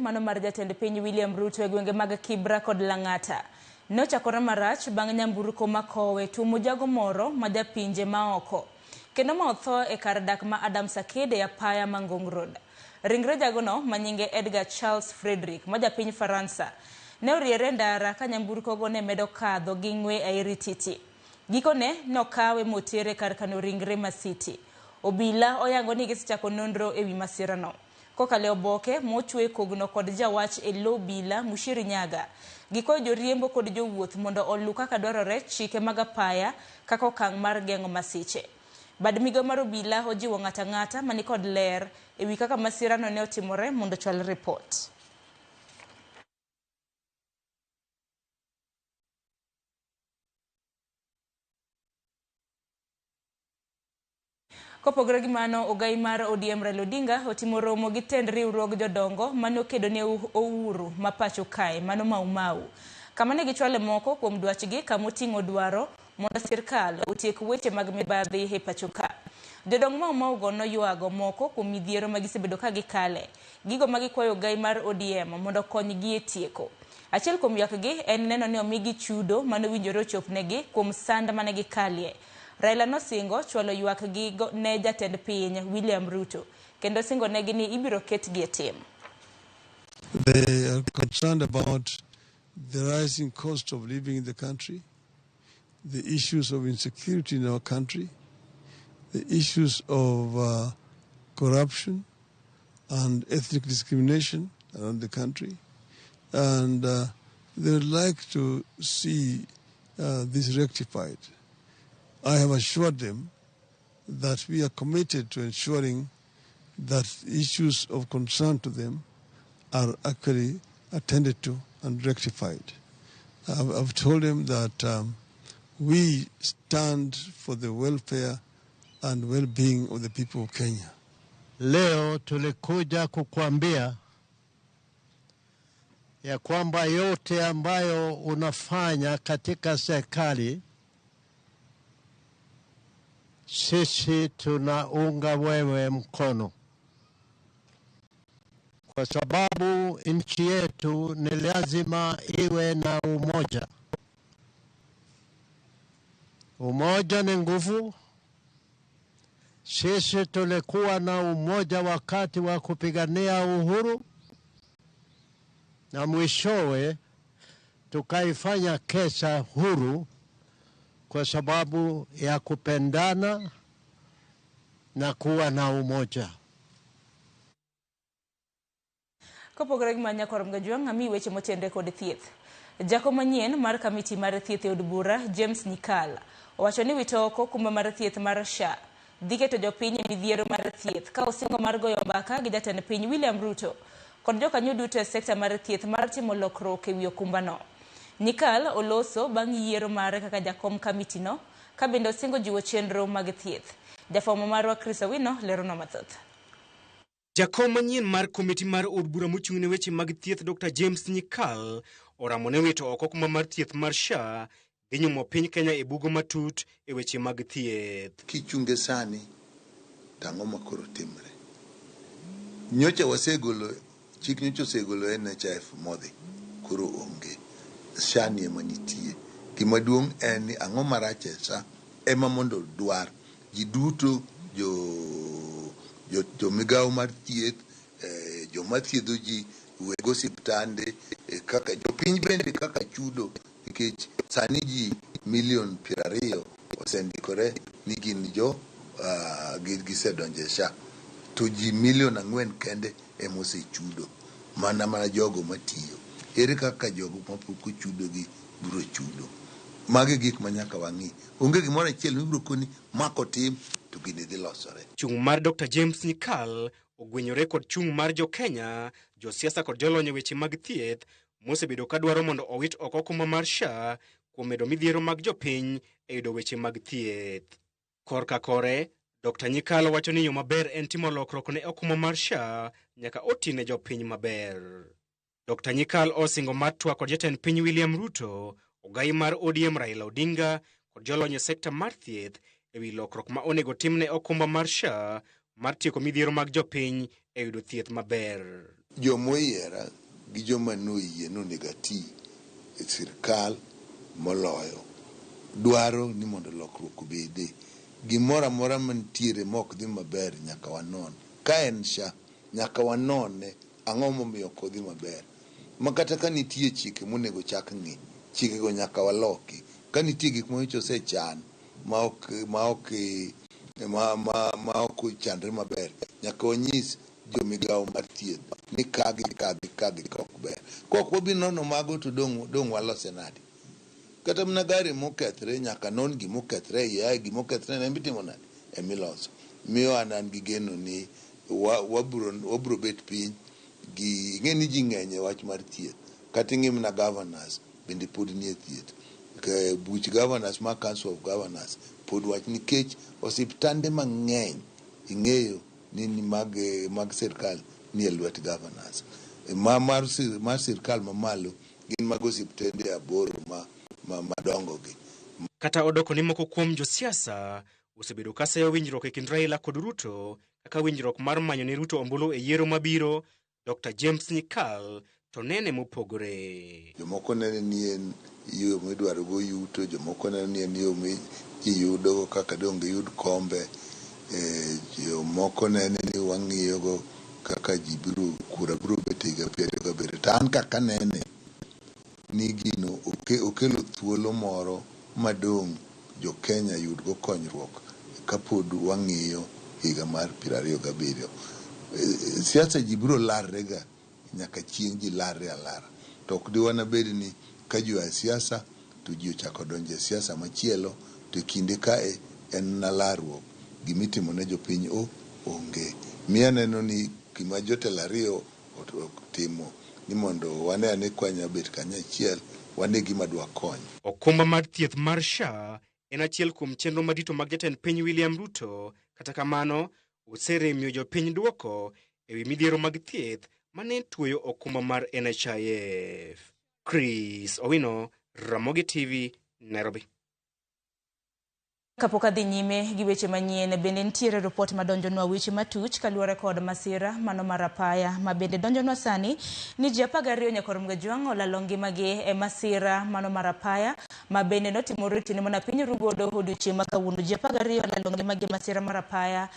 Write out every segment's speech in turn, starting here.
mano mar jatend piny William Ruto e gwenge mag Kibra kod Lang'ata ne ochakore marach bang' nyamburko makowe tuomo jago moro ma japinje maoko kendo ma otho e kar dak ma Adams Arcade e apaya ma Ngong Road. Ringre jagono ma nyinge Edgar Charles Frederick ma japiny Faransa ne oriere e ndara ka nyamburkogo ne medo kadho gi ng'we airititi. Gikone nokawe motere kar kano ringre ma City. Obila oyango ni gisechako nonro ewi masirano. Kokalo e oboke mochwe kogno kod jawach e lo obila Mushiri Nyaga, gikwayo joriembo kod jowuoth mondo olu kaka dwarore chike mag apaya kaka okang' mar geng'o masiche. Bad migao mar obila ojiwo ng'ato ang'ata manikod ler ewi kaka masirano ne otimore mondo ochwal ripot. Kopogore gi mano, ogai mar ODM Raila Odinga otimo romo gi tend riwruog jodongo mane okedo ne Uhuru ma pacho kae, mano Mau Mau. Kama ne gichwale moko kuom dwachgi kama oting'o dwaro mondo sirkal otiek weche mag mibadhi e pacho ka. Jodong Mau Mau go noywago moko kuom midhiero ma gisebedo ka gikale, gigo ma gikwayo ogai mar ODM mondo okonygi e tieko. Achiel kuom ywakgi en neno ni omigi chudo mane owinjore ochopnegi kuom sand mane gikalie. Raila nosingo chwalo ywakgi ne jatend piny William Ruto kendo singonegi ni ibiro ketgi e tim. They are concerned about the rising cost of living in the country, the issues of insecurity in our country, the issues of corruption and ethnic discrimination around the country. And they would like to see this rectified. I have assured them that we are committed to ensuring that issues of concern to them are actually attended to and rectified. I've told them that we stand for the welfare and well-being of the people of Kenya. Leo tulikuja kukuambia ya kwamba yote ambayo unafanya katika serikali sisi tunaunga wewe mkono, kwa sababu nchi yetu ni lazima iwe na umoja. Umoja ni nguvu. Sisi tulikuwa na umoja wakati wa kupigania uhuru na mwishowe tukaifanya Kenya huru kwa sababu ya kupendana na kuwa na umoja. Kopogore gi mano nyakwar Mgajwang' amiyi weche motenre kod thieth. Jakom manyien mar kamiti mar thieth e od bura James Nyikal owacho ni wito oko okumba mar thieth mar SHA dhi keto jopiny e midhiero mar thieth ka osingo mar goyo mbaka gi jatend piny William Ruto kod jokanyo duto e sekta mar thieth mar timo lokruok ewi okumbano. Nyikal oloso bang' yiero mare kaka jakom kamitino ka bende osingo jiwo chenro mag thieth. Jafwambo marwa Chris Owino leronwa mathoth. Jakom manyien mar komiti mar od bura mochung' ne weche mag thieth Dr. James Nyikal oramo ne wito oko okumba mar thieth mar SHA dhi nyumo piny Kenya e bugo matut e weche mag thieth. Kichunge sani to ang'o ma koro timre? Nyocha wasegolo chik nyocha osegolo NHIF modhi koro onge. SHA ni ema nitie. Gima duong' en ni ang'o marach e SHA ema mondo dwar ji duto jo migawo mar thieth, joma thiedho ji, weg osiptande, kaka jopiny bende kaka chudo nikech sani ji milion 20 osendikore ni gin jo gisedonjo e SHA to ji milion 4 kende ema osechudo mana jogo matiyo. Ere kaka jogo mapok ochudo gi biro chudo? Magi gik ma nyaka wang'i. Onge gimoro achiel mibiro koni ma kotim to gini dhi losore. Chung' mar Dr. James Nyikal ogwenyore kod chung' mar jo Kenya, josiasa kod jolony e weche mag thieth mosebedo ka dwaro mondo owit oko okumba mar SHA kuom medo midhiero mag jopiny e yudo weche mag thieth. Korka kore, Dr. Nyikal wacho ni yo maber en timo lokruok ne okumba mar SHA nyaka oti ne jopiny maber. Dr. Nyikal osingo mar twak kod jatend piny William Ruto, ogai mar ODM Raila Odinga kod jolony e sekta mar thieth ewi lokruok ma onego tim ne okumba mar SHA mar tieko midhiero mag jopiny e yudo thieth maber. Jomoyiera gi joma noyie nonego ati e sirkal moloyo dwaro ni mondo lokruok obede. Gimoro amora mantiere mok dhi maber nyaka wanon. Ka en SHA, nyaka wanone ang'o momiyo ok odhi maber. Ma kata ka nitie chike monego chak ng'i, chikego nyaka waloki. Ka nitie gik manyocha osechan ma ok ochanre maber, nyaka wanyis jomigawo mar thieth ni ka gi ka gi ka gi ka ok ber. Kok wabi nono mago to dong' walose nade? Kata mana gari mokethre nyaka non gimokethre e iye ae gimokethre no emitimo nade? Emiloso. Miyo an gi geno ni wabro bet piny gi ing'e ni ji ng'eny e wach mar thieth. Kata ing'i mana governors bende pod nie thieth. Buch governors ma Council of Governors pod wach nikech osiptande mang'eny ing'eyo ni mag sirkal nie lwet governors. Ma mar sirkal mamalo gin mag osiptende 8 ma madongo gi. Kata odoko ni moko kuom josiasa osebedo ka seyo winjruok e kind Raila kod Ruto kaka winjruok mar manyo ne Ruto ombulu e yiero mabiro, Dr. James Nyikal to nene mopogore. Jomoko neno ni en yo midwarogo yuto, jomoko neno ni en yo mi ji yudogo kaka dong' giyud kombe, jomoko nene ni wang'iyogo kaka ji biro kura biro bet e higa 2027. To an kaka anene ni gino okelo thuolo moro madong' jo Kenya yudgo konyruok kapod wang'iyo higa mar 27. Siasa ji biro larre ga nyaka chieng' ji larre alara. To ok diwana bed ni ka ji oa e siasa to ji ochako donjo e siasa machielo to e kinde kae en na larruok gimitimo ne jopiny o onge. Miyo aneno ni gima jotelo ariyo timo ni mondo wane ane kwanya bet kanyachiel wane gima dwakony. Okumba mar thieth mar SHA en achiel kuom chenro madito mag jatend piny William Ruto. Kata kamano, oseremiyo jopiny duoko ewi midhiero mag thieth mane tuoyo okumba mar NHIF. Chris Owino, Ramogi TV, Nairobi. Kapok adhi nyime gi weche manyien, bende nitiere ripot madonjonwa weche matuch kaluwore kod masira mano mar apaya ma bende donjonwa sani ni ji 12 nyakor Mgajwang' olalo ngimagi e masira mano mar apaya ma bende notimore otieno mana piny Rugodo odiochieng' ma kawuono. Ji 12 olalo ngimagi e masira mar apaya,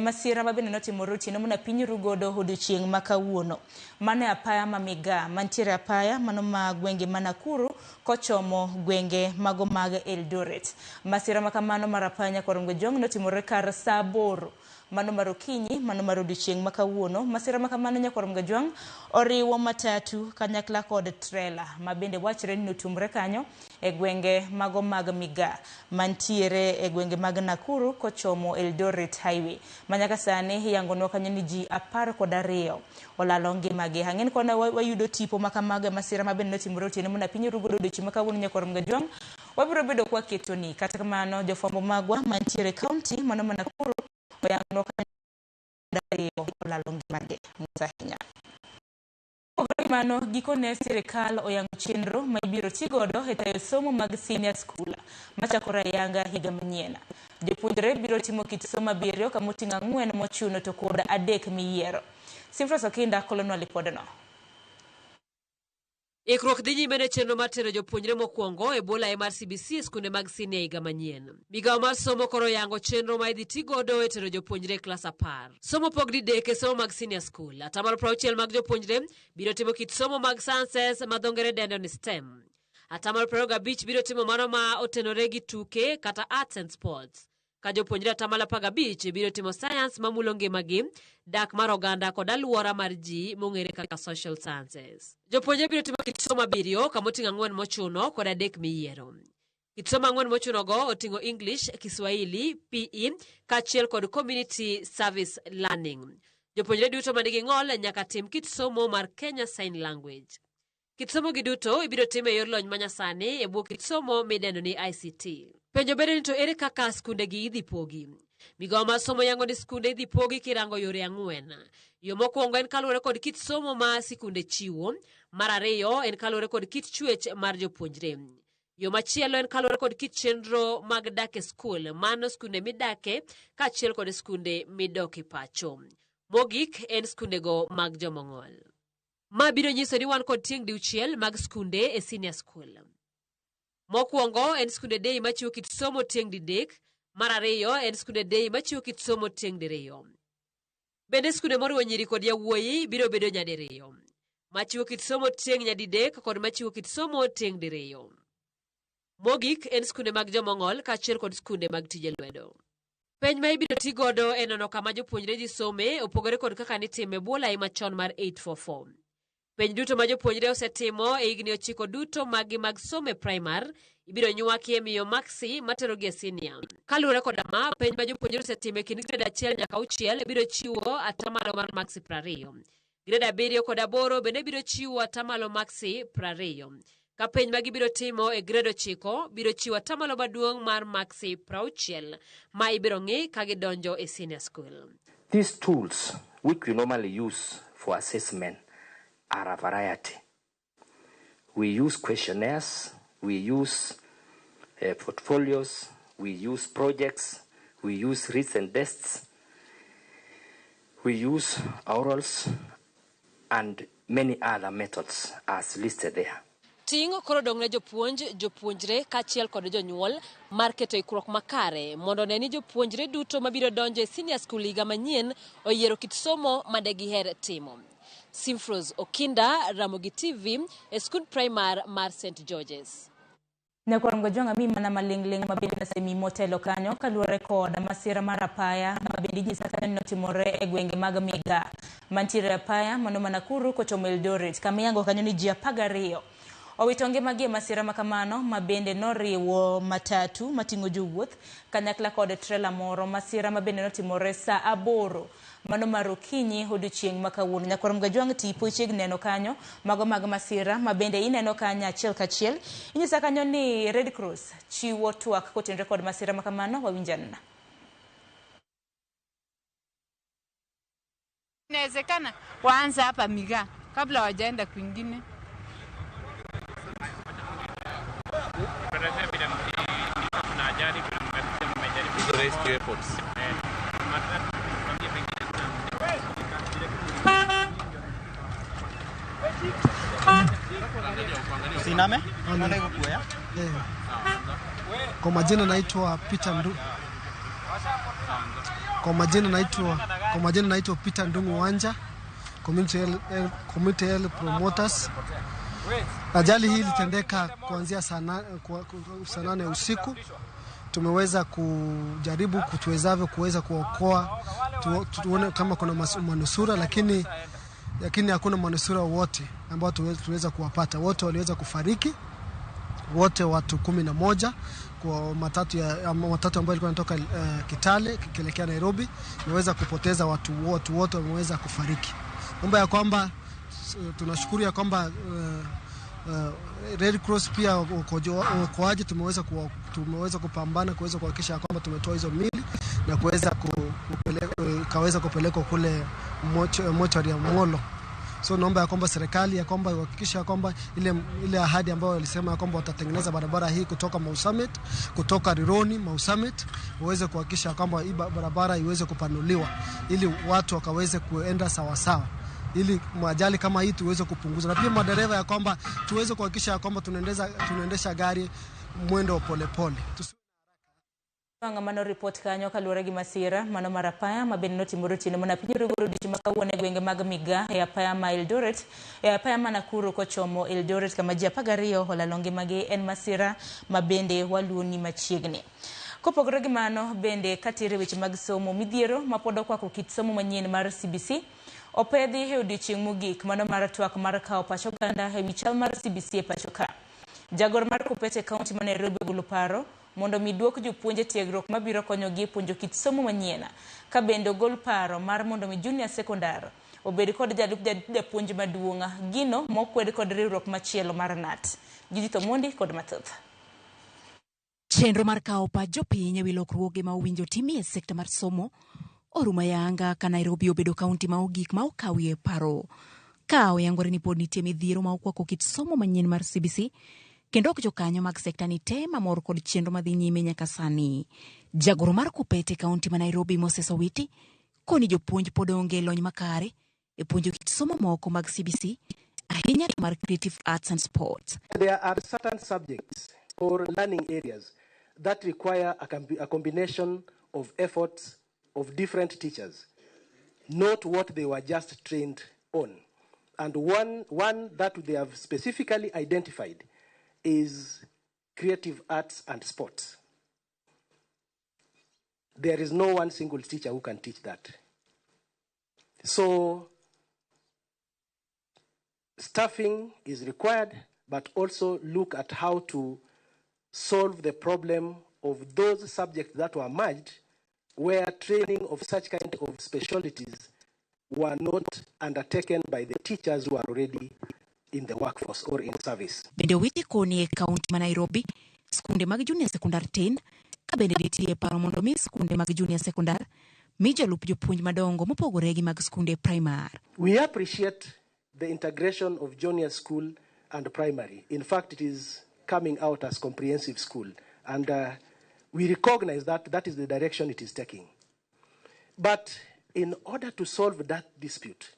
masira ma bende notimore otieno mana piny Rugodo odiochieng' ma kawuono. Mano e apaya ma Migaa mantiere apaya mano ma gwenge ma Nakuru kochomo gwenge mago mag Eldoret. Masira ma kamano mar apaya nyakor Mgajwang' notimore kar saa 8 mano mar okinyi mano mar odiochieng' ma kawuono. Masira ma kamano nyakor Mgajwang' oriwo matatu kanyakla kod trela ma bende wachre ni notumre kanyo e gwenge mago mag Migaa mantiere e gwenge mag Nakuru kochomo Eldoret Highway. Ma nyaka sani iyangonwa kanyo ni ji 12 olalo ngimagi. Ang'e ni kona wayudo tipo ma kamago e masira ma bende notimore otieno mana piny Rugodo odiochieng' ma kawuono nyakor Mgajwang' wabiro bedo kwaketoni. Kata kamano jofwambo magwa mantiere e kaunti mano ma Nakuru oyangonwa kanyo ariyo olalo ngimagi. Mos ahinya. Kopogore gi mano, gikone sirikal oyango chenro ma ibiro ti godo e tayo somo mag senior school machakore ayanga higa manyien. Jopuonjre biro timo kit somo 7 kamoting'o 4 mochuno to kod 3 miyiero. Simfros Okinda kolonwa lipodno. Ikruok dhi nyime ne chenro mar tero jopuonjre mokwongo e bwo lai mar CBC e skunde mag senior higa manyien. Migawo mar somo koro yango chenro ma idhi ti godo e tero jopuonjre e klas 10. Somo pog didek e somo mag senior school. 60% mag jopuonjre biro timo kit somo mag sciences ma dho ngere dendo ni STEM. 25% biro timo mano ma otenore gi tuke kata arts and sports. Ka jopuonjre 15% biro timo science mamulo ngimagi, dak mar oganda kod alwora mar ji mong'ere kaka social sciences. Jopuonjre biro timo kit somo 7 kamoting'o 4 mochuno kod 3 miyiero. Kit somo 4 mochunogo oting'o English, Kiswahili, PE kaachiel kod Community Service Learning. Jopuonjre duto manigi ng'ol nyaka tim kit somo mar Kenya Sign Language. Kit somo gi duto ibiro tim e yor lony manyasani e bwo kit somo midendo ni ICT. Penjo bedo ni to ere kaka skunde gi idhi pogi? Migawo mar somo yango ni skunde idhi pogi kirango yore 4. Yo mokwongo en kaluwore kod kit somo ma sikunde chiwo. Mar ariyo en kaluwore kod kit chwech mar jopuonjre. Yo machielo en kaluwore kod kit chenro mag dak e skul, mano skunde midake kaachiel kod skunde midoke pacho. Mogik en skundego mag jomong'ol. Ma biro nyiso ni wan kod tieng' diuchiel mag skunde e senior school. Mokwongo en skunde day machiwo kit somo tieng' didek, mar ariyo en skunde day machiwo kit somo tieng' diriyo. Bende skunde moriwo nyiri kod yawuoyi biro bedo nyadiriyo, machiwo kit somo tieng' nyadidek kod machiwo kit somo tieng' diriyo. Mogik en skunde mag jomong'ol kaachiel kod skunde mag tije lwedo. Penj ma ibiro ti godo e nono kama jopuonjre dhi some opogore kod kaka nitime e bwo lai machon mar 844. Penj duto ma jopuonjre osetimo e higni ochiko duto maggi mag somo e primar ibiro nywaki e miyo maksi materogi e sinia. Kaluwore koda ma, penj ma jopuonjre osetimo e kind grade achiel nyaka auchiel biro chiwo atamalo mar maksi 20. Grade abiriyo kod aboro bende biro chiwo atamalo maksi 20. Ka penj ma gibiro timo e grade ochiko biro chiwo atamalo maduong' mar maksi 60 ma ibiro ng'i ka gidonjo e senior school. These tools, which we normally use for assessment, are a variety. We use questionnaires, we use portfolios, we use projects, we use written tests, we use orals, and many other methods as listed there. Ting' koro dong' ne jopuonj, jopuonjre kaachiel kod jonyuol mar keto ikruok makare mondo one ni jopuonjre duto mabiro donjo e senior school higa manyien oyiero kit somo ma de giher timo. Simfros Okinda, Ramogi TV, e skund primar mar St George's. Nyakwar Ngojwang' ami mana maling'ling' ma bende nasemi motelo kanyo kaluwore kod masira mar apaya ma bende inyisa kanyo ni notimore e gwenge mag Miga mantiere apaya mano ma Nakuru kochomo Eldoret kama iyango kanyo ni ji 12 owito ngimagi e masira ma kamano ma bende noriwo matatu mating'o jowuoth kanyakla kod trela moro. Masira ma bende notimore saa 8 mano mar okinyi odiochieng' ma kawuono. Nyakwar Mgajwang' tipo ichiegni neno kanyo mago mag masira ma bende ineno kanyo achiel kachiel. Inyisa kanyo ni Red Cross chiwo twak kotenore kod masira ma kamano. Wawinjanna. Inawezekana waanze hapa Migaa kabla wajaenda kwingine. Kwa majina naitwa Peter Ndu. Kwa majina naitwa kwa majina naitwa Peter Ndungu Wanja, Community Health Promoters. Ajali hii ilitendeka kuanzia saa 8 usiku. Tumeweza kujaribu kutuwezavyo kuweza kuokoa, tuone kama kuna manusura, lakini hakuna manusura wote ambao tuweza kuwapata. Wote waliweza kufariki, wote watu 11 kwa matatu ambayo ilikuwa inatoka Kitale kielekea Nairobi. Imeweza kupoteza watu wote wameweza kufariki. Mambo ya kwamba tunashukuru ya kwamba Red Cross pia uokoaji tumeweza kupambana kuweza kuhakikisha kwamba tumetoa hizo mili na kuweza kaweza kupelekwa kule mochari ya Molo. So naomba ya kwamba serikali ya kwamba ihakikishe kwamba ile ahadi ambayo walisema kwamba watatengeneza barabara hii kutoka Mau Summit, kutoka Rironi Mau Summit, waweze kuhakikisha kwamba hii barabara iweze kupanuliwa ili watu wakaweze kuenda sawa sawa, ili ajali kama hii tuweze kupunguza. Na pia madereva ya kwamba tuweze kuhakikisha kwamba tunaendesha gari mwendo pole pole. Mano report kanyo kaluwore gi masira mano mar apaya ma bende notimore otieno mana piny Orugo odiochieng' ma kawuono e gwenge mag Migaa e apaya ma Eldoret e apaya ma Nakuru kochomo Eldoret kama ji 12 olalo ngimagi. En masira ma bende waluoni machiegni. Kopogore gi mano bende katere weche mag somo, midhiero ma pod okwako kit somo manyien mar CBC opedhi e odiochieng' mogik mano mar twak mar kawo pach oganda e wi chal mar CBC e pacho ka. Jagor mar Kupet e kaunti ma Nairobi ogolo paro mondo mi duok jopuonj e tiegruok mabiro konyogi e puonjo kit somo manyien, ka bende ogol paro mar mondo mi junior secondary obed kod jalup japuonj maduong', gino mokwed kod riwruok machielo mar KNUT. Judith Omondi kod mathoth. Chenro mar kawo pach jopiny ewi lokruoge ma owinjo timie e sekta mar somo orumo ayanga ka Nairobi obedo kaunti ma ogik ma okawie paro. Ka oyangore ni pod nitie midhiero ma okwako kit somo manyien mar CBC, kendo ok jokanyo mag sekta ni te mamor kod chenro madhi nyime nyaka sani. Jagoro mar Kupet e kaunti ma Nairobi Moses Owiti Koni jopuonj pod onge lony makare e puonjo kit somo moko mag CBC, ahinya to mar Creative Arts and Sports. There are certain subjects or learning areas that require a combination of efforts of different teachers, not what they were just trained on. And one that they have specifically identified is creative arts and sports. There is no one single teacher who can teach that. So staffing is required, but also look at how to solve the problem of those subjects that were merged, where training of such kind of specialties were not undertaken by the teachers who are already in the workforce or in service. Bende owiti koni e kaunti ma Nairobi, skunde mag junior sekondar tin, ka bende nitie paro mondo mi skunde mag junior sekondar mi jolup jopuonj madongo mopogore gi mag skunde primar. We appreciate the integration of junior school and primary. In fact, it is coming out as comprehensive school, and we recognize that that is the direction it is taking. But in order to solve that dispute,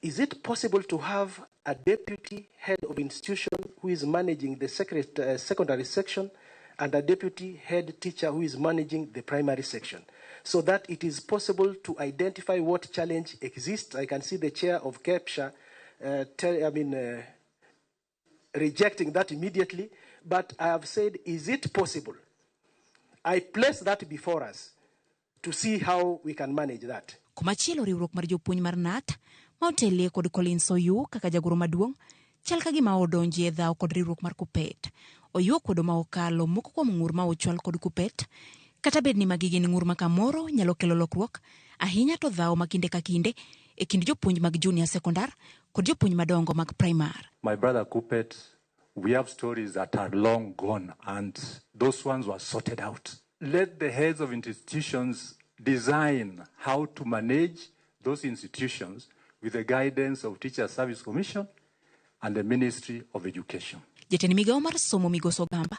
is it possible to have a deputy head of institution who is managing the secondary section and a deputy head teacher who is managing the primary section, so that it is possible to identify what challenge exists? I can see the chair of KEPSHA rejecting that immediately, but I have said, is it possible? I place that before us to see how we can manage that. Komachielo riwruok mar jopuonj mar KNUT ma otelie kod Collins Oyuu kaka jagoro maduong' chal ka gima odonji e dhawo kod riwruok mar KUPPET. Oyuu okwedo ma okalo moko kuom ng'ur ma ochwal kod KUPPET, kata bed ni magi gin ng'ur ma kamoro nyalo kelo lokruok, ahinya to dhawo ma kinde ka kinde e kind jopuonj mag junior sekondar kod jopuonj madongo mag primar. My brother KUPPET, we have stories that are long gone, and those ones were sorted out. Let the heads of institutions design how to manage those institutions with the guidance of Teacher Service Commission and the Ministry of Education. Jatend migawo mar somo Migosi Ogamba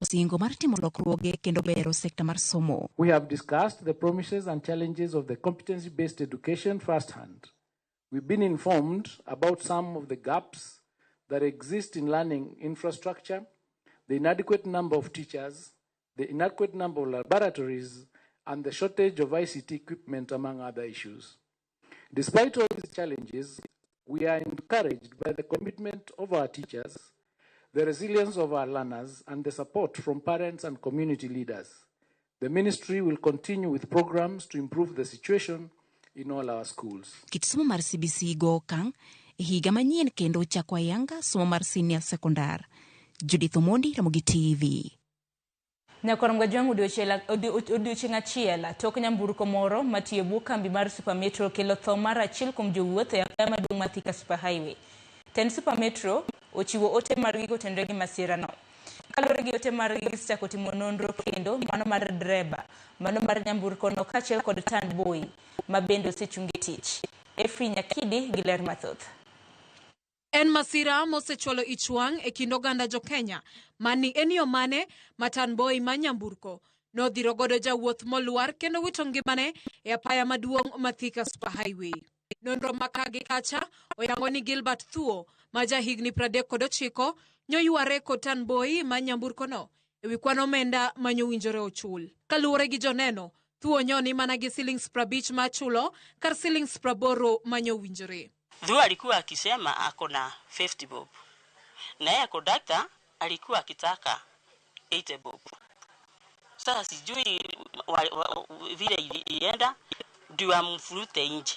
osingo mar timo lokruoge kendo bero sekta mar somo. We have discussed the promises and challenges of the competency-based education firsthand. We've been informed about some of the gaps that exist in learning infrastructure, the inadequate number of teachers, the inadequate number of laboratories, and the shortage of ICT equipment, among other issues. Despite all these challenges, we are encouraged by the commitment of our teachers, the resilience of our learners, and the support from parents and community leaders. The ministry will continue with programs to improve the situation in all our schools. Kit somo mar CBC go okang' e higa manyien kendo chako ayanga somo mar senior sekondar. Judith Omondi, Ramogi TV. Nyakwar Mgajwang' odiochieng' achiel tok nyamburko moro matiyo bwo kambi mar Super Metro kelo tho mar achiel kuom jowuoth e apaya maduong' ma Thika Super Highway. Tend Super Metro ochiwo ote margi kotenore gi masirano. Kaluwore gi ote margi gisechako timo nonro kendo mano mar dreba, mano mar nyamburko no kaachiel kod tanboy ma bende osechungi tich. Efri Nyakidi gi ler mathoth. En masira mosechwalo ich wang' e kind oganda jo-Kenya mani en yo mane ma tanboy ma nyamburko nodhiro godo jawuoth molwar kendo wito ngimane e apaya maduong' ma Thika Super Highway. Nonro ma ka gi kacha oyango ni Gilbert Thuo ma jahigni 39 nyoyware kod tanboy ma nyamburkono ewi kwan omenda manyowinjore ochul. Kaluwore gi joneno, Thuo nyoni mana gi silings 50 ma chulo kar silings 80 manyowinjore. Thuo alikuwa akisema ako na 50 bob, na yeye kondakta alikuwa akitaka 80 bob. Sasa sijui vile ilienda ndio amfurute nje.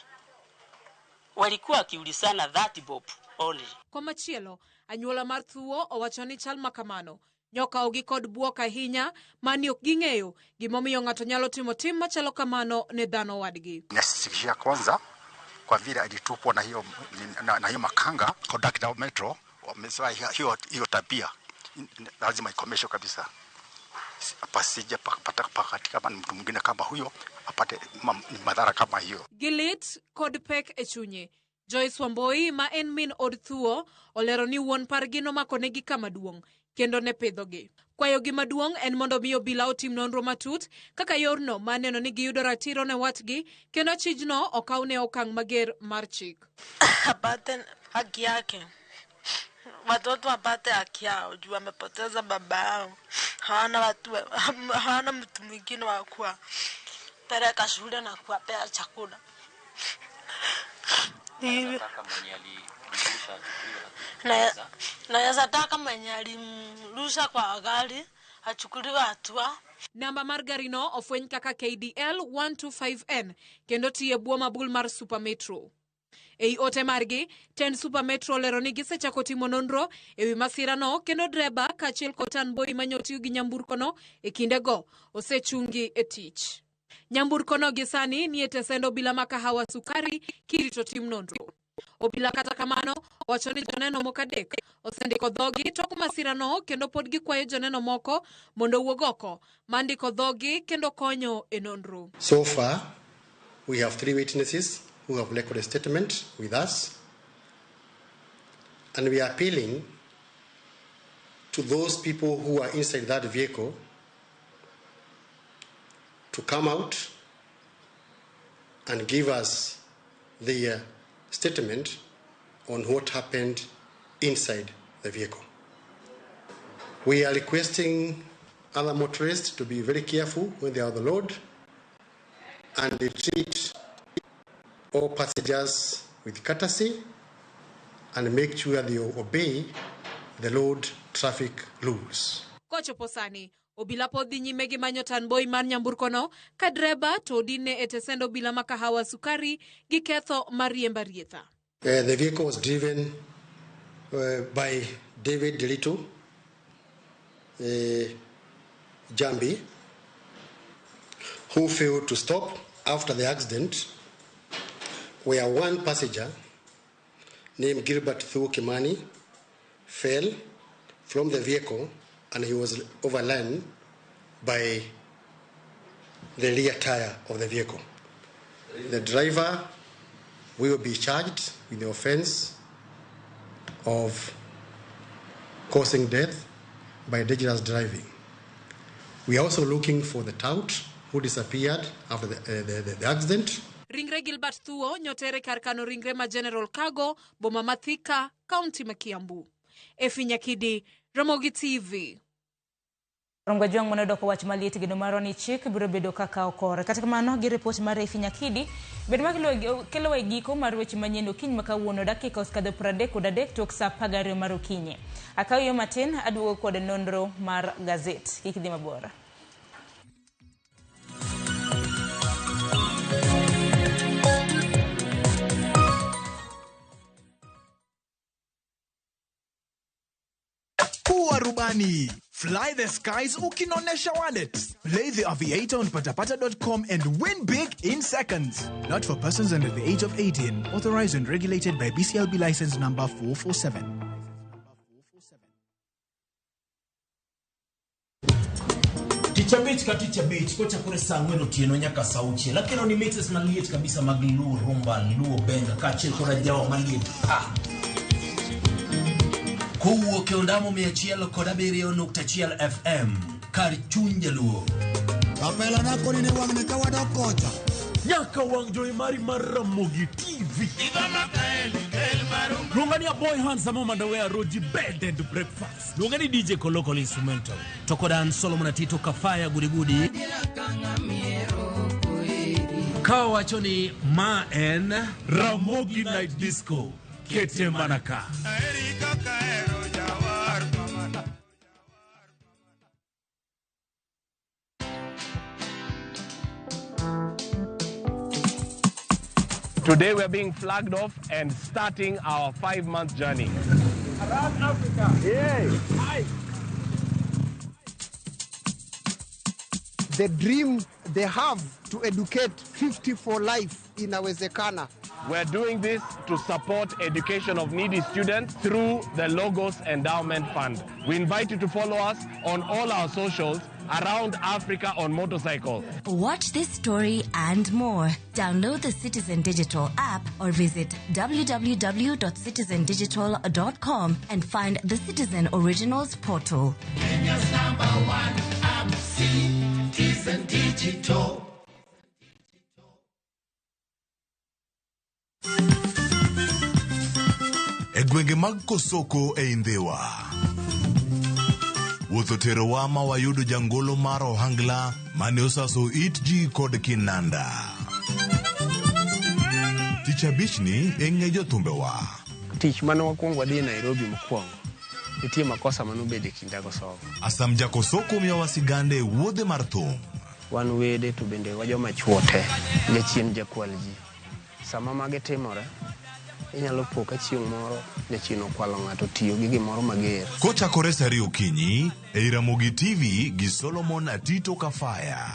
Walikuwa wakiulizana 30 bob only. Komachielo, anyuola mar Thuo owacho ni chal makamano nyokawogi kod buok ahinya mani ok ging'eyo gimomiyo ng'ato nyalo timo tim machalo kamano ne dhano wadgi. Nasikitisha kwanza kwa vile alitupwa na hiyo na hiyo makanga. Kondakta wa Metro wamesema hiyo tabia lazima ikomeshwe kabisa, pasije pakatika kama mtu mwingine kama huyo apate madhara kama hiyo. Gilit kod pek e chunye. Joyce Wamboi ma en min od Thuo olero ni wuon pargi nomakonegi kama duong' kendo ne pidhogi. Kwayogi maduong' en mondo mi obila otim nonro matut kaka yorno mar neno ni giyudo ratiro ne watgi kendo achijno okawne okang' mager mar chik. Apate haki yake, watoto wapate haki yao juu wamepoteza baba yao, hawana watu, hawana mtu mwingine wa kuwapeleka shule na kuwapea chakula. Naweza taka mwenye alimrusha kwa gari achukuliwe hatua. Namba mar garino ofweny kaka KDL 125N kendo tiyo e bwo mabul mar Super Metro. Ei ote margi, tend Super Metro olero ni gisechako timo nonro ewi masirano kendo dreba kaachiel kod tanboi manyotiyo gi nyamburkono e kindego osechungi e tich. Nyamburkono gi sani nie tesend obila ma Kahawa Sukari kirito tim nonro. Obila kata kamano owacho ni joneno moko adek osendiko dhogi tok masirano kendo pod gikwayo joneno moko mondo owuog oko mandiko dhogi kendo konyo e nonro. So far, we have 3 witnesses who have recorded a statement with us, and we are appealing to those people who are inside that vehicle to come out and give us their statement on what happened inside the vehicle. We are requesting other motorists to be very careful when they are on the road and they treat all passengers with courtesy and make sure they obey the road traffic rules. Kochopo sani, obila pod dhi nyime gi manyo tanboi mar nyamburkono ka dreba to odinne e tesend obila ma Kahawa Sukari gi ketho mar riembo arietha. The vehicle was driven by David Delito Jambi, who failed to stop after the accident, where one passenger named Gilbert Thuo Kimani fell from the vehicle and he was overrun by the rear tire of the vehicle. The driver will be charged with the offense of causing death by dangerous driving. We are also looking for the tout who disappeared after the accident. Ringre Gilbert Thuo nyotere kar kano ringre ma General Cargo, boma ma Thika, kaunti ma Kiambu. Efi Nyakidi, Ramogi TV. Rongo Jwang' manodoko wach maliet geno marwa ni chik biro bedo kaka okore. Kata kamano gi ripot mar Efi Nyakidi, bed ma kelo e giko mar weche manyien okinyi ma kawuono dakika osekadho 33 tok saa 12 mar okinyi. Akaw yo matin aduogo kod nonro mar gazet. Kik idhi mabor. Kuwa rubani. Fly the skies ukinonesha wallet. Play the Aviator on patapata.com and win big in seconds. Not for persons under the age of 18. Authorized and regulated by BCLB license number 447. Tich abich ka tich abich kochakore saa 4 otieno nyaka saa 6. Lakini ni mixes maliet kabisa mag Luo rumba, Luo benga kaachiel kod ajawa maliet. Kowuok e ondamo 107.1 FM kar chuny Jaluo. Kapela nako ni wang'ni ka wadok kocha. Nyaka wang' jowi mari mar Ramogi TV. Luonga ni a boy handsome mandawe aroji bed and breakfast. Luonga ni DJ Koloko Instrumental. To kod an Solomon Atito Kafaya Gudigudi. Ka wacho ni ma en Ramogi Night Disco. Kete manaka. Today we are being flagged off and starting our 5-month journey. Around Africa. Yay. Hi. The dream they have to educate 50 for life inawezekana. We're doing this to support education of needy students through the Logos Endowment Fund. We invite you to follow us on all our socials around Africa on motorcycle. Watch this story and more. Download the Citizen Digital app or visit www.citizendigital.com and find the Citizen Originals portal. Kenya's number one app, Citizen Digital. E gwenge mag Kosoko ei Ndhiwa. Wuoth oterowa ma wayudo jangolo mar ohangla mane osaso it ji kod kinanda. Tich abichni e ng'e jothumbewa. Tich mane wakwongo wadhi e Nairobi mokwongo, nitie makosa mane obedo e kinda Kosovo. Asam Jakosoko miyowa sigande e wuodhe mar thum. Wan wede to bende wajoma chuo te, jachien jakwal ji. Sama magi timore, inyalo po ka chieng' moro jachien okwalo ng'ato tiyo gi gimoro mager. Kochakore saa ariyo okinyi ei Ramogi TV gi Solomon Atito Kafaya.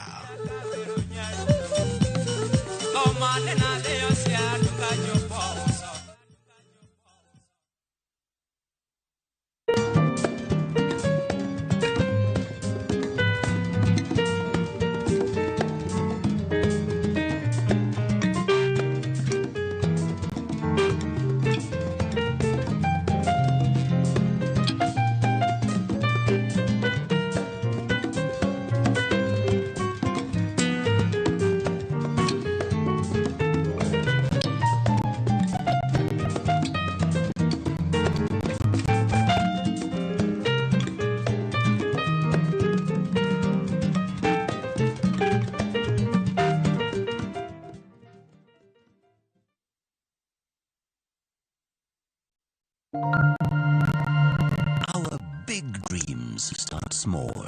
Our big dreams start small.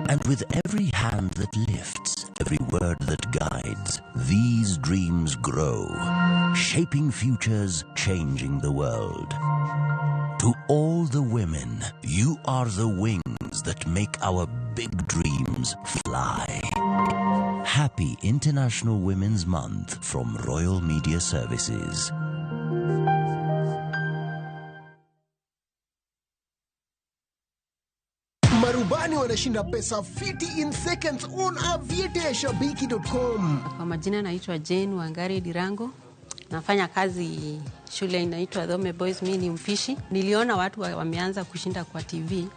And with every hand that lifts, every word that guides, these dreams grow, shaping futures, changing the world. To all the women, you are the wings that make our big dreams fly. Happy International Women's Month from Royal Media Services. Marubani wanashinda pesa fiti in seconds on aviateashabiki.com. Kwa majina naitwa Jane Wangari Dirango. Nafanya kazi shule inaitwa Dhome Boys, mimi ni mpishi. Niliona watu wameanza kushinda kwa TV,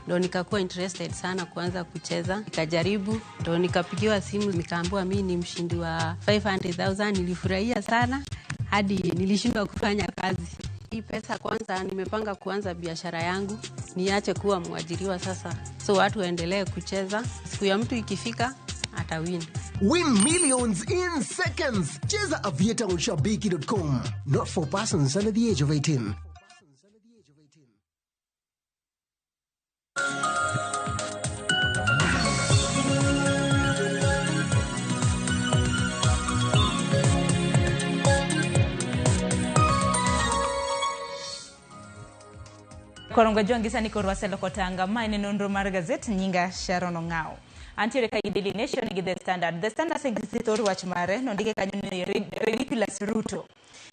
ndo nikakuwa interested sana kuanza kucheza. Nikajaribu, ndo nikapigiwa simu nikaambiwa mimi ni mshindi wa 500,000. Nilifurahia sana hadi nilishindwa kufanya kazi. Hii pesa kwanza nimepanga kuanza biashara yangu, niache kuwa mwajiriwa sasa. So watu waendelee kucheza, siku ya mtu ikifika atawin. Win millions in seconds. Cheza Aviator on shabiki.com. Not for persons under the age of 18. Korongo jwangi sani koro waseloko tanga ma en nonro mar gazet nyinga Sharon Ong'ao. Antiere ka gi Daily Nation gi The Standard. The Standard thor wach mare nondike kanyo ni Ridiculous Ruto.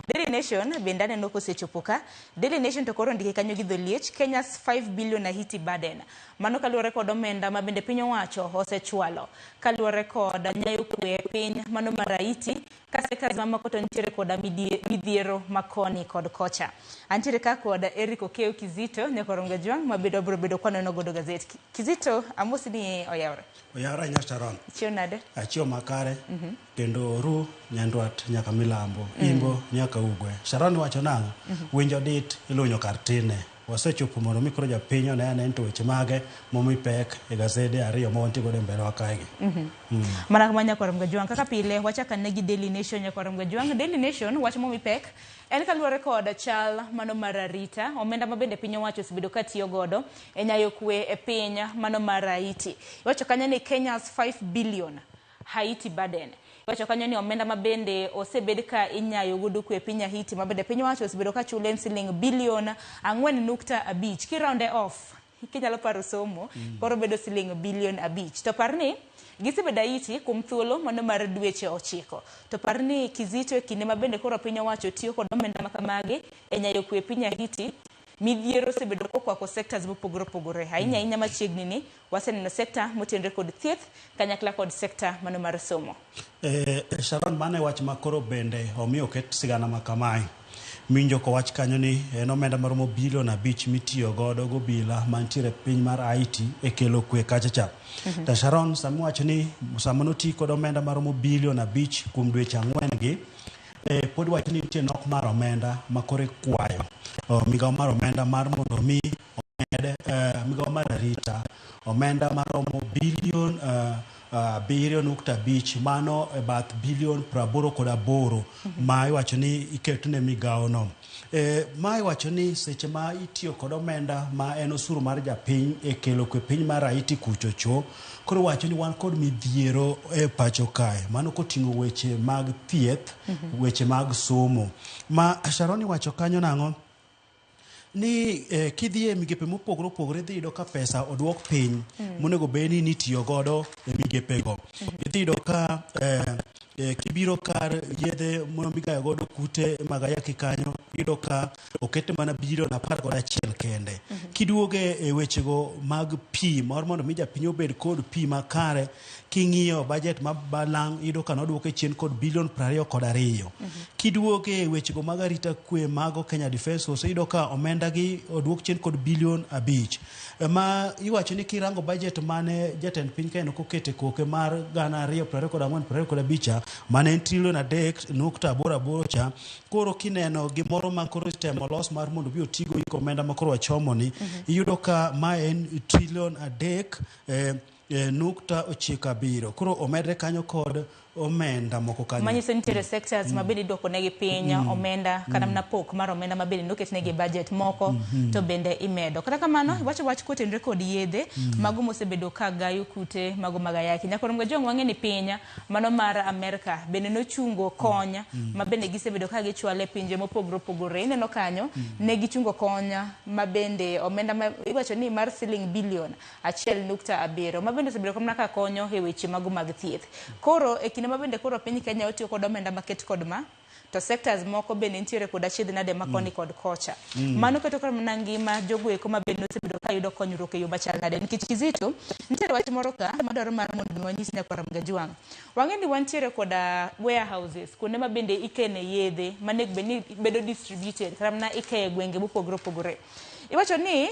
Daily Nation bende aneno kosechopo ka. Daily Nation to koro ondike kanyo gi dholiech Kenya's 5 billion Haiti burden. Mano kaluwore kod omenda ma bende piny owacho osechwalo. Kaluwore kod nyayo kwe e piny mano mar Haiti ka sectors mamoko to nitiere koda midhiero makoni kod kocha. Antiere ka kod Eric Okeo Kizito nyakorongo jwang' mabedo biro bedo kwaneno godo gazet. Kizito amosi ni oyawre. Oyawre ahinya Sharon. Ichiew nade? Achiew makare. Kendo ru nyandwat nyaka milambo, imbo nyaka ugwe. Sharon wacho nang'o? Winjo dit ilunyo kar tine. Wasechopo mondo mi koro japiny one ane to weche mage momi pek e gazede ariyo ma wantie godo e mbele wa kaegi. Mana kama nyakorom Gajwang' kaka pile wachako ane gi Daily Nation nyakorom Gajwang'. Daily Nation wach momi pek en kaluwore kod chal mano mar arita omenda ma bende piny owacho osebedo ka tiyo godo e nyayo kwe e piny mano mar Haiti. Iwacho kanyo ni Kenya's 5 billion Haiti burden. Iwacho kanyo ni omenda ma bende osebed ka inyayo godo kwe e piny Haiti ma bende piny owacho osebedo ka chulo en siling bilion 4.5 kirounde off kinyalo paro somo koro bedo siling bilion 5. To par ni gisebedo Haiti kuom thuolo mano mar dweche 9. To par ni Kizito e kinde ma bende koro piny owacho tiyo kod omenda makamagi e nyayo kwe e piny Haiti. Midhiero osebedo kokwako sectors mopogore opogore. Ahinya ahinya machiegni ni waseneno sector motenore kod thieth kanyakla kod sector mano mar somo. Sharon, mano e wach ma koro bende omiyo oket sigana ma kamae. Minjo kowach kanyo ni en omenda maromo bilion 5 mitiyo godo gobila mantiere e piny mar Haiti e kelo kwe kacha cha. To Sharon, sama iwacho ni sama noti kod omenda maromo bilion 5 kuom dweche 4 gi, pod wacho ni nitie nok mar omenda ma koro ikwayo. Migawo mar omenda mar mondo mi omed migawo mar arita omenda maromo bilion 7.5, mano e bath bilion 88 ma iwacho ni iketo ne migawo no. Ma iwacho ni seche ma itiyo kod omenda ma en osuru mar japiny e kelo kwe piny mar Haiti kuchocho, koro iwacho ni wan kod midhiero e pacho kae, mano koting'o weche mag thieth, weche mag somo. Ma Sharon iwacho kanyo nang'o? Ni kidhi e migepe mopogore opogore idhi yudo ka pesa oduok piny monego bed ni nitiyo godo e migepego. Idhi yudo ka kibiro kar yedhe migayo godo kute mag ayaki kanyo, iyudo ka oket mana bilion 11 kende. Kiduoge e wechego mag pi, mar mondo mi japiny obed kod pi makare, king'iyo budget ma balang' iyudo ka nodwoke chien kod bilion 22. Kiduoge e wechego mag arita kwe mago Kenya Defence Force, iyudo ka omenda gi oduok chien kod bilion 5. Ma iwacho ni kirango budget mane jatend piny Kenya kokete koke mar 2024-2025 mane en trilion 3.88 cha, koro kineno gimoro ma koro itemo los mar mondo bi otigo iko omenda ma koro wachomo ni, iyudo ka ma en trilion 3.97. Koro omedre kanyo kod omenda moko kanyo. Manyiso ni nitiere sectors ma bende idwoko negi piny omenda kata mana pok mar omenda ma bende noketnegi e budget moko to bende imedo. Kata kamano, iwacho wach kotenore kod yedhe mago mosebedo ka gayo kute mago mag ayaki. Nyakoro Mgajwang' wang'e ni piny mano mar Amerka bende nochungo kony ma bende gisebedo ka gichwalo e pinje mopogore opogore. Ineno kanyo ne gichungo kony ma bende omenda ma iwacho ni mar siling bilion 1.7 ma bende osebedo mana ka konyo e weche mago mag thieth. Koro e kinde ma bende koro piny Kenya otiyo kod omenda maket kod ma, to sectors moko bende nitiere kod achiedh nade ma koni kod kocha. Mano keto koro mana ngima jogo eko ma bende osebedo ka yudo konyruok e yo machal nade. Nikech Kizito, nitiere wach moro ka madwaro mar mondo mi wanyis nyakwar Mgajwang'. Wang'e ni wantiere koda warehouses, kuonde ma bende ikene yedhe manego bed ni bedo distributed kata mana ikeye e gwenge mopogore opogore. Iwacho ni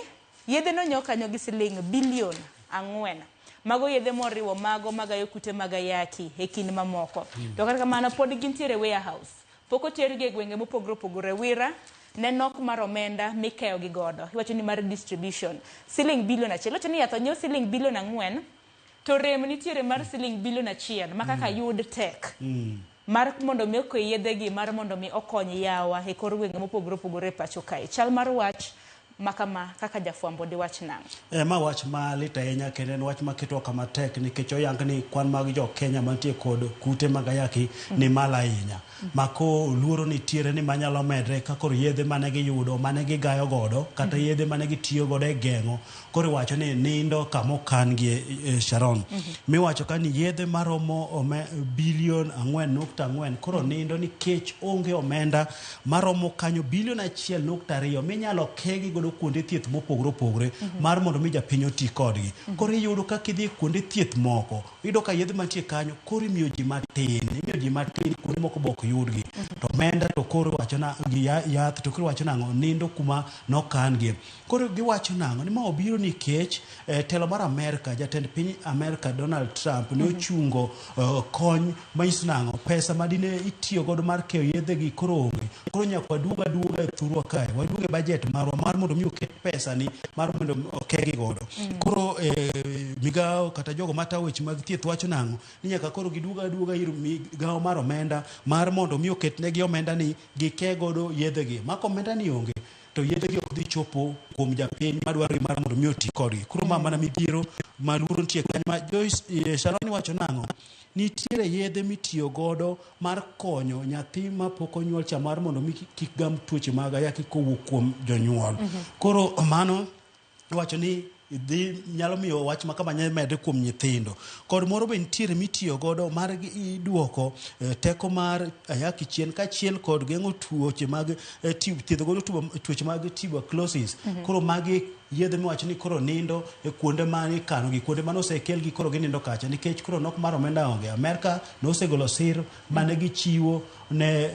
yedhe nonyiew kanyo gi siling bilion 4. Mago yedhe moriwo mago magayo kute mag ayaki e kind mamoko. To kata kamano pod gintiere warehouse. Pok otergi e gwenge mopogore opogore. Wira ne nok mar omenda mikeyo gi godo. Iwacho ni mar distribution. Siling bilion 1. Iwacho ni yath onyiew siling bilion 4 to rem nitiere mar siling bilion 1 ma kaka yud tek. Mar mondo mi oke yedhegi mar mondo mi okony yawa e kor gwenge mopogore opogore e pacho kae. Chal mar wach makama kaka jafwambo diwach nang'o? Ma wach ma lit ahinya kendo en wach maketwa kama tek nikech oyang ni kwan mag jo Kenya mantie kod kute mag ayaki ni malo ahinya. Mako luoro nitiere ni manyalo medre ka koro yedhe mane giyudo mane gigayo godo kata yedhe mane gitiyo godo e geng'o koro iwacho ni nindo kama okan gi Sharon. Miwacho ka ni yedhe maromo bilion 4.4 koro nindo nikech onge omenda maromo kanyo bilion 1.2 minyalo kegi godo kuonde thieth mopogore opogore mar mondo mi japiny oti kodgi. Koro iyudo ka kidhi kuonde thieth moko, iyudo ka yedhe mantie kanyo koro imiyo ji matin, imiyo ji matin kuonde moko be ok yudgi. To omenda to koro iwacho na gi yath to koro iwacho nang'o nindo kuma nokan gi. Koro giwacho nang'o ni ma obiro nikech telo mar Amerka, jatend piny Amerka Donald Trump ne ochungo kony manyiso nang'o pesa madine itiyo godo mar keyo yedhe gi koro onge. Koro nyaka waduog aduoga e thurwa kae, waduog e budget marwa mar mondo mi oket pesa ni mar mondo okegi godo. Koro migawo kata jogo matayo weche mag thieth wacho nang'o ni nyaka koro giduog aduoga ir migawo mar omenda mar mondo mi oketnegi omenda ni gike godo yedhe gi. Mako omenda ni onge to yedhe gi ok dhi chopo kuom japiny madwaro mar mondo mi oti kodgi. Koro ma mana midhiero ma luoro nitie kanyo ma Joyce Sharon wacho nang'o? Nitiere yedhe mitiyo godo mar konyo nyathi mapok onyuol cha mar mondo mi kik gam tuoche mag ayaki kowuok kuom jonyuol. Koro mano iwacho ni dhi nyalo miyo wach ma kama nyalo medre kuom nyithindo. Kod moro be nitiere mitiyo godo mar duoko teko mar ayaki chien kaachiel kod geng'o tuoche mag thiedho godo tuoche mag tuberculosis. Koro magi yedhe miwacho ni koro nindo e kuonde ma ikano gi, kuonde mane osekelgi koro ginindo kacha nikech koro nok mar omenda onge. Amerka nosegolo sir mane gichiwo ne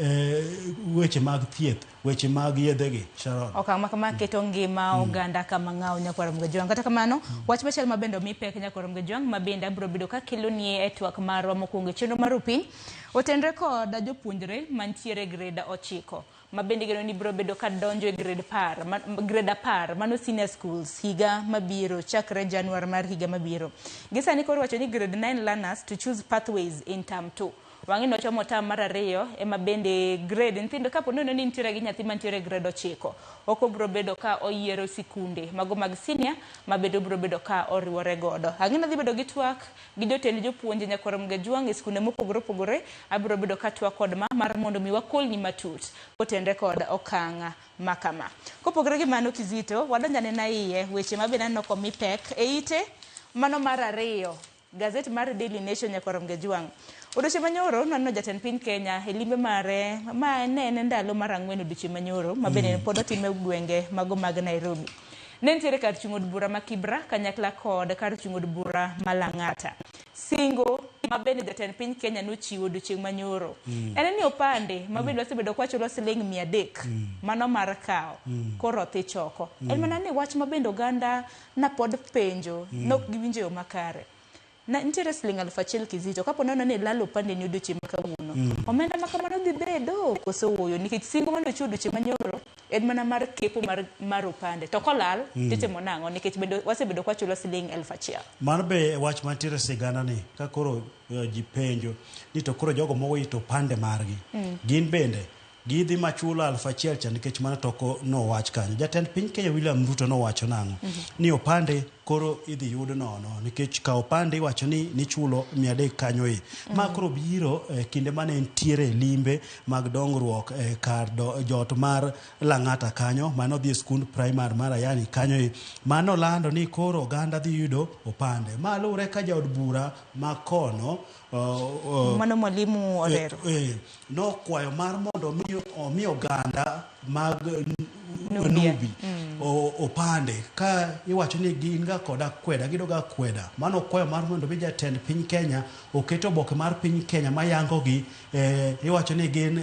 weche mag thieth, weche mag yedhegi. Sharon. Okang' ma kama keto ngima oganda kama ng'aw nyakwar Mgajwang'. Kata kamano, wach machielo ma bende omi pek nyakwar Mgajwang' ma bende abiro bedo kakeloni e twak marwa mokwongo e chenro mar Upiny, otenre kod jopuonjre mantiere e grade 9 ma bende igeno ni biro bedo ka donjo e grade 10 mano senior schools higa mabiro chakre Januar mar higa mabiro. Gi sani koro iwacho ni grade 9 learners to choose pathways in term 2. Wang'e ni wachomo term mar 2 ema bende grade nyithindo kapo ni oneno ni nitiere gi nyathi mantiere grade 9 ok obiro bedo ka oyiero sikunde mago mag senior ma bende obiro bedo ka oriwore godo. Ang'e ni adhi bedo gi twak gi jotend jopuonje nyakwar Mgajwang' e skunde mopogore opogore. Abiro bedo ka twak kod ma mar mondo mi wakolni matut kotenre kod okang' ma kama. Kopogore gi mano Kizito, wadonjo anena iye weche ma bende aneno komi pek e ite mano mar 2. Gazet mar Daily Nation nyakwar Mgajwang'. Odiochieng' manyoro naneno jatend piny Kenya e limbe mare ma ne en ndalo mar 4 odiochieng' manyoro ma bende pod otime gwenge mago mag Nairobi. Ne nitiere kar chung' od bura ma Kibra kanyakla kod kar chung' od bura ma Lang'ata. Singo ma bende jatend piny Kenya nochiwo odiochieng' manyoro. En ni opande ma bende wasebedo kwachulo siling 300 mano mar kawo koro odhi choko. En mana ni wach ma bende oganda na pod penjo nok giwinjo yo makare. Na nitiere siling 1000 Kizito kapo nono ni lalo opande ni odiochieng' ma kawuono. Omenda ma kamano dhi bedo koso wuoyo nikech singo mane ochiwo odiochieng' manyoro en mana mar kepo mar opande. To kolal titimo nang'o nikech bende wasebedo kwachulo siling 1000. Mano be wach mantiere sigana ni ka koro ji penjo ni to koro jogo mowito opande margi gin bende gidhi machulo 1000 cha nikech mano toko nowach kanyo. Jatend piny Kenya William Ruto nowacho nang'o? Ni opande koro idhi yud nono nikech ka opande iwacho ni nichulo 300 kanyo e. Ma koro biro kinde mane nitiere limbe mag dongruok kar jot mar Lang'ata kanyo mano dhi e skund primary mar Ayani kanyo e. Mano lando ni koro oganda dhi yudo opande. Ma luwre ka jaod bura ma kono mano mwalimu Orero. Nokwayo mar mondo omi oganda mag Nubi opande ka iwacho ni gin ga kod akweda, gido ga akweda. Mano okwayo mar mondo mi jatend piny Kenya oket oboke mar piny Kenya mayango gi iwacho ni gin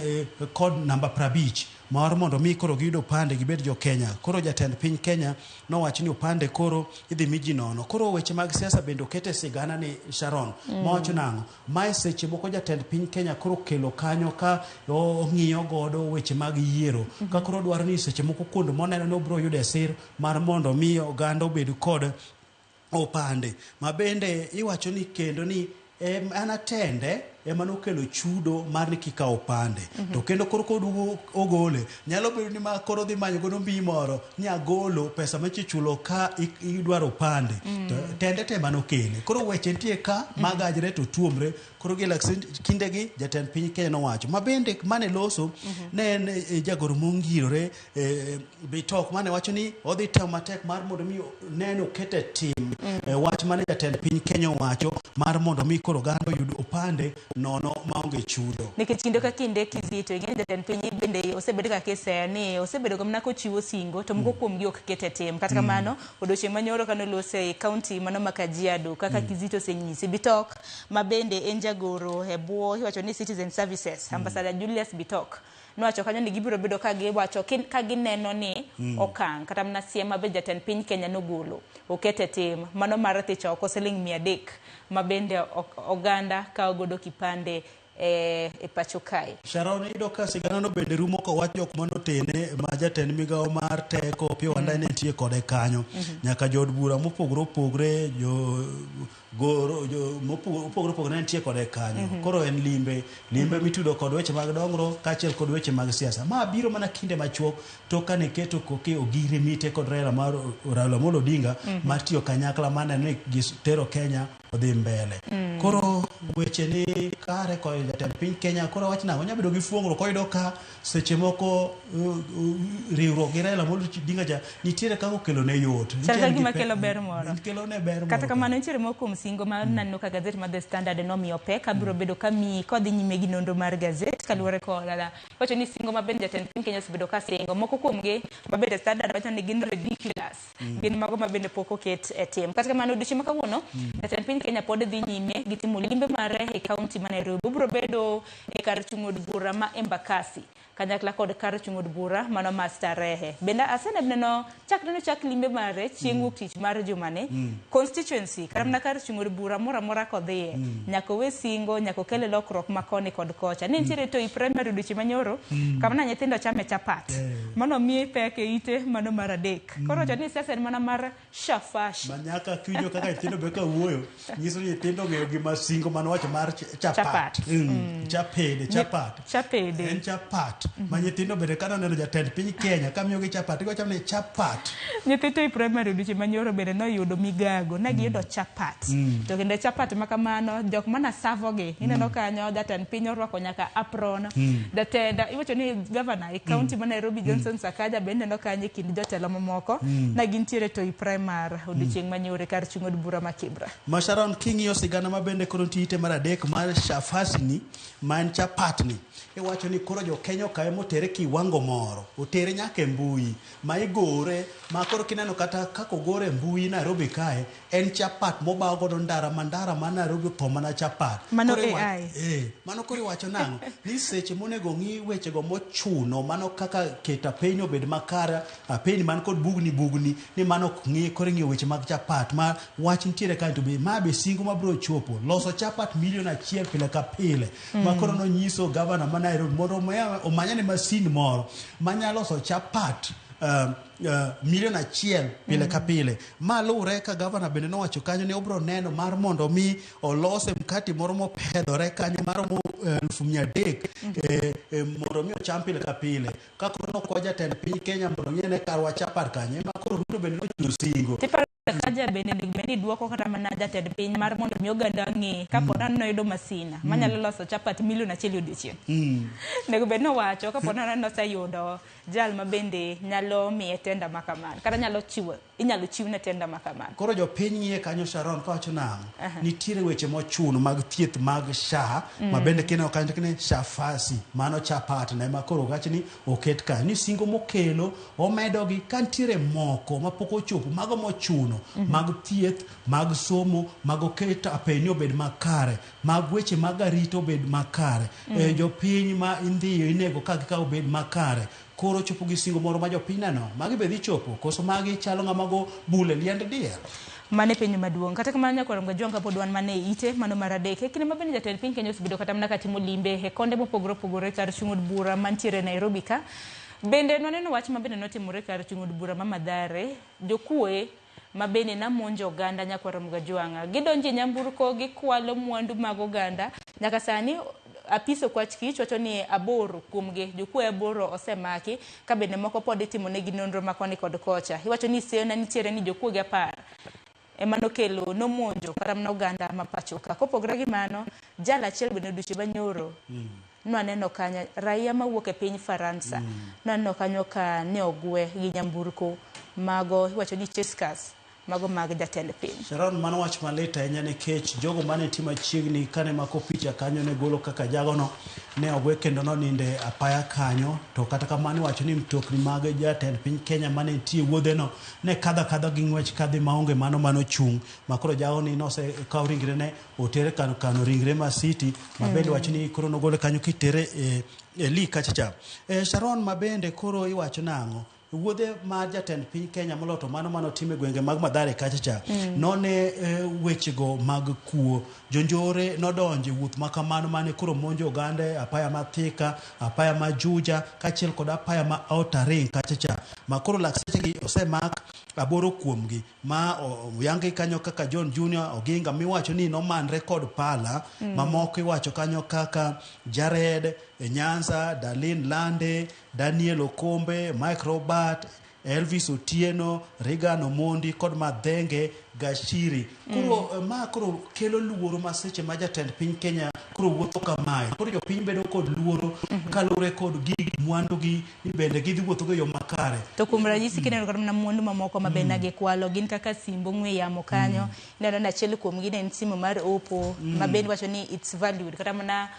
kod namba 50 mar mondo mi koro giyud opande gibed jo Kenya. Koro jatend piny Kenya nowacho ni opande koro idhi mi ji nono. Koro weche mag siasa bende okete sigana ni Sharon. Mawacho nang'o? Mae seche moko jatend piny Kenya koro kelo kanyo ka ong'iyo godo weche mag yiero. Ka koro dwaro ni seche moko kuond moneno ni obiro yude sir mar mondo mi oganda obed kod opande. Ma bende iwacho ni kendo ni anatende ema nokelo chudo mar ni kikawo opande. To kendo koro koduogo ogole nyalo bedo ni ma koro dhi manyo godo mbii moro ni agolo pesa machichulo ka idwaro opande. To tende te manokele. Koro weche nitie ka magajre to tuomre. Koro gi kindegi jatend piny Kenya nowacho. Ma bende mane loso ne en jagoro mongirore Bitok mane wacho ni odhi temo matek mar mondo mi neno kete tim wach mane jatend piny Kenya owacho mar mondo mi koro oganda oyud opande nono maonge chudo. Nikech kinde ka kinde Kizito ing'e jatend piny bende osebedo ka kiseyo ni osebedo mana kochiwo singo to moko kuomgi ok kete tim. Kata kamano odiochieng' manyoro kane olose e county mano ma Kajiado kaka Kizito osenyisi Bitok ma bende en jagoro e bwo iwacho ni Citizen Services Ambassador Julius Bitok nowacho kanyo ni gibiro bedo ka giwacho ka gineno ni okang' kata mana siem ma be jatend piny Kenya nogolo okete tim mano mar thicho oko siling 300 ma bende oganda kawo godo kipande e pacho kae. Sharon iyudo ka sigana no bende rumo kowach jok manotene ma jatend migawo mar teko Opiyo Wandayi ne nitie kode kanyo. Nyaka jood bura mopogore opogore jo goro jo mopogore opogore ne nitie kode kanyo. Koro en limbe mitudo kod weche mag dongruok kaachiel kod weche mag siasa. Ma biro mana kinde machuok to kane keto koke Ogiri Mite kod Raila Amolo Odinga mar tiyo kanyakla maneno ni gitero Kenya odhi mbele. Koro weche ni kare kod jatend piny Kenya koro wach nang'o onyalo bedo gi fuong'ruok koyudo ka seche moko riwruok gi Raila Amolo Odinga cha nitiere kaka okelo ne yot. Chal ka Nitiere gi gima pe- kelo ber moro. Kelo ne ber Kata moro. kamano nitiere moko kuom singo ma naneno ka gazet mar The Standard nomiyo pek abiro bedo ka miyi kodhi nyime gi nonro mar gazet kaluwore kod wacho ni singo ma bende jatend piny Kenya osebedo ka singo moko kuomgi ma bende Standard wacho ni gin ridiculous gin mago ma bende pok oket e tim. Kata kamano odiochieng' ma kawuono jatend piny Kenya pod dhi nyime gi timo limbe mare e kaunti ma Nairobi. Obiro bedo e kar chung' od bura ma Embakasi kanyakla kod kar chung' od bura mano ma Starehe. Bende aseneno chakre nochak limbe mare chieng' wuok tich mar jumani constituency kata mana kar chung' od bura moro amora kodhiye nyaka owe singo nyaka okel lokruok ma koni kod kocha. Ne nitiere Toi Primary odiochieng' manyoro kama ne nyithindo chame chapat. Mano miye pek e ite mano mar adek. Koro wacho ni siasa en mana mar shafashi. Ma nyaka kiwinjo kaka nyithindo be ka wuoyo nyiso ni nyithindo ong'eyo gima singo manowacho mar chapat. Chapat. Chapede, chapat. Chapede. En chapat. Ma nyithindo bende ka noneno jatend piny Kenya kamiyogi chapat, giwacho ni chapat. Nyithi Toi Primary odiochieng' manyoro bende noyudo migago, ne giyudo chapat. To kendo chapat ma kamano, jok mana savogi, ineno kanyo jatend piny orwako nyaka apron. Jatend, iwacho ni governor e county ma Nairobi Johnson Sakaja bende ineno kanyo e kind jotelo mamoko. Ne gintiere Toi Primary odiochieng' manyoro e kar chung' od bura ma Kibra. Ma Sharon king'iyo sigana ma bende koro nitie ite mar adek mar Shafasi ni, ma en chapat ni, iwacho ni koro jo Kenya okawe motere kiwango moro, otere nyaka e mbui, ma igore, ma koro kineno kata kaka ogore e mbui Nairobi kae, en chapat mobaw godo ndara ma ndara ma Nairobi otho mana chapat. Mano Koro AI. Mano koro iwacho nang'o? Ni seche monego ng'i wechego mochuno, mano kaka keto apeyni obed makare, apeyni man kod bugni bugni, ni mano ok ng'i, koro ing'iyo weche mag chapat, ma wach nitiere kae to be ma be singo mabiro chopo. Loso chapat milion 1 pile ka pile. Ma koro nonyiso gavana ma Nairobi mondo omanyane masin moro manyalo loso chapat milion 1 pile ka pile. Ma luwre ka gavana bende nowacho kanyo ni obiro neno mar mondo mi olose mkati moro mopedhore kanyo maromo 300,000 mondo mi ocham pile ka pile. Ka koro nokwa jatend piny Kenya mondo ong'e ne karwa chapat kanyo, ema koro Ruto bende nochiwo singo. Tiparo Sakaja bende onego bed ni duoko kata mana jatend piny mar mondo mi oganda ng'e kapo ni noyudo masina manyalo loso chapat milion 1 odiochieng'. Onego bed ni owacho kapo ni noseyudo jal ma bende nyalo miye tenda ma kamano kata nyalo chiwo inyalo chiwne tenda ma kamano. Koro jopiny ng'iye kanyo Sharon kawacho nang'o? Nitiere weche mochuno mag thieth mag SHA ma bende kineno kanyo to ni Shafasi mano chapat ne ma koro wach ni oket kanyo ni singo mokelo omedogi ka nitiere moko mapok ochopo mago mochuno mag thieth mag somo mag oket apeyni obed makare mag weche mag arita obed makare jopiny ma indhiyo inego ka gi ka obed makare. Koro chopo gi singo moro ma jopiny neno magi be dhi chopo koso magi chalo ng'ama go bule liend diel. Mano e penjo maduong'. Kata kamano nyakwar Mgajwang' kapod wan mana e ite mano mar adek. E kinde ma bende jatend piny Kenya osebedo kata mana katimo limbe e konde mopogore opogore kar chung' od bura mantiere Nairobi ka. Bende nwaneno wach ma bende notimore kar chung' od bura ma Mathare. Jokuoe ma bende namonjo oganda nyakwar Mgajwang'. Gidonjo e nyamburko gikwalo mwandu mag oganda. Nyaka sani apis okwach kich wacho ni 8 kuomgi, jokuoe 8 osemaki, ka bende moko pod itimo negi nonro ma koni kod kocha. Iwacho ni seyo ne nitiere ni jokuoge 10 ema nokelo nomonjo kata mana oganda ma pacho ka. Kopogore gi mano, jal achiel bende odiochieng' manyoro nwaneno kanyo raia mawuok e piny Faransa. Nwaneno kanyo ka ne ogwe gi nyamburko mago iwacho ni chase cars mago mag jatend piny. Sharon, mano wach malit ahinya nikech jogo mane nitie machiegni kane mako picha kanyo ne golo kaka jagono ne ogwe kendo noninde apaya kanyo, to kata kamano iwacho ni mtokni mag jatend piny Kenya mane nitie wuodheno ne kadho akadha gi ng'wech kadhi maonge mano manochung' ma koro jagoni nosekaw ringrene otere kano kano ringre ma city ma bende wacho ni koro nogole kanyo kitere e lee kacha cha. Sharon, ma bende koro iwacho nang'o? Wuodhe mar jatend piny Kenya moloyo to mano manotimo e gwenge mag Mathare kacha cha none wechego mag kuo. Jonjore nodonjo e wuoth makamano mane koro monjo oganda e apaya ma Thika, apaya ma Juja kaachiel kod apaya ma Outer Ring kacha cha. Ma koro lakseche gi osemak 8 kuomgi ma oyangi kanyo kaka John Junior Oginga miwacho ni nomanre kod pala, mamoko iwacho kanyo kaka Jared Nyanza, Darlene Lande, Daniel Okombe, Mike Robert, Elvis Otieno, Reagan Omondi kod Madhenge Gachiri. Koro ma koro kelo luoro ma seche ma jatend piny Kenya koro wuotho kamae. Koro jopiny bedo kod luoro kaluwore kod gig mwandu gi ni bende gidhi wuotho go e yo makare. To kuom ranyisi kineno kata mana mwandu mamoko ma bende gikwalo gin kaka simb ong'we yamo kanyo, ineno ni achiel kuom gi ne en simu mar Oppo ma bende iwacho ni it's valued kata mana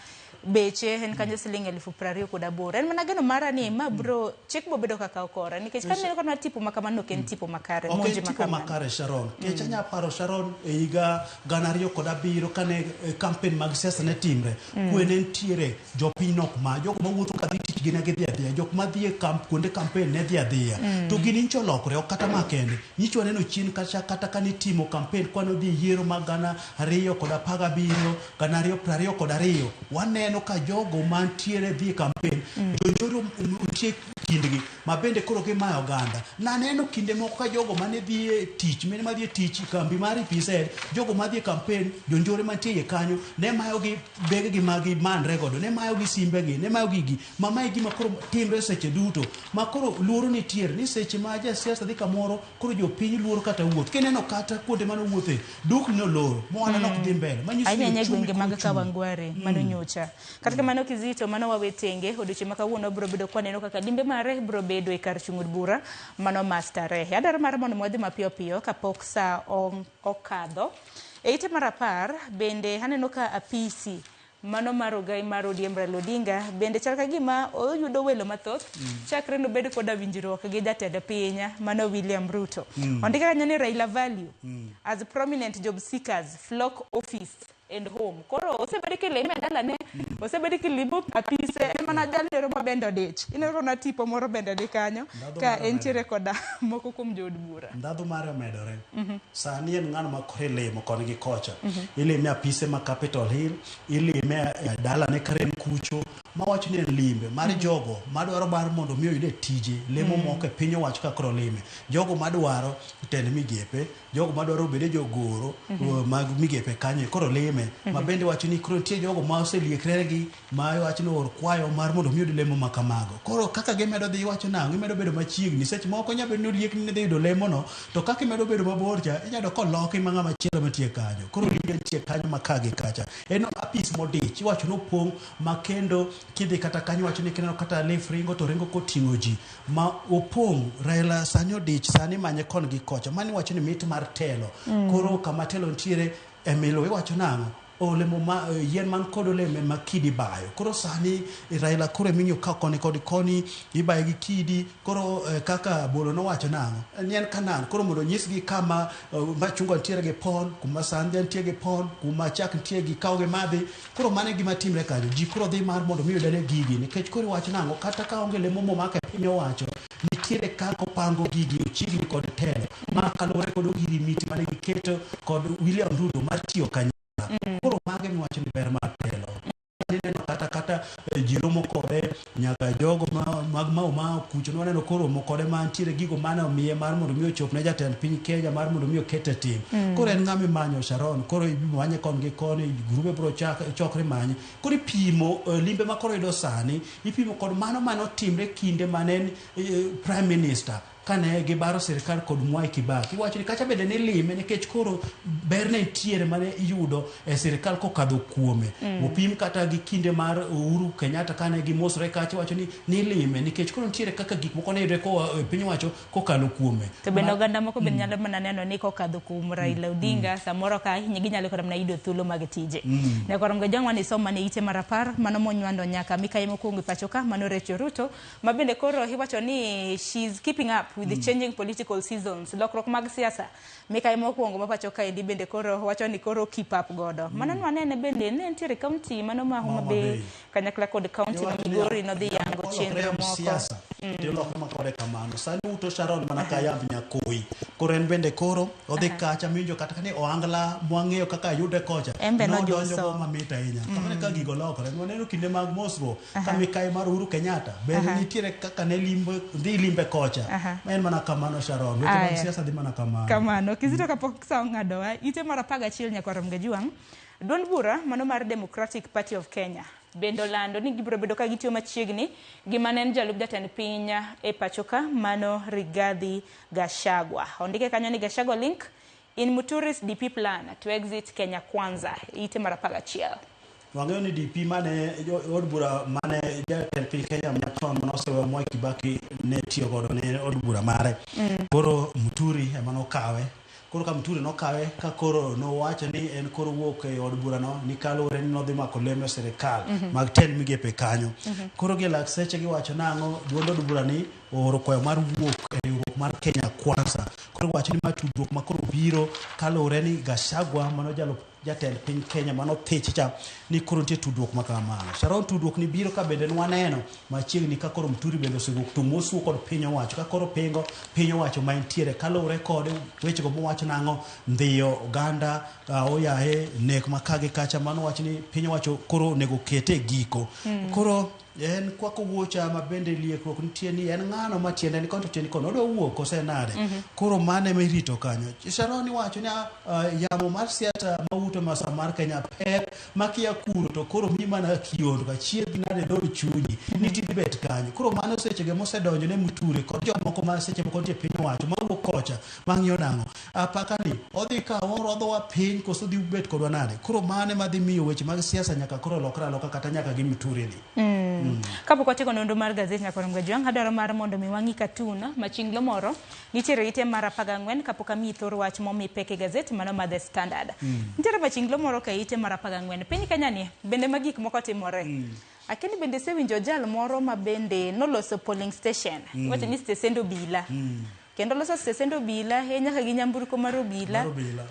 beche en kanyo siling 28,000. En mana geno mara ni ma bro chik bro bedo kaka okora nikech ka aneno kata tipo ma kamano ok en tipo makare, Ok monj en ma tipo kamano. makare Sharon. Kech anya paro Sharon e higa 2007 kane campaign mag siasa ne timre. Kwe ne nitiere, jopiny nok ma, jogo mawuotho kadhi tich gi ne gidhi adhiya, jok madhi e kamp, kuonde campaign ne dhi adhiya. To gini nyicha olokre, ok kata ma kende. Nyicha waneno chien kacha kata kane itimo campaign kwane odhi e yiero mag 2017, 2022, waneno ka jogo mantiere dhi e campaign, jonjore nitie kindgi ma bende koro gimayo oganda. Naneno kinde moko ka jogo mane dhi e tich, mine madhi e tich e kambi mar EPZ, jogo madhi e campaign, jonjore mantie iye kanyo, ne mayogi begegi ma gimanre godo, ne mayogi simbegi, ne mayo gigi, ma mae gima koro timre seche duto, ma koro luoro nitiere ni seche ma jasiasa dhi kamoro, koro jopiny luoro kata wuoth. Kineno kata kuonde mane owuothe, dukni nolor, ma ohala nok dhi mbele. Manyiso ni Ahinya ahinya e uchumi gwenge mag koro chung'. Kawangware mano nyocha. Kata kamano Kizito mano wawe tenge odiochieng' ma kawuono biro bedo kwaneno kaka limbe mare biro bedo e kar chung' od bura mano ma Starehe. Adwaro mar mondo wadhi mapiyo piyo kapok sa okadho. E ite mar 10 bende aneno ka apisi mano mar ogai mar ODM Raila Odinga bende chal ka gima oyudo welo mathoth chakre nobed koda winjruok gi jatend piny mano William Ruto. Ondike kanyo ni Raila value as prominent job seekers flock office and home. Koro osebed kilime e dalane, osebed kilimo apise, en mana jalero ma bende odich. Ineno ka tipo moro bende ni kanyo Ndhadhu ka mare entiere koda moko kuom jood bura. Ndhadhu mare omedore. Sani en ng'ano ma koro ilimo koni gi kocha. Ilime apise ma Capitol Hill, ilime e dalane Karen kucho, mawacho ni en limbe mar jogo madwaro mar mondo mi oyude tije, lemo moko e piny owacho ka koro lime. Jogo madwaro tend migepe, jogo madwaro bede jogoro mag migepe kanyo koro lime. Ma bende wacho ni koro nitie jogo ma oseliekre gi ma wacho ni or kwayo mar mondo mi oyud lemo ma kamago. Koro kaka gimedo dhi iwacho nang'o, gimedo bedo machiegni. Seche moko nyalo bedo ni oliekni ni dhi yudo lemo no, to kaka imedo bedo mabor cha, inyalo yudo koloki ma ng'ama chielo mantie kanyo. Koro limbe nitie kanyo ma ka gi kacha. En apis modich, iwacho ni opong' ma kendo kidhi kata kanyo iwacho ni kineno kata lif ringo to ringo koting'o ji ma opong'. Raila sani odich, sani imanye kon gi kocha. Mano iwacho ni mit mar telo. Koro kama telo nitiere e milo iwacho nang'o? Olemo ma yien man kod olemo ema kidi bayo. Koro sani Raila koro eming'iyo ka koni kod koni ibaye gi kidi. Koro kaka Bolo nowacho nang'o? Ni en Canaan. Koro mondo onyisgi kama machungwa nitiere gi pon, kuma sandhia nitie gi pon, kuma chak nitie gi kaw gi madhi. Koro mano e gima timre kanyo. Ji koro dhi mar mondo mi oyud ane gigi. Nikech koro iwacho nang'o? Kata ka onge lemo momako e piny owacho, nitiere kaka opango gigi ochiegni kod telo. Ma kaluwore kod ogirimiti mane giketo kod William Ruto mar tiyo kanyakla. Koro mago emiwacho ni ber mar telo. Ineno kata ji romo kode nyaka jogo mag Mau Mau kucho nwaneno koro romo kode mantiere gigo mane omiye mar mondo mi ochop ne jatend piny Kenya mar mondo mi oket e tim. Koro en ng'ama imanyo Sharon, koro imanye kon gi koni, grube biro chokre manye. Koro ipimo limbe ma koro yudo sani, ipimo kod mano mane otimre kinde mane en Prime Minister kane gibaro sirikal kod Mwai Kibaki. Iwacho ni kacha bende nilime nikech koro ber ne nitiere mane iyudo e sirikal kokadho kuome. Opim kata gi kinde mar Uhuru Kenyatta kane gimosre kacha, iwacho ni nilime nikech koro nitiere kaka gik moko ne yudre koa e piny owacho kokalo kuome. To bende oganda moko bende nyalo mana neno ni kokadho kuom Raila Odinga, samoro ka ahinya ginyalo kata mana yudo thuolo mag tije. Nyakwar Mgajwang' wane somo mane ite mar 10 mano monywando nyaka mikayi mokwongo e pacho ka mano Rachel Ruto ma bende koro iwacho ni she's keeping up with the changing political seasons, lokruok mag siasa. Mikayi mokwongo ma pacho kaendi bende koro wacho ni koro keep up godo. Mano nwanene bende ne nitiere county mano ma Homa Bay kanyakla kod county ma Migori nodhi yango chenro moko. Siasa tilokre ma kode kamano. Sani uto Sharon mana ka yamb nyakoi. Koro en bende koro odhi kacha minjo kata ni ohangla mwang'eyo kaka yude kocha. En be Nodonjo nojuso. go mamit ahinya. Kamano ka gigo lokore. Waneno kinde mag mosruok ka mikayi mar Uhuru Kenyatta bende nitiere kaka ne limbe dhi limbe kocha. Ma en mana kamano Sharon. Weche mag siasa dhi mana kamano. Kamano. Kizito kapok sa ong'adowa, ite mar 11 nyakwar Mgajuang', duond bura mano mar Democratic Party of Kenya. Bende olando ni gibiro bedo ka gitiyo machiegni gi mane en jalup jatend piny e pacho ka mano Rigathi Gachagua. Ondike kanyo ni Gachagua link in Muturi's DP plan to exit Kenya Kwanza, ite mar 11. Wang'eyo ni DP mane od bura mane jatend piny Kenya machon mane oseweyo Mwai Kibaki ne tiyo godo ne od bura mare. Koro Muturi ema nokawe. Koro ka Muturi nokawe ka koro nowacho ni en koro wuok e od bura no ni kaluwore ni nodhi mako lemo e sirikal mag tend migepe kanyo. Koro gi lak seche giwacho nang'o duond od bura ni ooro kwayo mar wuok e riwruok mar Kenya Kwanza. Koro giwacho ni ma tudruok ma koro biro kaluwore ni Gachagua mano jalup jatend piny Kenya mano thich cha ni koro nitie tudruok ma kamano. Sharon tudruok ni biro ka bende nwaneno machiegni ka koro Muturi bende osewuok to mosuo kod piny owacho ka koro pingo piny owacho ma entiere kaluwore kod wechego mowacho nang'o ndhiyo oganda oyaye nek ma ka gi kacha mano wacho ni piny owacho koro onego kete e giko. Koro en kwako wuocha ma bende liekruok nitie ni en ng'ano ma tiende ni koni to tiende ni kono odwa wuok kose nade. Koro mano ema irito kanyo. Sharon iwacho ni yamo mar siasa mawuto masa mar Kenya pek makia kuro to koro mi mana kiondo kachiedh nade dhood chunyi nitie dhi bet kanyo. Koro mano sechego mosedonjo ne Muturi kod jomoko ma seche moko nitie piny owacho mawuok kocha mang'iyo nang'o apaka ni odhi kawo orodhowa piny koso odhi bet kodwa nade. Koro mano ema dhi miyo weche mag siasa nyaka koro lokre aloka kata nyaka gi Muturi ni. Kapok watieko nonro mar gazet nyaka Gajwang', adwaro mar mondo mi wang'i katun machinglo moro nitiere ite mar 14 kapok amiyi thor wach momi pek e gazet mano mar The Standard. Nitiere machinglo moro ka ite mar 14 piny Kenya ni bende ma gik moko timore. Akini bende isewinjo jal moro ma bende noloso polling station. Iwacho ni stesend obila. Kendo loso stesend obila e nyaka gi nyamburko mar obila.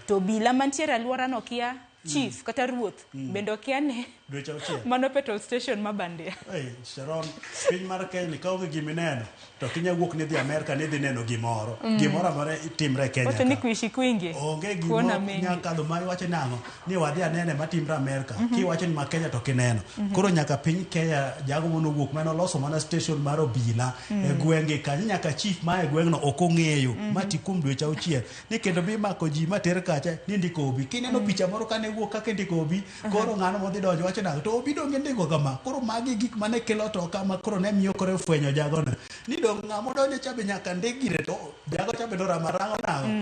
To obila mantiere alwora no kia chief kata ruoth bende okia ni Dweche auchiel. mano petrol station ma bandia. Hey, Sharon, piny mar Kenya ni kaonge gimineno to ok inyal wuok ni idhi Amerka ni idhi neno gimoro. Gimoro amora timre e Kenya Wacho ni ka. kuishi kwingi. Onge Kuona gima mengi. nyal kadho ma iwacho nang'o ni wadhi anene matimre Amerka. Kiwacho ni ma Kenya to ok ineno. Koro nyaka piny Kenya jago monowuok mane oloso mana station mar obila e gwenge kanyo nyaka chief ma e gweng'no ok ong'eyo ma ti kuom dweche auchiel ni kendo bi mako ji mater kacha ni ndiko obi. Kineno picha moro kane wuok kaka indiko obi koro ng'ano modhi donjo wacho nang'o to obi donge indiko kama. Koro magi gik mane kelo toka ma koro ne miyo koro fwenyo jagono ni dong ng'ama odonjo cha be nyaka ndik gire to jago cha be noramo rango nang'o.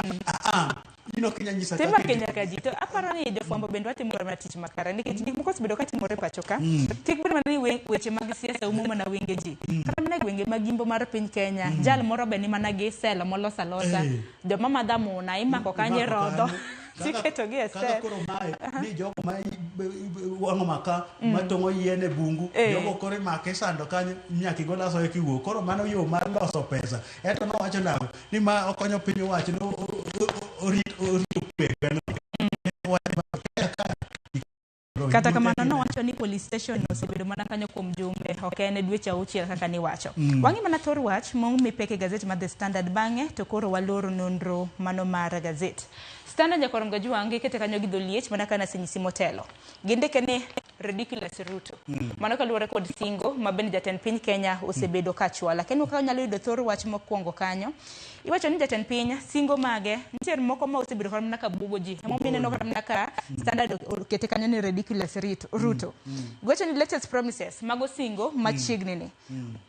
In ok inyal nyisa Timake kaka indiko. nyaka ji to aparo ni jofwambo bende watimo mana tich makare nikech gik moko osebedo ka timore pacho ka. Kik bed mana ni weche mag siasa umo mana wenge ji. Kata mana e gwenge mag imbo mar piny Kenya, jal moro be ni mana gi sel moloso alosa. Joma madho amuna imako kanyo irodho. Tiketo gi e Kaka sel. koro mae ni jogo ma wang'o maka matong'o yien e bungu jogo koro imake isando kanyo nyaka igol asoya kiwuok koro mano yo mar loso pesa ento nowacho nang'o ni ma okonyo piny owacho ni orito kwe e gweng'no. Kata kamano nowacho ni police station osebedo mana kanyo kuom jumbe ok en dweche auchiel kaka niwacho. Wang'i mana thor wach momi pek e gazet mar The Standard bang'e to koro waloro nonro mano mar gazet. Standard nyakwar Mgajuang' gikete kanyo gi dholiech mana kaka nasenyisi motelo. Gindike ni ridiculous Ruto. Mano kaluwore kod singo ma bende jatend piny Kenya osebedo ka chwalo. Kendo kaka wanyalo yudo thor wach mokwongo kanyo, iwacho ni jatend piny singo mage nitiere moko ma osebedo kata mana ka buogo ji. Emomiyo ineno kata mana ka Standard okete kanyo ni ridiculous Ruto. Giwacho ni latest promises mago singo machiegni ni.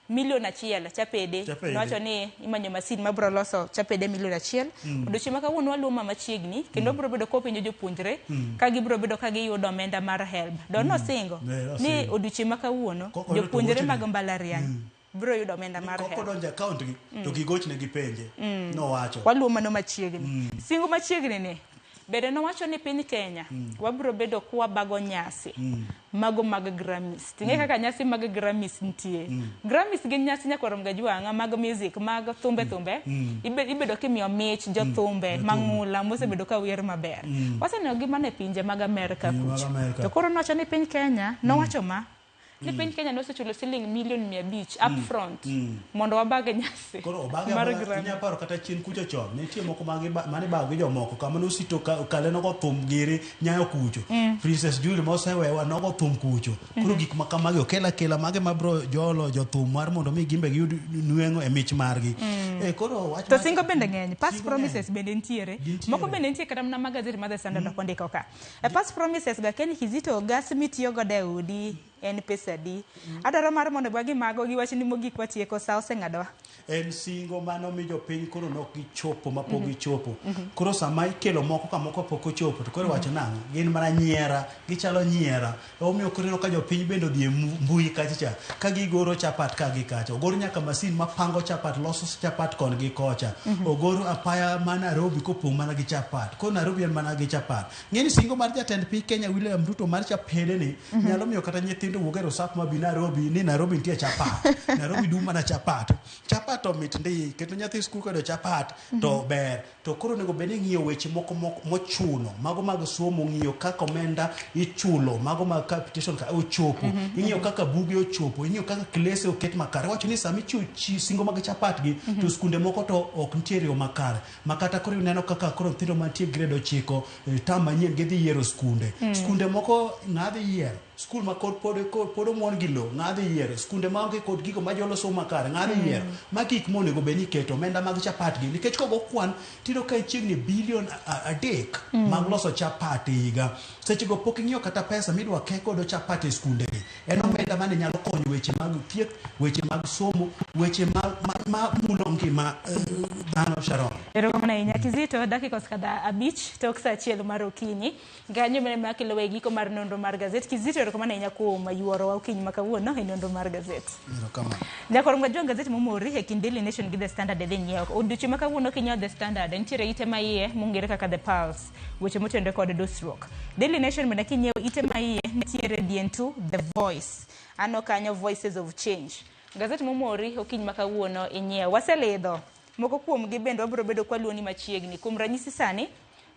Milion 1 chapede. Chapede. Nowacho ni imanyo masin mabiro loso chapede milion 1. Odiochieng' ma kawuono waluwo ma machiegni kendo biro bedo kopenjo jopuonjre ka gibiro bedo ka giyudo omenda mar HELB. Do nosingo Ne, ni odiochieng' ma kawuono Koko yudo to jopuonjre gochne. mag mbalariany biro yudo omenda mar Koko HELB. donjo e account gi to gigochne gipenje nowacho. Waluwo mano machiegni. Singo machiegni ni bende nowacho ni piny Kenya wabiro bedo kwabago nyasi mago mag Grammys. Ting'e kaka nyasi mag Grammys nitie. Grammys gin nyasi nyakwar Mgajuang' mag music mag thumbe thumbe. Ibedo kimiyo mich jothumbe mang'ula mosebedo ka wer maber. Waseneno gi mana e pinje mag Amerka Pinje mag kucho. Amerka. To koro nowacho ni piny Kenya nowacho ma ni piny Kenya nosechulo siling milion 500 upfront mondo wabag nyasi Koro obage mar abaga, Grammy. inya paro kata chien kucho chon nitie moko mane ibago gi jomoko kama nosito kale nogo thum giri nyayo kucho Princess Julie mosewewa nogo thum kucho koro gik ma kamagi okel akela mage mabro jolo jothum mar mondo mi gimbe giyud nweng'o e mich margi koro wach To singo bende ng'eny, past promises bende nitiere. Gintiere. Moko bende nitie kata mana magazet mar The Standard ok ondiko ka. E past promises ga Ken Kizito gas mitiyo godo e udi en pesa adi. Adwaro mar mondo wagi mago gi wachni mogik watieko sa oseng'adowa. En singo mano mi jopiny koro nok gichopo mapok gichopo. Koro sama ikelo moko ka moko pok ochopo to koro iwacho nang'o? Gin mana nyiera, gichalo nyiera. Omiyo koro ineno ka jopiny bende odhi e mbui kacha cha ka gigoro chapat ka gi kacha. Ogor nyaka masin mapango chapat, loso chapat kon gi kocha. Ogor apaya ma Nairobi kopong' mana gi chapat. Koro Nairobi en mana gi chapat. Ng'eni singo mar jatend piny Kenya William Ruto mar chapede ni nyalo miyo kata nyithindo wuog e rusap mabi Nairobi ni Nairobi nitie chapat. Nairobi dum mana chapat. Chapat to mit ndi kendo nyathi skul koyudo chapat to ber. To koro onego bed ni ing'iyo weche moko mochuno mago mag somo, ng'iyo kaka omenda ichulo, mago mag capitation ka ochopo, ing'iyo kaka buge ochopo, ing'iyo kaka klese oket makare. Wacho ni sama ichiwo singo mag chapat gi to skunde moko to ok nitiere yo makare. Ma kata koro ineno kaka koro nyithindo mantie grade 9 term manyien gidhi yiero skunde. Skunde moko ng'a dhi yiero? Skul ma kod pod omuon gi lowo ng'a dhi yiero? Skunde maonge kod gigo majolo somo makare ng'a dhi yiero? Ma gik monego bed ni iketo omenda mag chapat gi nikech kogo kwan tiyudo ka chiegni bilion 3 mag loso chapat e higa. Sechego pok ing'iyo kata pesa midwa ke godo chapat e skunde gi. En omenda mane nyalo konyo weche mag thieth, weche mag somo, weche ma mulo ngima dhano Sharon. Erokamano ahinya Kizito, dakika osekadho 5 tok sa 1 mar okinyi. Kanyo bende ma kelo e giko mar nonro mar gazet. Kizito, erokamano ahinya kuom yuorowa okinyi ma kawuono e nonro mar gazet. Erokamano. Nyakoro Mgajwang' gazet momori e kind Daily Nation gi The Standard idhi nyiewo. Odiochieng' ma kawuono kinyiewo The Standard, nitiere ite ma iye mong'ere kaka The Pulse, weche motenore kod dusruok. Daily Nation bende kinyiewo ite ma iye nitiere DN2 The Voice. Ano kanyo Voices of Change. Gazet momori okinyi ma kawuono inyiewo. Waselidho. Moko kuomgi bende wabiro bedo kwaluoni machiegni. Kuom ranyisi sani,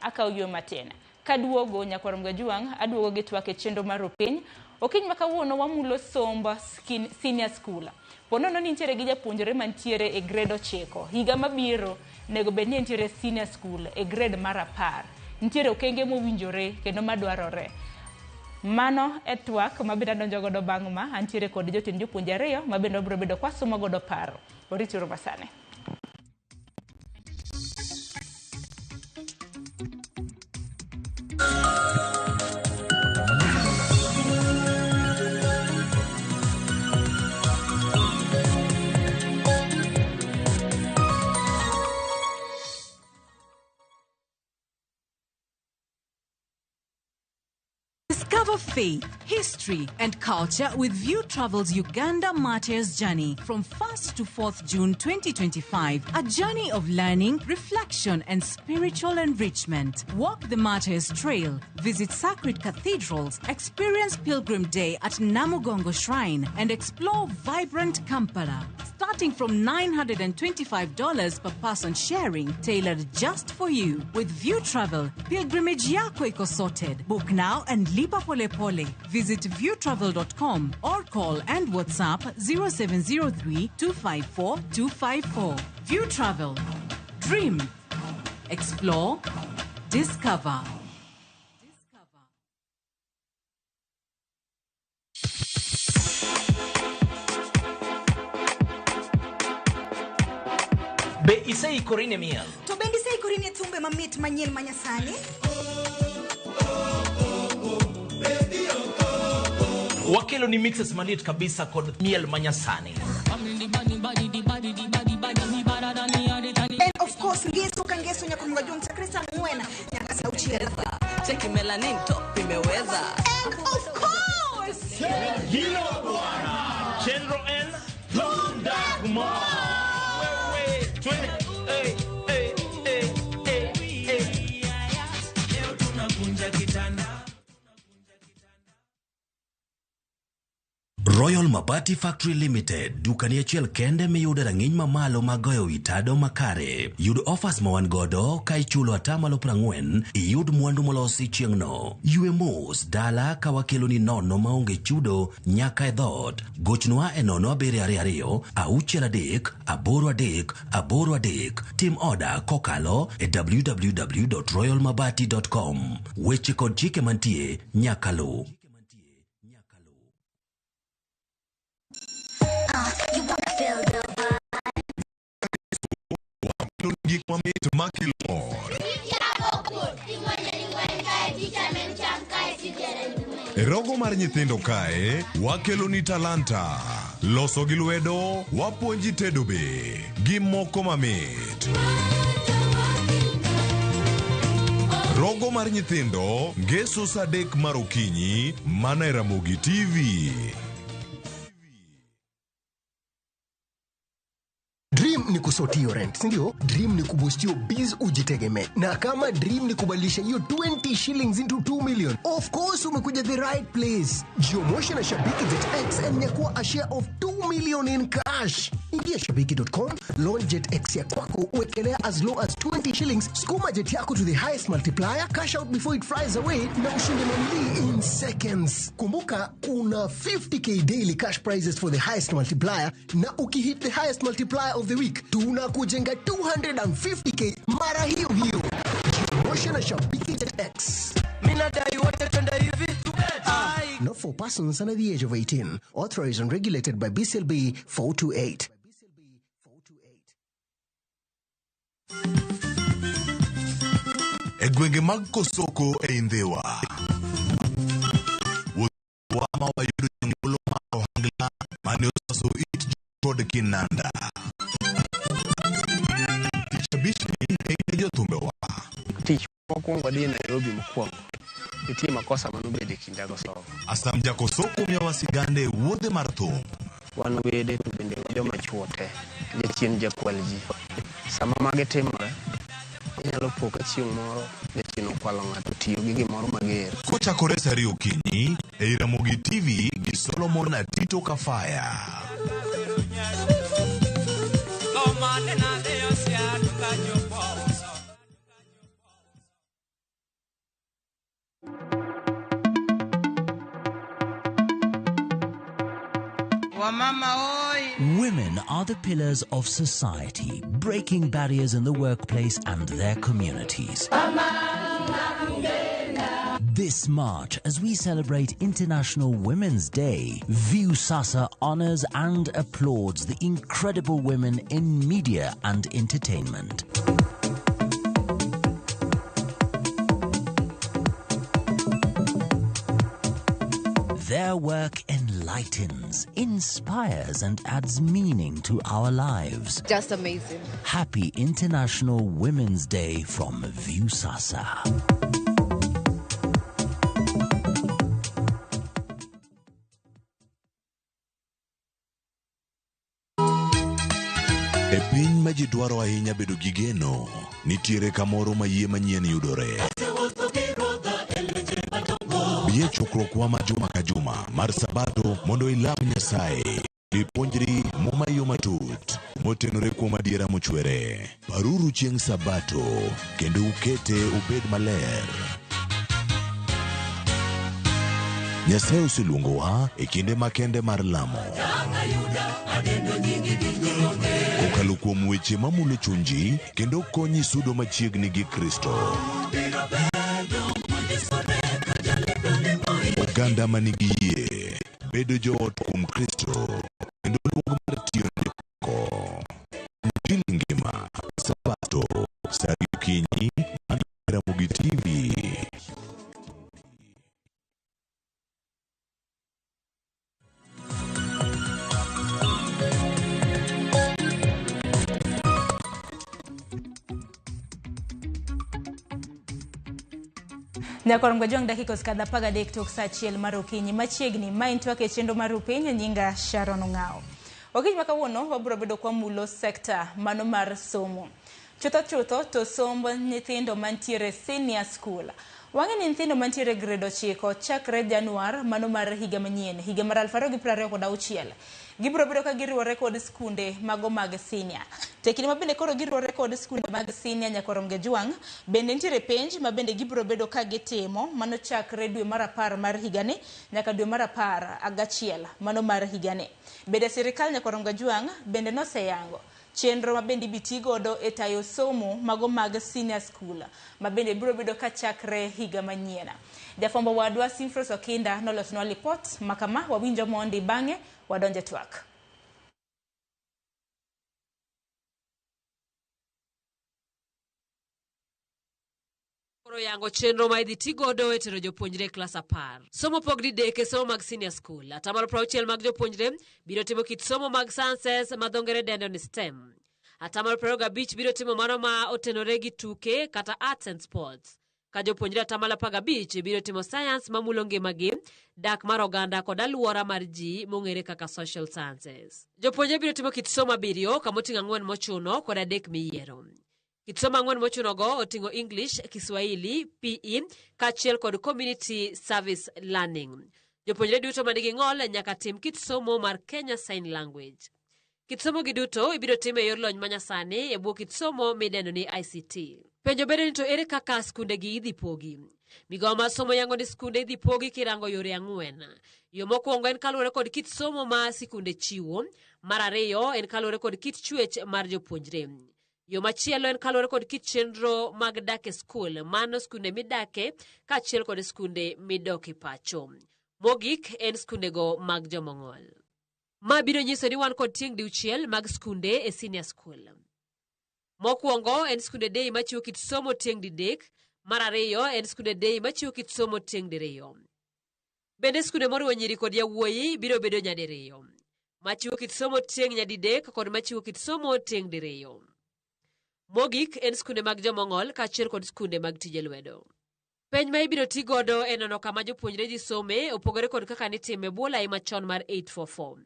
akawo ywe matin. Kaduogo Nyakwar Mgajuang', aduogo gi twak e chenro mar Opiny. Okinyi ma kawuono wamulo somb senior school. Po nono ni nitiere gi japuonjre mantiere e grade 9. Higa mabiro nego bed ni entiere senior school e grade mar 10. Nitiere okenge mowinjore kendo madwarore. Mano e twak mabende adonjo godo bang' ma antiere kod jotend jopuonje 2 mabende wabiro bedo kwasomo godo paro. Orituru masani. Discover faith, history, and culture with View Travel's Uganda Martyrs Journey from 1st to 4th June 2025. A journey of learning, reflection, and spiritual enrichment. Walk the Martyrs Trail, visit sacred cathedrals, experience Pilgrim Day at Namugongo Shrine, and explore vibrant Kampala. Starting from $925 per person sharing, tailored just for you. With View Travel, pilgrimage yako iko sorted. Book now and lipa pole pole. Visit viewtravel.com or call and WhatsApp 0703 254 254. View Travel. Dream. Explore. Discover. Be iseikori ne miel? To bende iseikori ne thumbe mamit manyien manyasani? Wakelo ni mixes maliet kabisa kod miel manyasani. And of course, ngeso ka ngeso nyaka Mgajuang' chakre saa 4 nyaka saa 6. Cheki melanin top imeweza. And of course, Hilo bwana. Chenro N Thundagmo. Wewe twende. Hey, hey, hey, hey, hey. Leo tunakunja kitanda. Royal Mabati Factory Limited, dukani achiel kende miyudo rang'iny mamalo mag goyo wi tado makare. Yud offers ma wan godo ka ichulo 40% iyud mwandu molosi chieng'no. Ywe mos dala ka wakeloni nono maonge chudo nyaka e dhoot. Gochnwa e 0722 63 83 83. Tim oda kokalo e www.royalmabati.com. Weche kod chike mantie nyaka luw. You wanna feel the vibe. Gik mamit makelo mor. E rogo mar nyithindo kae, wakelo ni talanta. Loso gi lwedo, wapuonji tedo be, gi moko mamit. Rogo mar nyithindo, ngeso saa 3 mar okinyi, mana e Ramogi TV. Dream ni kusort hiyo rent, si ndio? Dream ni kuboost hiyo biz ujitegemee. Na kama dream ni kubadilisha hiyo 20 shillings into 2 million, of course umekuja the right place. Jiomoshe na Shabiki Jet X and nyakua a share of 2 million in cash. Ingia shabiki.com, launch Jet X ya kwako, uwekelea as low as 20 shillings, sukuma jet yako to the highest multiplier, cash out before it flies away na ushinde mamili in seconds. Kumbuka kuna 50k daily cash prizes for the highest multiplier, na ukihit the highest multiplier of the week tunakujenga 250k mara hiyo hiyo. Jiomoshe na Shabiki Jet X. Minadai wote twende hivi. Not for persons under the age of 18. Authorized and regulated by BCLB 428. E gwenge mag Kosoko e Ndhiwa. Wuoth ma wayudo jangolo mar ohangla mane osaso it ji kod kinanda. Tich abich ni e in jothumbewa. Tich mokwongo adhi Nairobi mokwongo. Nitie makosa manobedo e kinda go Somo. Asam Jakosoko miyowa sigande e wuodhe mar thum. Wan wede to bende joma chuo te. Jachien jakwal ji. Sama magi timore, inyalo po ka chieng' moro jachien okwalo ng'ato tiyo gi gimoro mager. Kochakore saa 2 okinyi ei Ramogi TV gi Solomon Atito Kafaya. Women are the pillars of society, breaking barriers in the workplace and their communities. This March, as we celebrate International Women's Day, Viusasa honors and applauds the incredible women in media and entertainment. Their work enlightens, inspires, and adds meaning to our lives. Just amazing. Happy International Women's Day from Viusasa. E piny ma ji dwaro ahinya bedo gi geno, nitiere kamoro ma yie manyien yudore. Bi e chokruokwa ma juma ka juma mar Sabato mondo ilam Nyasaye. Ipuonjri Muma e yo matut motenore kuom adiera mochwere. Paruru chieng' Sabato kendo ukete obed maler. Nyasaye oseluongowa e kinde makende mar lamo. Kokalo kuom weche mamulo chunji kendo konyi sudo machiegni gi Kristo. Oganda manigi yie bedo joot kuom Kristo kendo luong mar tiyo ne jomoko. Injili ngima Sabato saa 2 okinyi mana e Ramogi TV. Nyakorom Gajwang' dakika osekadho 13 tok saa 1 mar okinyi machiegni. Ma en twak e chenro mar Rupiny, nyinga Sharon Ong'ao. Okinyi ma kawuono wabiro bedo kwamulo sekta mano mar somo. Chutho chutho to somb nyithindo mantiere senior school. Wang'e ni nyithindo mantiere grade 9 chakre Januar mano mar higa manyien, higa mar 2026. Gibiro bedo ka giriwore kod skunde mago mag senior. To e kinde ma bende koro giriwore kod skunde mag senior Nyakorom Gajwang', bende nitiere penj ma bende gibiro bedo ka gitimo mano chakre dwe mar 10 mar higani nyaka dwe mar 11 mano mar higani. Bende sirikal Nyakorom Gajwang' bende noseyango chenro ma bende ibiti godo e tayo somo mago mag senior school ma bende biro bedo ka chakre higa manyien. Jafwambo wadwa Simfros Okinda nolosonwa lipot ma kama, wawinjo mondi bang'e wadonje twak. Koro yango chenro ma idhi ti godo e tero jopuonjre e klas 10. Somo pog didek e somo mag senior school. Atamalo 60 mag jopuonjre biro timo kit somo mag sciences ma dho ngere dendo ni STEM. Atamalo 25 biro timo mano ma otenore gi tuke kata arts and sports. Ka jopuonjre atamalo 15 biro timo science mamulo ngimagi, dak mar oganda kod alwora mar ji mong'ere kaka social sciences. Jopuonjre biro timo kit somo 7 kama oting'o 4 mochuno kod 3 miyiero. Kit somo 4 mochunogo oting'o English, Kiswahili, PE kaachiel kod Community Service Learning. Jopuonjre duto manigi ng'ol nyaka tim kit somo mar Kenya Sign Language. Kit somo gi duto ibiro tim e yor lony manyasani e bwo kit somo midendo ni ICT. Penjo bedo ni to ere kaka skunde gi idhi pogi? Migawo mar somo yango ni skunde idhi pogi kirango yore 4. Yo mokwongo en kaluwore kod kit somo ma sikunde chiwo. Mar ariyo en kaluwore kod kit chwech mar jopuonjre. Yo machielo en kaluwore kod kit chenro mag dak e skul, mano skunde midake kaachiel kod skunde midoke pacho. Mogik en skundego mag jomong'ol. Ma biro nyiso ni wan kod tieng' diuchiel mag skunde e senior school. Mokwongo en skunde day machiwo kit somo tieng' didek, mar ariyo en skunde day machiwo kit somo tieng' diriyo. Bende skunde moriwo nyiri kod yawuoyi biro bedo nyadiriyo, machiwo kit somo tieng' nyadidek kod machiwo kit somo tieng' diriyo. Mogik en skunde mag jomong'ol kaachiel kod skunde mag tije lwedo. Penj ma ibiro ti godo e nono kama jopuonjre dhi some opogore kod kaka nitime e bwo lai machon mar 844.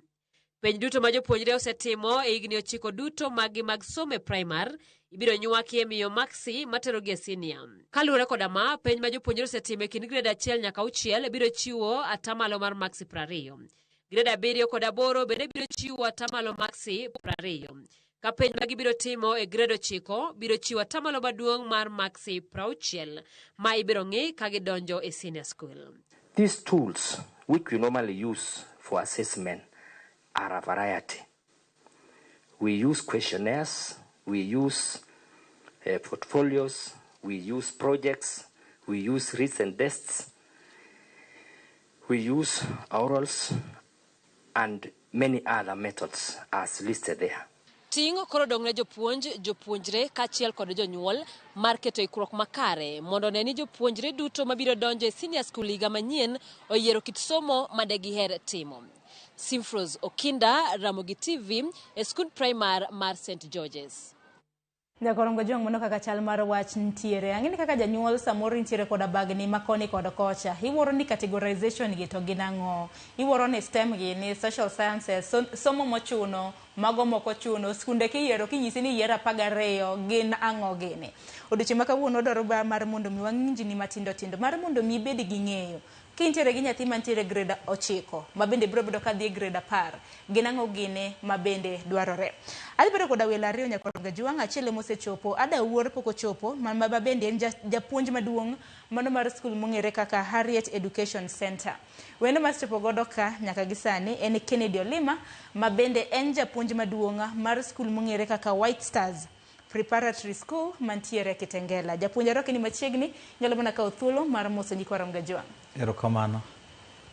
Penj duto ma jopuonjre osetimo e higni 9 duto maggi mag somo e primar ibiro nywaki e miyo maksi materogi e senior. Kaluwore koda ma, penj ma jopuonjre osetimo e kind grade 1 nyaka 6 biro chiwo atamalo mar maksi 20. Grade 7 kod 8 bende biro chiwo atamalo maksi 20. Ka penj ma gibiro timo e grade 9 biro chiwo atamalo maduong' mar maksi 60 ma ibiro ng'i ka gidonjo e senior school. These tools, which we normally use for assessment, are a variety. We use questionnaires, we use portfolios, we use projects, we use written tests, we use orals, and many other methods as listed there. Ting' koro dong' ne jopuonj, jopuonjre kaachiel kod jonyuol mar keto ikruok makare mondo one ni jopuonjre duto mabiro donjo e senior school higa manyien oyiero kit somo ma degiher timo. Simfros Okinda, Ramogi TV, e skund primar mar St. George's. Nyakorongo Jong, mano kaka chal mar wach nitiere. Ang'e ni kaka janyuol samoro intiere koda bagni ma koni kod kocha. Iwuoro ni categorization gi to gin ang'o? Iwuoro ni STEM gi ni social sciences, somo mochuno, mago mok ochuno, skunde kiyiero kinyisi ni yier 12 gin ang'o gini? Odiochieng' ma kawuono wadwaro ba mar mondo mi wang'injni matindo tindo, mar mondo mi ibed gi ng'eyo. Kintiere gi nyathi mantiere grade 9, ma bende biro bedo kadhi e grade 10, gin ang'o gini ma bende dwarore? Adhi bedo koda welo ariyo Nyakorongo Jwang', achiel ema osechopo, Ada Wuor pok ochopo, ma bende en japuonj maduong' mano mar skul mong'ere kaka Harriet Education Center. Wendo masechopo godo ka nyaka gi sani en Kennedy Olima, ma bende en japuonj maduong' mar skul mong'ere kaka White Stars Preparatory School mantiere Kitengela. Japuonj arwaki ni machiegni, nyalo mana kawo thuolo mar moso nyikwa Ramogi Jwang'. Erokamano.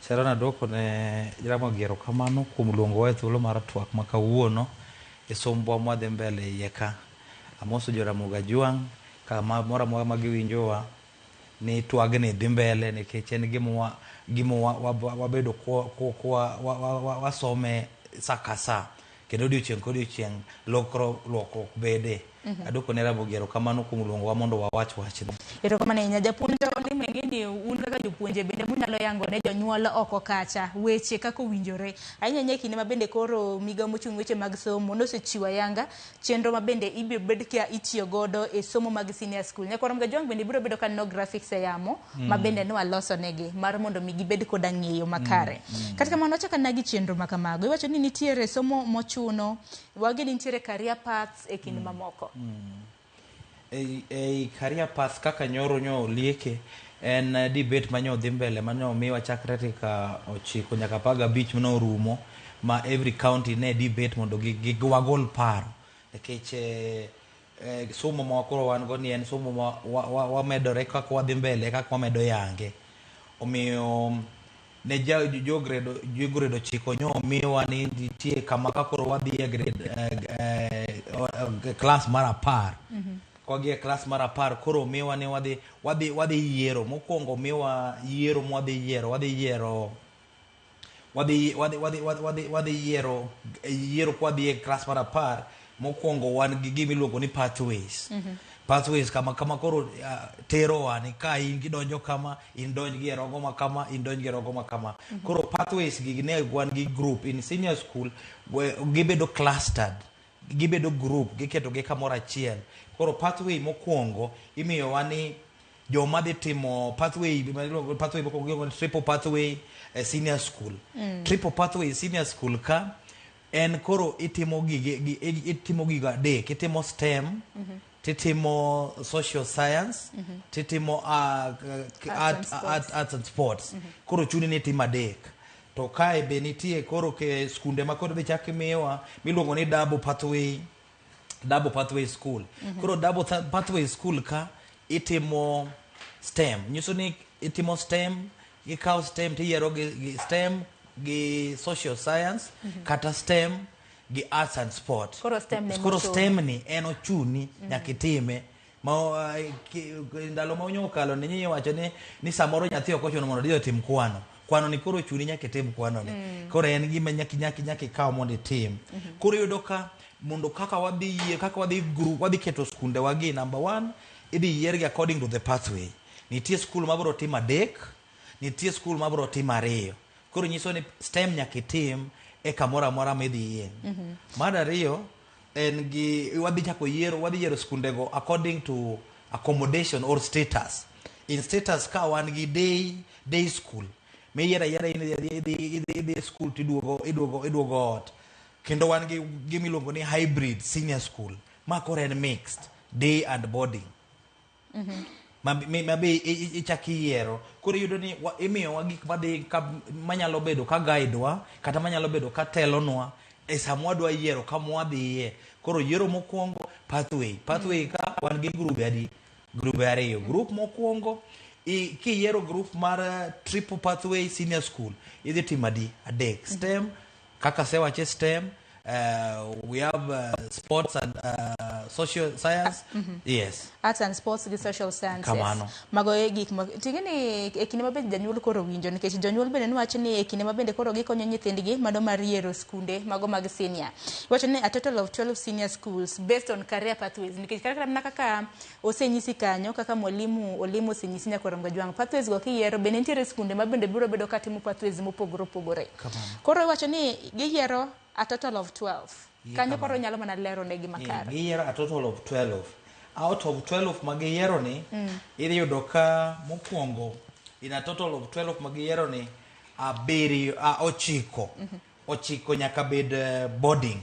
Sharon aduoko ne Ramogi erokamano kuom luongowa e thuolo mar twak ma kawuono e sombwa mwadhi mbele iye ka. Amoso jo Ramogi Ajwang' kama moro amora ma giwinjowa ni twagni dhi mbele nikech en gima wabedo wasome sa ka sa kendo odiochieng' ka odiochieng' lokruok bede. Aduoko ne Ramogi erokamano kuom luongowa mondo wawach wachni. Erokamano ahinya. Japuonj Olima, ing'e ni un kaka jopuonje bende munyalo yango ne jonyuol oko kacha weche kaka owinjore. Ahinya ahinya e kinde ma bende koro migawo mochung' weche mag somo nosechiwo ayanga chenro ma bende ibiro bed ka itiyo godo e somo mag senior school. Nyakwar Ramogi Ajwang' bende biro bedo ka neno graphics e yamo ma bende nwaloso negi mar mondo mi gibed koda ng'eyo makare. Kata kamano wachako anena gi chenro ma kamago. Iwacho ni nitiere somo mochuno, wagi ni nitiere career paths e kind mamoko. Ei career path kaka nyoro nyo olieke en debate manyo dhi mbele manyo miwa chakre tarik 9 nyaka 15 manorumo ma every county ne debate mondo gi wagol paro nikech somo ma koro wan go ni en somo ma wamedore kaka wadhi mbele kaka wamedo yange. Omiyo ne jo grade 9 nyo miwa ni nitie kama ka koro wadhi e grade class mar 10. Kwagi e klas mar 10 koro miwa ni wadhi yiero. Mokwongo miwa yiero mwadhi yiero, wadhi yiero wadhi yiero yiero kwadhi e klas mar 10. Mokwongo wan gi gima iluongo ni pathways. Pathways kama koro terowa ni ka in gidonjo kama, in donj gi e rogo ma kama, in donj gi e rogo ma kama. Koro pathways gi ne wan gi group in senior school, gibedo clustered, gibedo group, giketo gi kamoro achiel. Koro pathway mokwongo imiyowa ni joma dhi timo pathway pathway mokwongo iluongo ni triple pathway senior school. Triple pathway senior school ka en koro itimo gige itimo gigo adek, itimo STEM, titimo social science, titimo arts and sports. Koro chuni ni itimo adek. To kae be nitie koro ke skunde ma koro dhi chak imiyowa miluongo ni double pathway school. Koro double pathway school ka itimo STEM, nyiso ni itimo STEM, ikawo STEM tiyiero gi STEM gi social science, kata STEM gi arts and sport. Koro STEM ne Koro mochuno. STEM ni en ochuni nyaka itime. Ma ndalo ma okalo ni iwacho ni samoro nyathi ok ochuno mondo odhi otim kwano. Kwano ni koro ochuni nyaka itim kwano ni. Koro en gima nyaka ikaw mondo itim. Koro iyudo ka mondo kaka wadhi yie, kaka wadhi group, wadhi keto skunde wagi, number 1 idhi yiergi according to the pathway. Nitie school mabiro timo 3, nitie school mabiro timo 2. Koro nyiso ni STEM nyaka itim e kamoro amora midhiye. Mar 2 en gi wadhi chako yiero, wadhi yiero skundego according to accommodation or status. In status ka wan gi day school, miyiero ayiera in idhi school to iduogo ot. Kendo wan gi gima iluongo ni hybrid senior school, ma koro en mixed day and boarding. Ma be ichako iyiero. Koro iyudo ni imiyowa gik madhi manyalo bedo ka guide wa, kata manyalo bedo ka telonwa e sama wadwa yiero kama wadhiye. Koro yiero mokwongo pathway. Pathway ka wan gi grube adi? Grube 2. Group mokwongo kiyiero group mar triple pathway senior school, idhi timo adi? 3. STEM, kaka asewache STEM, we have sports and social science. Yes. Arts and sports gi social sciences. Kamano. Mago e gik ma ting'eni e kinde ma bende janyuol koro winjo, nikech jonyuol bende niwacho ni e kinde ma bende koro gikonyo nyithindgi mano mar yiero skunde mago mag senior. Iwacho ni a total of 12 senior schools based on career pathways, nikech kata mana kaka osenyisi kanyo, kaka mwalimu Olimo osenyisi nyaka Mgajwang', pathways go kiyiero bende nitiere skunde ma bende biro bedo katimo pathways mopogore opogore. Koro iwacho ni giyiero a total of 12. Kanyo koro nyalo mana lero negi makare. Giyiero a total of 12. Out of 12 magiyiero ni, iyudo ka mokwongo in a total of 12 magiyiero ni 7 9. 9 nyaka bed boarding.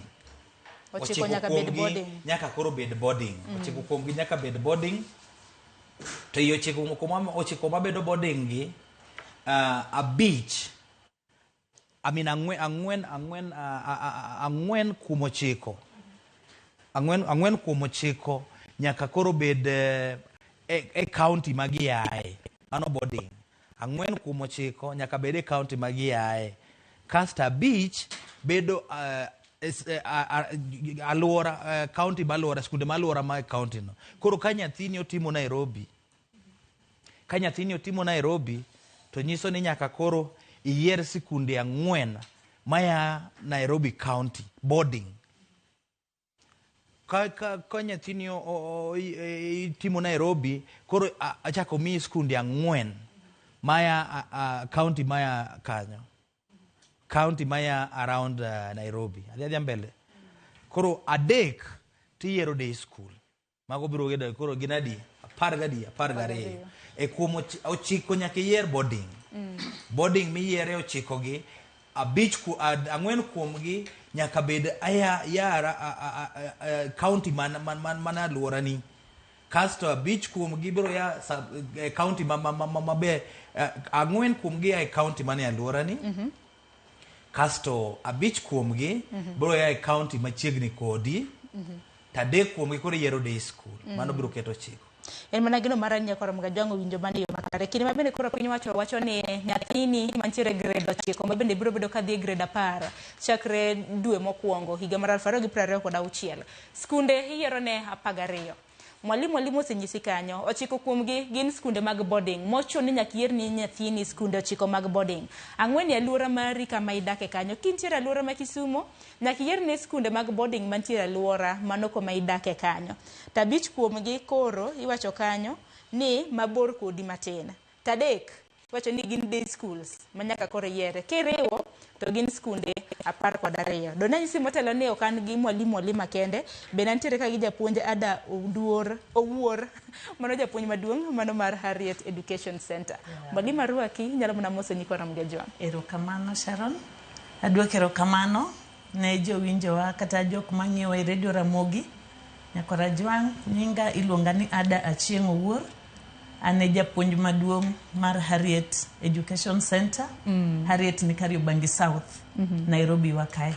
9 nyaka bed boarding. Nyaka koro bed boarding. 9 kuomgi nyaka bed boarding. To i 9 mabedo boarding gi 5, I mean 4 kuom 9. 4 kuom 9 nyaka koro bed e county ma giaye. Mano boarding. 4 kuom 9 nyaka bed e county ma giaye. Kasto 5 bedo aluora, county maluora, skunde maluora ma county no. Koro ka nyathini otimo Nairobi, to nyiso ni nyaka koro iyier sikunde 4 maya Nairobi County boarding. Ka nyathini itimo Nairobi, koro achako miyi skunde 4 maya county maya kanyo. County maya around Nairobi. Adhi mbele. Koro 3 tiyiero day school. Mago biro bedo koro gin adi? 10 12. E kuom 9 nyaka iyier boarding. Boarding miyiere 9 gi 5 4 kuomgi nyaka bed yara county man aluorani. Kasto 5 kuomgi biro ya county maber, 4 kuomgi ya e county man e aluorani. Kasto 5 kuomgi biro ya e county machiegni kodi. To 3 kuomgi koro yiero day school. Mano biro keto 9. En mana gino mar nyakoro Mgajwang' owinjo mana yo makare. Kinde ma bende koro piny owacho wacho ni nyathini mantiere grade 9 ma bende biro bedo kadhi e grade 10 chakre dwe mokwongo higa mar 2026. Skunde iyiero ne 12. Mwalimu mwalimu osenyisi kanyo, ochiko kuomgi gin skunde mag boarding. Mochuno ni nyaka iyier ni nyathini skunde ochiko mag boarding. Ang'wen e aluora mari kama idake kanyo. Kintiere aluora ma Kisumo, nyaka iyier ne skunde mag boarding mantiere aluora mano kuma idake kanyo. To abich kuomgi koro iwacho kanyo ni mabor kodi matin. To adek iwacho ni gin day schools ma nyaka koro iyiere. Kiriwo to gin skunde 12. Donge anyisi motelo ni ok an gi mwalimu Olima kende, bende antiere ka gi japuonj Ada Oduor, Owuor, mano japuonj maduong' mano mar Harriet Education Center. Mwalimu arwaki, inyalo mana moso nyikwa Ramogi Ajwang'. Erokamano Sharon. Aduoko erokamano ne jowinjowa kata jok mang'iyowa e Radio Ramogi. Nyakwar Ajwang', nyinga iluonga ni Ada Achieng' Owuor. An e japuonj maduong' mar Harriet Education Center. Harriet ni Kariobangi South, Nairobi wa kae.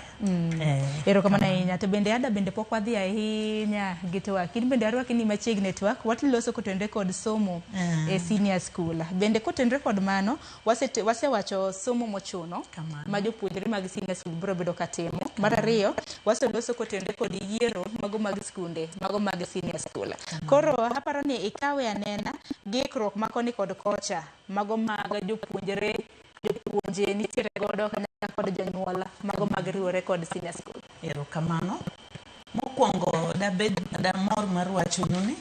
Erokamano ahinya. To bende Ada bende pok wadhi ahinya gi twak. In bende arwaki ni machiegni e twak. Waloso kotenore kod somo e senior school. Bende kotenore kod mano, wasewacho somo mochuno ma jopuonjre mag senior school biro bedo ka timo. Mar ariyo, waseloso kotenore kod yiero mago mag skunde, mago mag senior school. Koro aparo ni ikawe anena gi ikruok ma koni kod kocha, mago mag jopuonjre, jopuonje nitiere godo kanyakla kod jonyuol, mago mag riwore kod senior school. Erokamano. Mokwongo dabed damor mar wachonu ni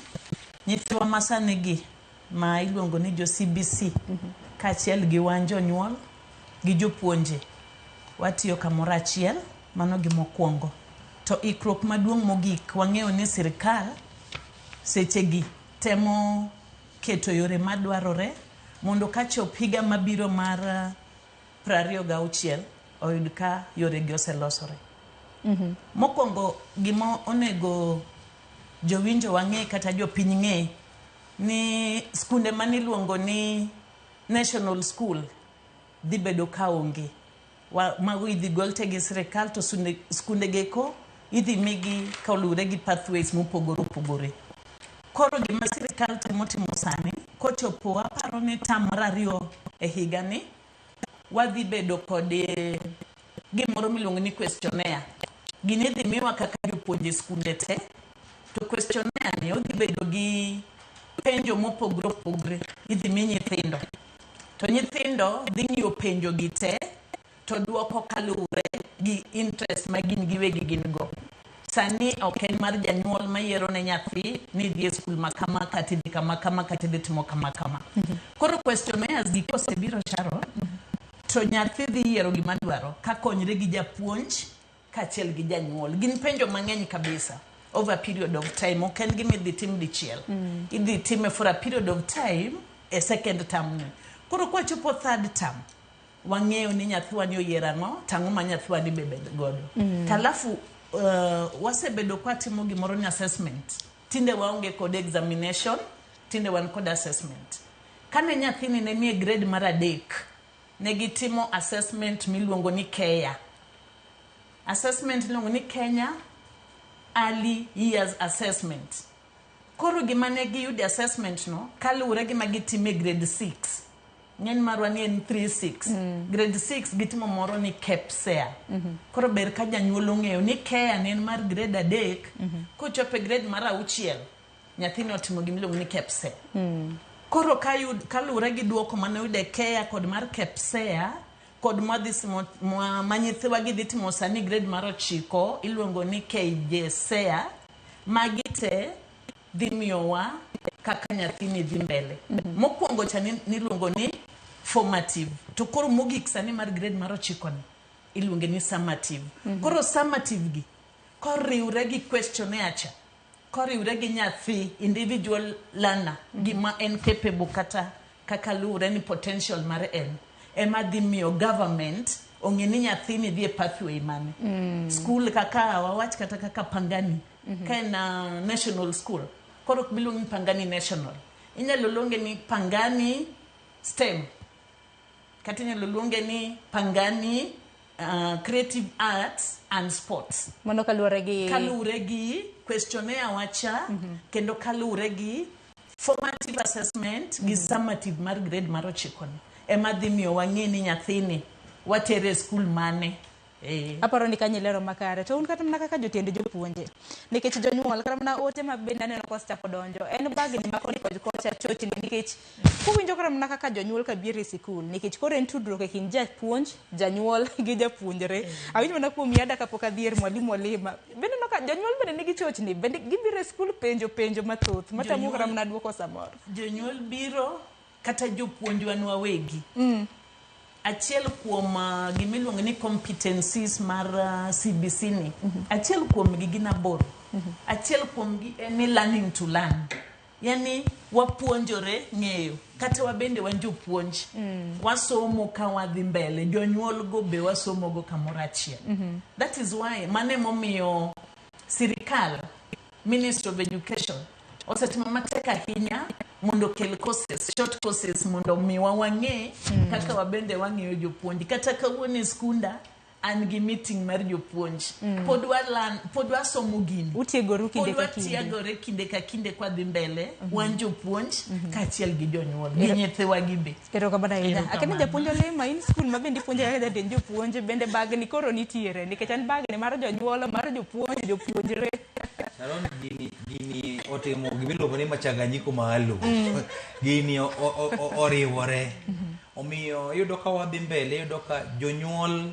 nyithiwa masani gi ma iluongo ni jo CBC kaachiel gi wan jonyuol gi jopuonje watiyo kamoro achiel, mano gima okwongo. To ikruok maduong' mogik wang'eyo ni sirikal sechegi temo keto yore madwarore mondo kachop higa mabiro mar 26 oyud ka yoregi oselosore. Mokwongo gima onego jowinjo wang'e kata jopiny ng'e ni skunde maniluongo ni national school dhi bedo ka onge. Mago idhi gol te gi sirikal to skunde geko idhi migi kaluwore gi pathways mopogore opogore. Koro gima sirikal temo timo sani, kochopo aparo ni term mar ariyo e higani, wadhi bedo kod gimoro miluongo ni questionnaire. Gini idhi miwa kaka jopuonje skunde te, to questionnaire ni odhi bedo gi penjo mopogore opogore idhi mi nyithindo. To nyithindo dhi ng'iyo penjo gi te to duoko kaluwore gi interest ma gin giwegi gin go. Sani ok en mar janyuol mayiero ne nyathi ni idhi e skul ma kama kata idhi kama kama kata idhi timo kama kama. Koro questionnaires gi kosebiro Sharon, to nyathi dhi yiero gima dwaro ka konyre gi japuonj kaachiel gi janyuol. Gin penjo mang'eny kabisa over a period of time. Ok en gima idhi tim dichiel. Idhi time for a period of time e second term ni. Koro kwachopo third term, wang'eyo ni nyathiwa ni oyiero ang'o, to ang'o ma nyathiwa ni be bed godo. To alafu wasebedo kwatimo gimoro ni assessment. Tinde waonge kod examination, tinde wan kod assessment. Kane nyathini ne nie grade mar 3, ne gitimo assessment miluongo ni KEA. Assessment miluongo ni Kenya Early Years Assessment. Koro gima ne giyudo e assessment no, kaluwore gi ma gitimo e grade 6. Ng'eny marwa ni en 3-6. Grade 6 gitimo moro ni KPSEA. Koro ber ka janyuol ong'eyo ni KEA ne en mar grade 3, kochopo e grade mar 6, nyathini otimo gima iluongo ni KPSEA. Koro kaluwore gi duoko mane oyudo e KEA kod mar KPSEA, kod ma nyithiwa gi dhi timo sani grade mar 9 iluongo ni KJSEA, magi te dhi miyowa kaka nyathini dhi mbele. Mokwongo cha niluongo ni formative, to koro mogik sani mar grade mar 9 ni iluonge ni summative. Koro summative gi koriwre gi questionnaire cha, koriwre gi nyathi individual learner, gima en capable kata kaka luwre ni potential mar en, ema dhi miyo government ong'e ni nyathini dhi e pathway mane. School kaka wawach kata kaka Pangani, ka en national school, koro ok biluong ni Pangani National. Inyalo luonge ni Pangani STEM, kata inyalo luonge ni Pangani Creative Arts and Sports. Mano kaluwore gi kaluwore gi questionnaire wacha, kendo kaluwore gi formative assessment gi summative mar grade mar 9 ni. Ema dhi miyo wang'e ni nyathini watere e skul mane Aparo ni kanyo ilero makare. To un kata mana kaka jotend jopuonje, nikech jonyuol kata mana ote ma bende aneno kosechako donjo, en bagni ma koni kod kocha chochni nikech kuwinjo kata mana kaka jonyuol ka biro e sikul, nikech koro en tudruok e kind japuonj, janyuol gi japuonjre. Awinjo mana kuom Yada kapok adhi ir mwalimu Olima. Bende ineno ka jonyuol bende nigi chochni, bende gibiro e sikul penjo penjo mathoth matamo kata mana duoko samoro. Jonyuol biro kata jopuonj wan wawegi. Achiel kuom gima iluongo ni competencies mar CBC ni, achiel kuomgi gin aboro. Achiel kuomgi en ni learning to learn. Yani wapuonjore ng'eyo. Kata wabende wan jopuonj. Wasomo ka wadhi mbele. Jonyuol go be wasomo go kamoro achiel. That is why mano emomiyo sirikal, Ministry of Education, osetimo matek ahinya mondo okel courses, short courses mondo omiwa wang'e kaka wabende wang'iyo jopuonj. Kata kawuono e skunda an gi meeting mar jopuonj. Pod walan, pod wasomo gini. Utiegoru kinde Pod ka kinde. watiegore kinde ka kinde kwadhi mbele. Wan jopuonj kaachiel gi jonyuol gi nyithiwa gi be. Erokamano ahinya. Akeni Erokamano. japuonj Olima, in skul ma bende ipuonjo kaka jatend jopuonj, bende bagni koro nitiere nikech en bagni mar jonyuol, mar jopuonj, jopuonjre. Sharon, gini otimo gimiluongo ni machanganyiko maalum. Gini oriwore. Omiyo iyudo ka wadhi mbele, iyudo ka jonyuol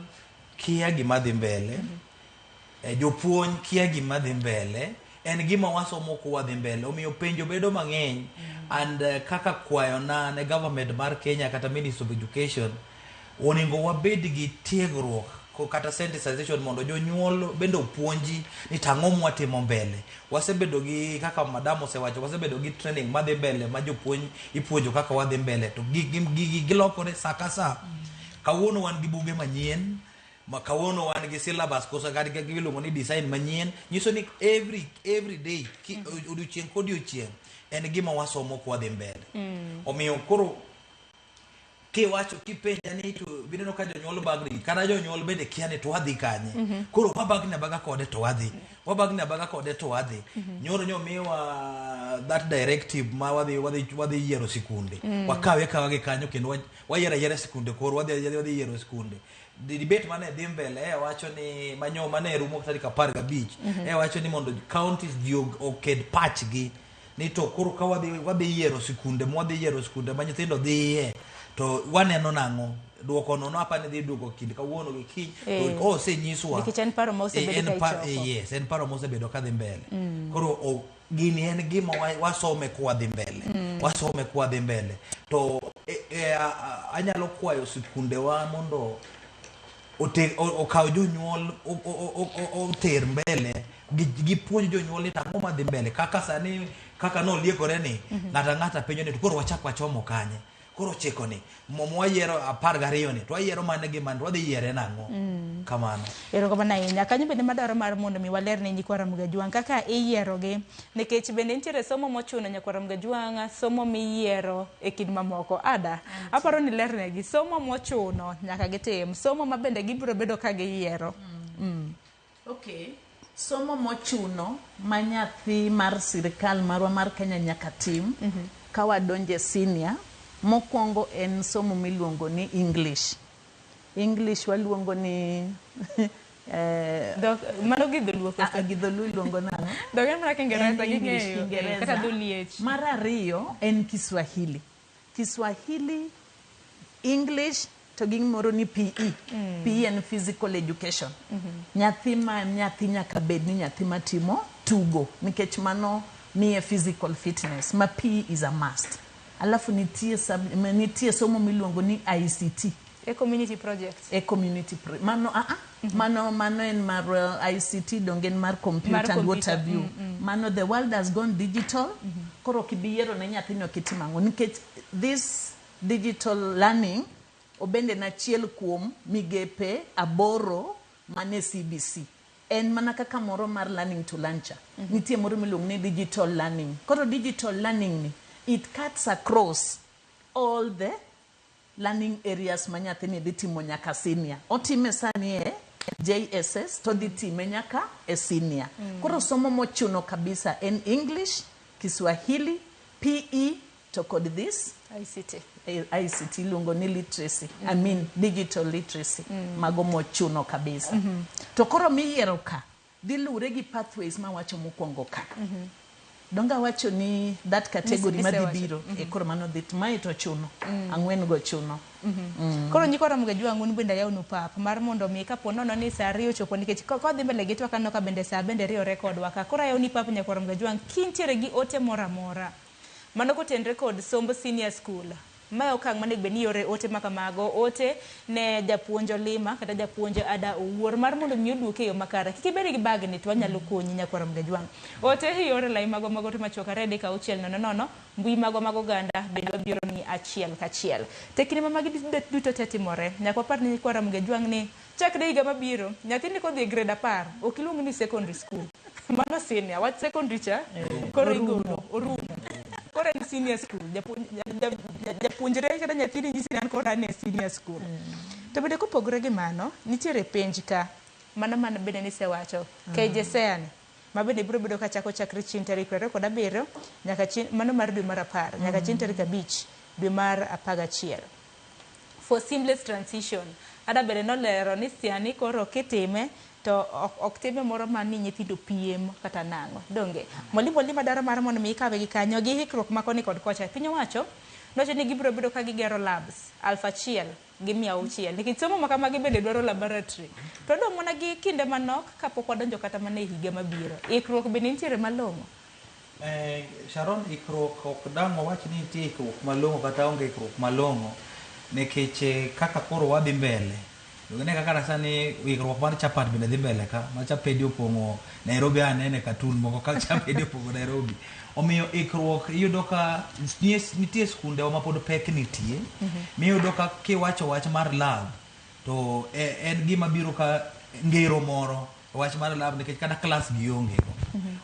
kia gima dhi mbele, jopuonj kia gima dhi mbele, en gima wasomo kwa dhi mbele. Omiyo penjo bedo mang'eny. And kaka kwayona ne government mar Kenya kata Ministry of Education, onego wabed gi tiegruok kata sensitization mondo jonyuol bende opuonji ni tang'o mwatimo mbele. Wasebedo gi kaka madam osewacho, wasebedo gi training madhi mbele ma jopuonj ipuonjo kaka wadhi mbele to gigi gilokore sa ka sa. Kawuono wan gi buge manyien, ma kawuono wan gi syllabus koso kata giluongo ni design manyien, nyiso ni every day odiochieng' kodiochieng' en gima wasomo kwadhi mbele. Omiyo koro kiwacho kipenja ni to bineno ka jonyuol bagni kata jonyuol bende kia ni to wadhi kanye. Koro wabagni abaga kode to wadhi, wabagni abaga kode to wadhi. Nyoro nyomiwa that directive ma wadhi yiero sikunde. Wakawe akawa gi kanyo kendo wayiero ayiera sikunde koro wadhi yiero sikunde. The debate mane dhi mbele e wacho ni manyo mane rumo tarik 15 e wacho ni mondo counties ji oked pachgi ni to koro ka wadhi yiero sikunde mwadhi yiero sikunde ma nyithindo dhiye to waneno nang'o duoko no no apani dhi duoko kind kawuono gi kiny to osenyiswa Nikech en paro ma osebedo ka ichoko. Yes, en paro mosebedo kadhi mbele. Koro gini en gima wasome kwadhi mbele. Wasome kwadhi mbele to anyalo kwayo sikundewa mondo okaw jonyuol oter mbele gipuonj jonyuol ni tang'o madhi mbele kaka sani kaka noliekore ni ng'ata ng'ata penjo ni to koro wachak wachomo kanye koro chiko ni mwayiero 12 ni to wayiero mane gi mane to wadhi yiere nang'o kamano. Erokamano ahinya. Kanyo bende madwaro mar mondo mi waler ne nyikwa Ramogi Ajwang' kaka iyierogi nikech bende nitiere somo mochuno nyakwa Ramogi Ajwang' somo miyiero e kind mamoko. Ada, aparo ni lernegi somo mochuno nyaka gitim, somo ma bende gibiro bedo ka giyiero. Okay. Somo mochuno ma nyathi mar sirikal marwa mar Kenya nyaka tim ka wadonje senior, mokwongo en somo miluongo ni English. English waluongo ni Mano gi dholuo koso? Gi dholuo iluongo nang'o? Dhok en mana Kiingereza En English, ging'eyo. Kiingereza. Kata dholiech. Mar ariyo en Kiswahili. Kiswahili, English to gi gimoro ni PE. PE en physical education. Nyathi ma nyathi nyaka bed ni nyathi matimo tugo nikech mano miye physical fitness ma PE is a must. Alafu nitie somo miluongo ni ICT. E community project. E community mano mano en mar ICT donge en mar computer Mar and what computer. have you. Mano the world has gone digital. Koro ok ibi yiero ne nyathini ok itim ang'o nikech this digital learning obende en achiel kuom migepe 8 mane CBC. En mana kaka moro mar learning to learn cha. Nitie moro miluongo ni digital learning. Koro digital learning ni it cuts across all the learning areas ma nyathini dhi timo nyaka senior. Otime sani e JSS to dhi time nyaka e senior. Koro somo mochuno kabisa en English, Kiswahili, PE To kod this ICT. ICT iluongo ni literacy, I mean digital literacy, mago mochuno kabisa. To koro miyiero ka dhi luwre gi pathways mawacho mokwongo ka. Donga wacho ni that category Nise madhi wacho. biro e koro mano dhi mae to chuno. Ang'wen go chuno. Koro nyikwa Ramogi Ajwang' un bende ayawnu pap mar mondo mi kapo nono ni saa ariyo ochopo nikech kodhi mbele gi twak aneno ka bende saa bende riwore kodwa ka. Koro ayawni pap nyakwa Ramogi Ajwang' kintiere gi ote moro amora mano kotenre kod somb senior school. Mae okang' monego bed ni iore ote ma kamago, ote ne japuonj Olima kata japuonj Ada Owuor mar mondo mi oduoki e yo makare. Kik ibed gi bagni to wanyalo konyi nyakwa Ramogi Ajwang'. Ote iore lai magwa mag ote machuok 2 3 6 0 0, mbui magwa mag oganda bende wabiro ni achiel kachiel. Te kinde ma magi duto te timore, nyaka wapar ni nyikwa Ramogi Ajwang' ni chakre higa mabiro, nyathini kodhi e grade 10, ok iluong ni secondary school. Mano senior, wach secondary cha, koro igolo, orumo. Koro en senior school, japuonjre kata nyathini nyisi ni an koro an e senior school. To bende kopogore gi mano, nitiere penj ka, mano man bende nisewacho, KJSEA ni, ma bende biro bedo kachako chakre chieng' tarik 27 nyaka chieng' mano mar dwe mar 10, nyaka chieng' tarik 5 dwe mar 11. For seamless transition, Ada bende nolero ni sani koro kitime to ok time moro ma ni nyithindo piem kata nang'o. Donge? Mwalimu Olima dwaro mar mondo mi ikawe gi kanyo gi hikruok ma koni kod kocha. Piny owacho nowacho ni gibiro bedo ka gigero labs 1600 nikech somo ma kamagi bende dwaro laboratory. To dong' mana gi kinde manok kapok wadonjo kata mana e higa mabiro. Ikruok bende nitiere malong'o? Sharon, ikruok ok dang' wawach ni nitie ikruok malong'o kata onge ikruok malong'o nikech kaka koro wadhi mbele. Donge kaka sani ikruok mar chapat bende dhi mbele ka, ma chapedi opong'o Nairobi, anene cartoon moko ka chapedi opong'o Nairobi. Omiyo ikruok iyudo ka nitie skunde wa ma pod pek nitie. Miyudo ka kiwacho wach mar lab to en gima biro ka ngero moro wach mar lab nikech kata klas gionge go.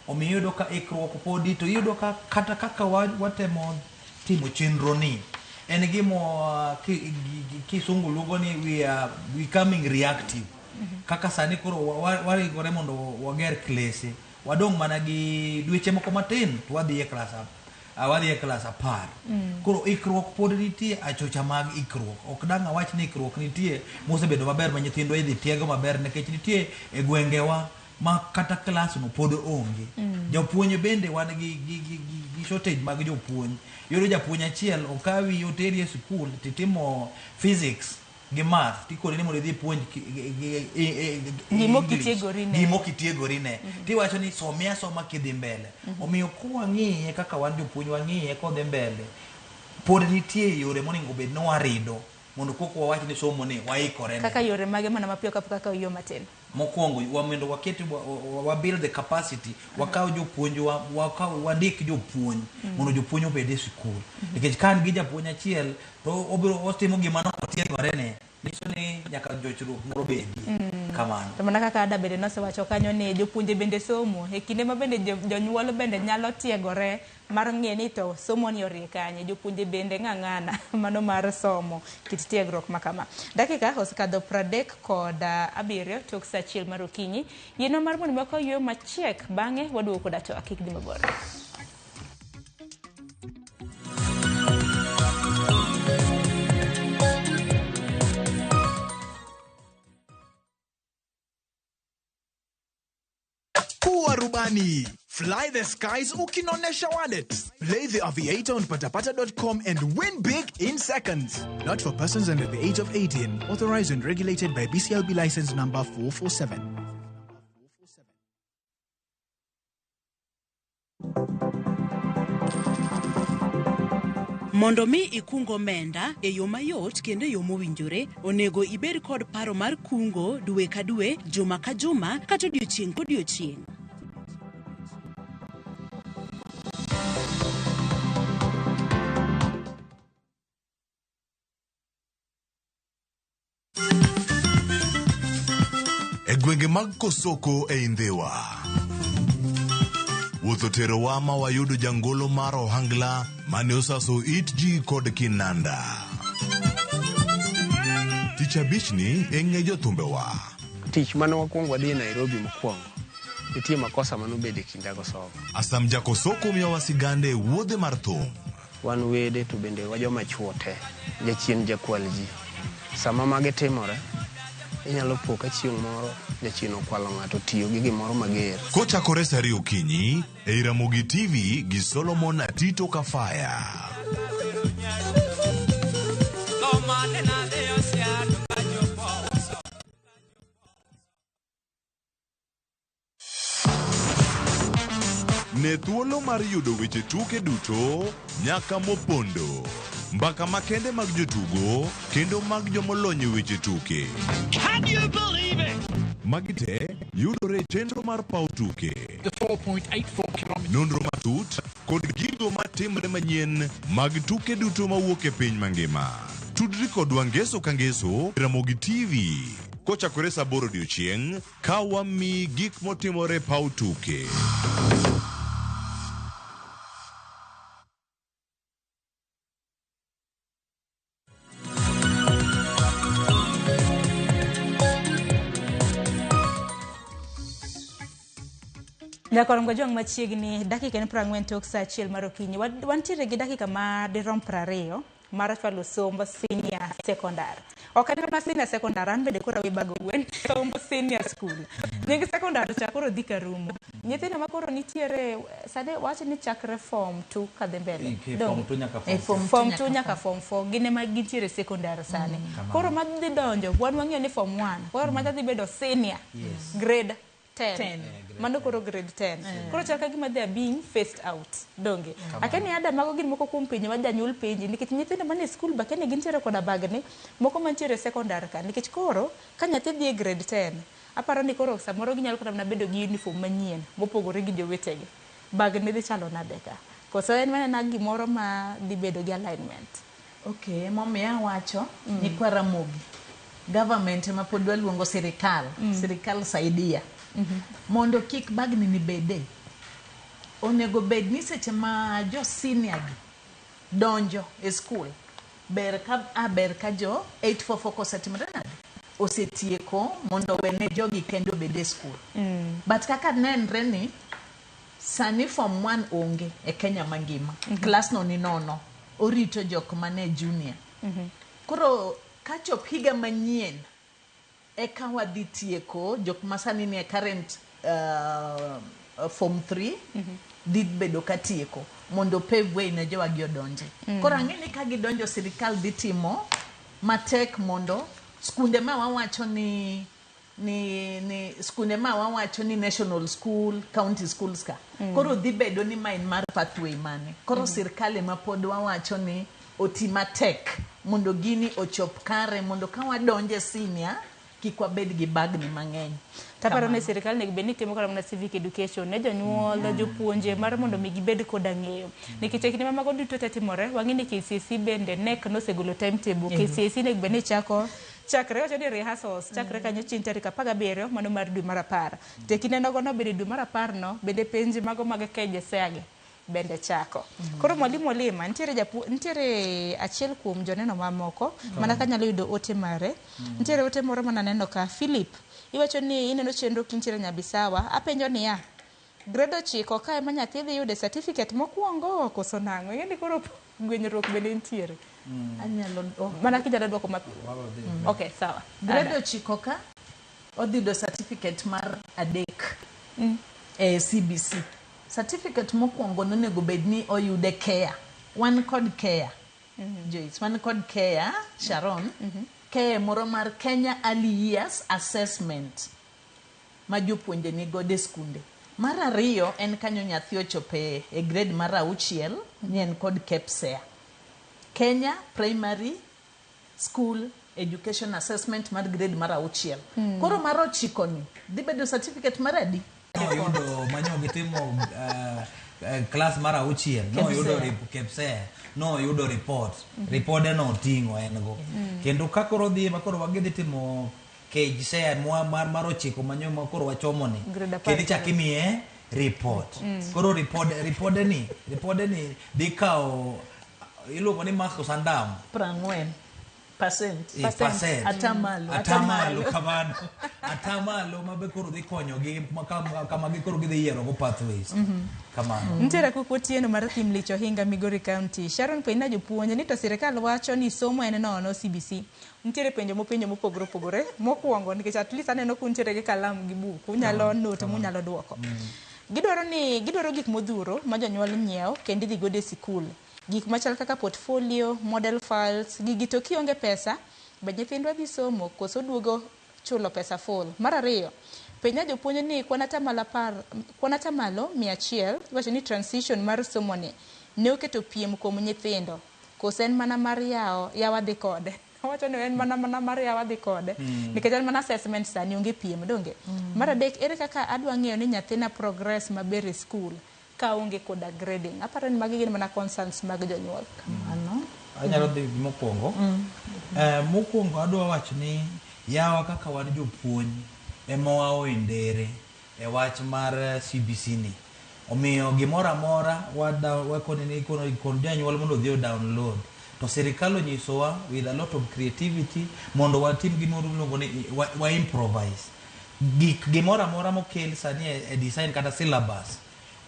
Omiyo iyudo ka ikruok podi to iyudo ka kata kaka watemo timo chenro ni en gima kisungu luongo ni we are becoming reactive. Kaka sani koro warikore mondo wager klese, wadong' mana gi dweche moko matin to wadhi e klas 10. Koro ikruok pod nitie, achocha mag ikruok. Ok dang' awach ni ikruok nitie mosebedo maber ma nyithindwa idhi tiego maber nikech nitie e gwengewa ma kata klas no pod onge. Japuonj bende wan gi shortage mag jopuonj. Iyudo japuonj achiel okawi oteri e sikul titimo physics gi math tikoni ni mondo idhi ipuonj Gima ok itiegori ne. Gima ok itiegori ne. Tiwacho ni somi asoma kidhi mbele. Omiyo kwang'iye kaka wan jopuonj wang'iye kodhi mbele, pod nitie yore monego bed ni warido mondo kok wawach ni somo ni waikore ne. Kaka yore mage mana mapiyo kapok akawo yo matin? Mokwongo mondo waket wa build the capacity, wakaw jopuonj, wakaw wandik jopuonj mondo jopuonj obed e sikul. Nikech ka an gi japuonj achiel to obiro otimo gima ne otiegore ne, nyiso ni nyaka jochruok moro bedie. Kamano. To mana kaka Ada bende nosewacho kanyo ni jopuonje bende somo e kinde ma bende jonyuol bende nyalo tiegore mar ng'e ni to somo ni orie kanye, jopuonje bende ng'ang'ana mano mar somo kit tiegruok ma kama. Dakika osekadho 37 tok saa 1 mar okinyi. Yienwa mar mondo wakaw yueyo machiek, bang'e waduogo koda twak, kik dhi mabor. Kuwa rubani. Fly the skies ukinonesha wallet. Play the Aviator on patapata.com and win big in seconds. Not for persons under the age of 18. Authorized and regulated by BCLB license number 447. Mondo mi ikung omenda e yo mayot kendo e yo mowinjore, onego ibed kod paro mar kungo dwe ka dwe, juma ka juma, kata odiochieng' kodiochieng'. E gwenge mag Kosoko e Ndhiwa, wuoth oterowa ma wayudo jangolo mar ohangla mane osaso it ji kod kinanda. Tich abichni e ng'e jothumbewa. Tich mane wakwongo wadhi e Nairobi mokwongo, nitie makosa mane obedo e kinda Kosovo. Asam Jakosoko miyowa sigande e wuodhe mar thum. Wan wede to bende wajoma chuo te. Jachien jakwal ji. Sama magi timore, inyalo po ka chieng' moro jachien okwalo ng'ato tiyo gi gimoro mager. Kochakore sa ariyo okinyi ei Ramogi TV gi Solomon Atito Kafaya. Ne thuolo mar yudo weche tuke duto nyaka mopondo. Mbaka makende mag jotugo kendo mag jomolony e weche tuke. Can you believe it? Magi te yudore e chenro mar paw tuke. The 4.84 kilometers. Nonro matut kod gigo matimre manyien mag tuke duto mawuok e piny mangima. Tudri kodwa ngeso ka ngeso e Ramogi TV kochakore saa aboro odiochieng' ka wamiyi gik motimore e paw tuke. Nyakwar Mgajwang' machiegni dakika en 40 tok saa achiel mar okinyi. Wantiere gi dakika ma dirom 20 mar chwalo somb senior secondary. Ok en mana senior secondary, an bende koro awe bago gwen. Somb senior school. Nying secondary cha koro dhi karumo. Nyithindo ma koro nitiere sani wach ni chakre form 2 kadhi mbele. Eh, Donge? form 2 nyaka form Eh, four. form 2 nyaka form 4 gin ema gintiere secondary sani. Kamano. Koro madhi donjo, wan wang'eyo ni form 1. Koro madhi dhi bedo senior. Yes. Grade 10. 10. Mano koro grade 10. Koro chal ka gima they are being phased out. Donge. Kamano. Akia ni ada mago gin moko kuom penjo ma janyuol penji nikech nyithindo manie skul be akia ni gintiere koda bagni moko mantiere secondary ka nikech koro ka nyathi dhi e grade 10 aparo ni koro samoro ginyalo kata mana bedo gi uniform manyien mopogore gi jowetegi. Bagni dhi chalo nade ka? Koso en mana gimoro ma dhi bedo gi alignment? Okay, emomiyo awacho nyikwa Ramogi government ema pod waluongo sirikal sirikal saidia mondo kik bagni ni bede onego bed ni seche ma jo senior gi donjo e skul ber ka a ber ka jo 844 kosetimore nade osetieko mondo wene jogi kendo obed e skul but kaka nenre ni sani form 1 onge e Kenya mangima klas no ni nono orito jok mane junior koro kachop higa manyien eka wadhi tieko jok ma sani nie current form 3 dhi bedo ka tieko mondo pave way ne jowagi odonje. Koro ang'e ni ka gidonjo sirikal dhi timo matek mondo skunde ma wawacho ni ni ni skunde ma wawacho ni national school county schools ka koro dhi bedo ni ma en mar pathway mane koro sirkal ema pod wawacho ni oti matek mondo gini ochop kare mondo ka wadonje senior kik wabed gi bagni mang'eny Taparo ni Kamano. sirikal onego bed ni timo kata mana civic education ne jonyuol, jopuonje mar mondo mi gibed koda ng'eyo. Nikech e kinde ma mago duto te timore, wang'e ni KCSE bende KNEC nosegolo timetable. KCSE onego bed ni chako chakre wacho ni rehearsals chakre kanyo chieng' tarik 17 mano mar dwe mar apar. To e kinde nogo no bende dwe mar apar no bende penj mago mag KJSEA gi bende chako. Koro mwalimu Olima nitiere japu, nitiere achiel kuom joneno mamoko mana kanyalo yudo ote mare. Nitiere ote moro mananeno ka Philip iwacho ni ineno chenro kintiere Nyabisawa apenjo niya grade 9 ka ema nyathi dhi yude certificate mokwongo koso nang'o ing'e ni koro gwenyruok bende nitiere anyalo oh. mana kinyalo dwoko mapiyo okay sawa grade Ada. 9 ka odhi yudo certificate mar 3 e CBC certificate mokwongo nonego bed ni oyude KEA wan kod KEA Joyce wan kod KEA Sharon KEA moro mar Kenya Early Years Assessment ma jopuonje ni godo e skunde mar ariyo en kanyo nyathi ochope e grade mar 6 ni en kod KPSEA Kenya Primary School Education Assessment mar grade mar 6 koro mar 9 ni dhi bedo certificate mar adi Noyudo manyo gitimo class mar 6 noyudo KPSEA. KPSEA noyudo report ripode noting'o en go kendo ka koro dhi ma koro wagidhi timo KJSEA mar 9 manyo ma koro wachomo ni Grade apar kendo ichak imiye report koro ripode ni dhi kawo iluongo ni marks koso andam 40 Percent. Percent. Atamalo. Atamalo kamano. Atamalo mabe koro dhi konyogi kama gikoro gidhi yiero go pathways. Kamano. Nitiere kuku otieno mar Thim Lich Ohinga Migori County. Sharon penja jopuonj ni to sirikal wacho ni somo en nono CBC. Nitiere penjo mopenjo mopogore opogore. Mokwongo nikech at least aneno kuntiere gi kalam gi buk. Unyalo note munyalo duoko. Gidwaro ni gidwaro gik modhuro ma jonyuol nyiewo kendo idhi godo e sikul. Gik machal kaka portfolio, model files, gigi to kionge pesa, be nyithindwa dhi somo koso duogo chulo pesa full. Mar ariyo, penja jopuonj ni kwan atamalo 10, kwan atamalo 100, iwacho ni transition mar somo ni ne oketo piem kuom nyithindo, koso en mana mar yawo yawa dhi kode. Owacho ni en mana mar yawa dhi kode. Nikech en mana assessment sani onge piem donge. Mar adek, ere kaka adwa ng'eyo ni nyathina progress maber e school ka onge koda grading. Aparo ni magi gin mana concerns mag jonyuol. Kamano. Anyalo dhi gi mokwongo. Mokwongo adwa wacho ni yawa kaka wan jopuonj ema wao e ndere e wach mar CBC ni. Omiyo gimoro amora wakoni ni kon janyuol mondo odhi o download. To sirikal onyisowa with a lot of creativity mondo watim gimoro miluongo ni wa improvise. Gik gimoro amora mokel sani e design kata syllabus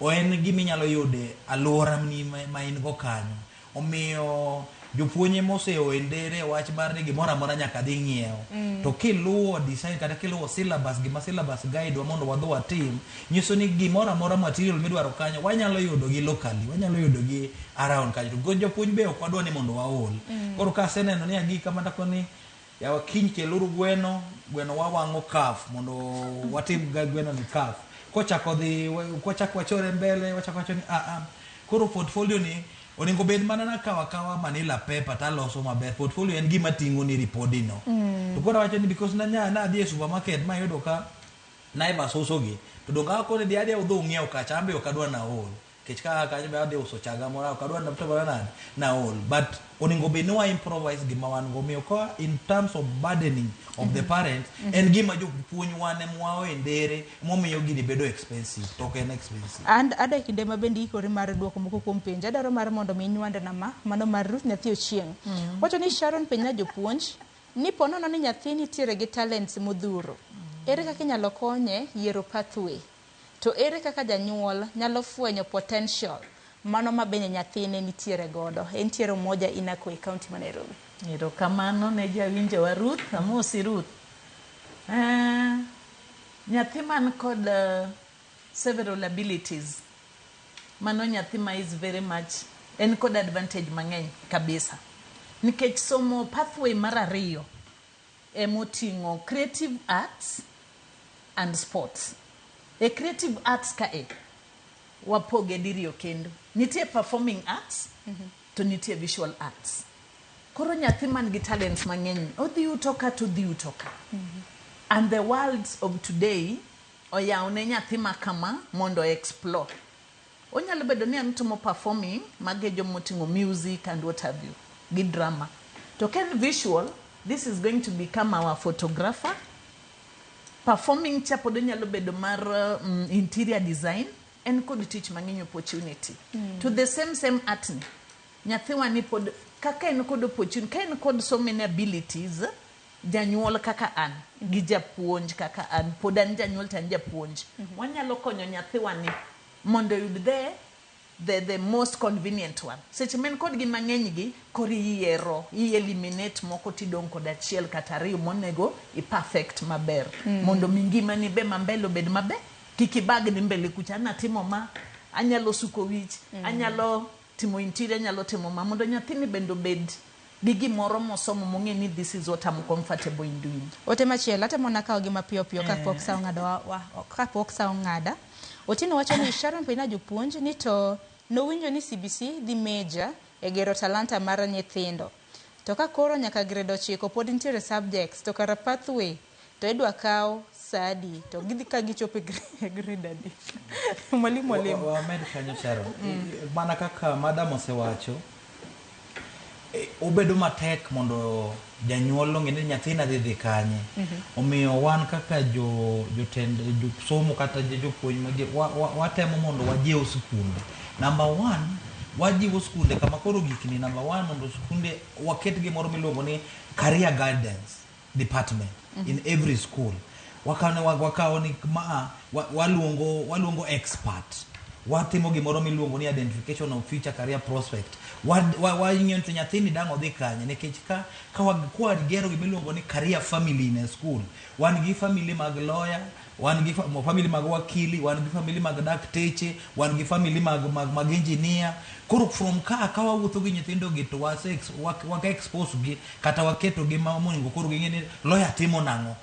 o en gima inyalo yude alwora ni ma in go kanyo. Omiyo jopuonj ema oseo e ndere wach mar ni gimoro amora nyaka dhi ng'iew. To kiluwo design kata kiluwo syllabus, gima syllabus guide wa mondo wadhi watim, nyiso ni gimoro amora material midwaro kanyo wanyalo yudo gi locally, wanyalo yudo gi around kanyo. To jopuonj be ok wadwa ni mondo waol. Koro ka aseneno ni agik kama takoni yawa kiny keluru gweno, gweno wawang'o kaf mondo watim ga gweno ni kaf. Kochako dhi, kochako wachore mbele, wachako wacho ni koro portfolio ni onego bed mana nakawo akawa manila paper taloso maber. Portfolio en gima ting'o ni ripodi no. To koro awacho ni because nanya nadhi e supermarket mayudo ka Naivas uso gi, to donge akone dhi adhi udhi ung'iew kacha, an be ok adwa naol. Nikech ka kanyo be adhi uso chaga moro, ok adwa na naol. But onego bed ni wa improvise gima wan go. Omiyo ka in terms of burdening of the parents, en gima jopuonj wan ema wao e ndere momiyo gini bedo expensive, to ok en expensive. And ada kinde ma bende ikori mar duoko moko kuom penjo, adwaro mar mondo mi inywand na ma, mano mar Ruth nyathi Ochieng. Wacho ni Sharon penja jopuonj ni po nono ni nyathi nitiere gi talents modhuro. Ere kaka inyalo konye yiero pathway? To ere kaka janyuol nyalo fwenyo potential mano ma bende nyathine nitiere godo? Entiere Umoja Inako e county ma Nairobi. Erokamano ne jawinjo wa Ruth, amosi Ruth. Nyathi man kod several abilities, mano nyathi ma is very much, en kod advantage mang'eny kabisa. Nikech somo pathway mar ariyo emoting'o creative arts and sports. E creative arts kae, wapoge diriyo kendo. Nitie performing arts, to nitie visual arts. Koro nyathi man gi talents mang'eny, odhi uto ka to odhi uto ka. And the world of today oyaw ne nyathi ma kama mondo explore. Onyalo bedo ni en timo performing, mage jomoting'o music and what have you, gi drama. To ka en visual, this is going to become our photographer. Performing cha pod onyalo bedo mar interior design, en kod tich mang'eny opportunity. To the same art ni, nyathiwa ni pod, kaka en kod opportunity, ka en kod so many abilities, janyuol kaka an, gi japuonj kaka an, pod an janyuol to an japuonj. Wanyalo konyo nyathiwa ni mondo oyud the most convenient one. Seche ma en kod gi mang'eny gi, koro iyiero, i eliminate moko tidong' kod achiel kata ariyo monego i perfect maber. Mondo mi ngimani be ma mbele obed maber. Kik ibagni mbele kucha, an atimo ma, anyalo suko wich, anyalo timo interior, anyalo timo ma, mondo nyathini bende obed gi gimoro mosomo mong'e ni this is what I'm comfortable in doing. Ote machielo, atemo nakawo gi mapiyo piyo kapok sa ong'ado kapok sa ong'ada. Otieno wacho ni Sharon penja jopuonj ni to nowinjo ni CBC dhi major e gero talanta mar nyithindo. To ka koro nyaka grade 9 pod nitiere subjects to kara pathway to idwa kaw sa adi to gidhi ka gichopo e grade adi. Mwalimu, mwalimu. Wamed kanyo Sharon. Mana kaka madam osewacho, obedo matek mondo janyuol ong'e ni nyathina dhi kanye. Omiyo wan kaka jotend somo kata jopuonj magi watemo mondo wajiw skunde. Number 1, Wajiwo skunde kama koro gikni number one mondo skunde waket gimoro miluongo ni career guidance department in every school. Wakawo ni wakawo ni maa waluongo expert, watimo gimoro miluongo ni identification of future career prospect. Wang'iyo ni to nyathini dang' odhi kanye, nikech ka kwagero gimiluongo ni career family in a school, wan gi family mag lawyer, wan gi family mag wakili, wan gi family mag dakteche, wan gi family mag engineer. Koro from ka wawuotho gi nyithindo gi to waka expose gi kata waketo gi ma monego koro ging'e ni lawyer timo nang'o.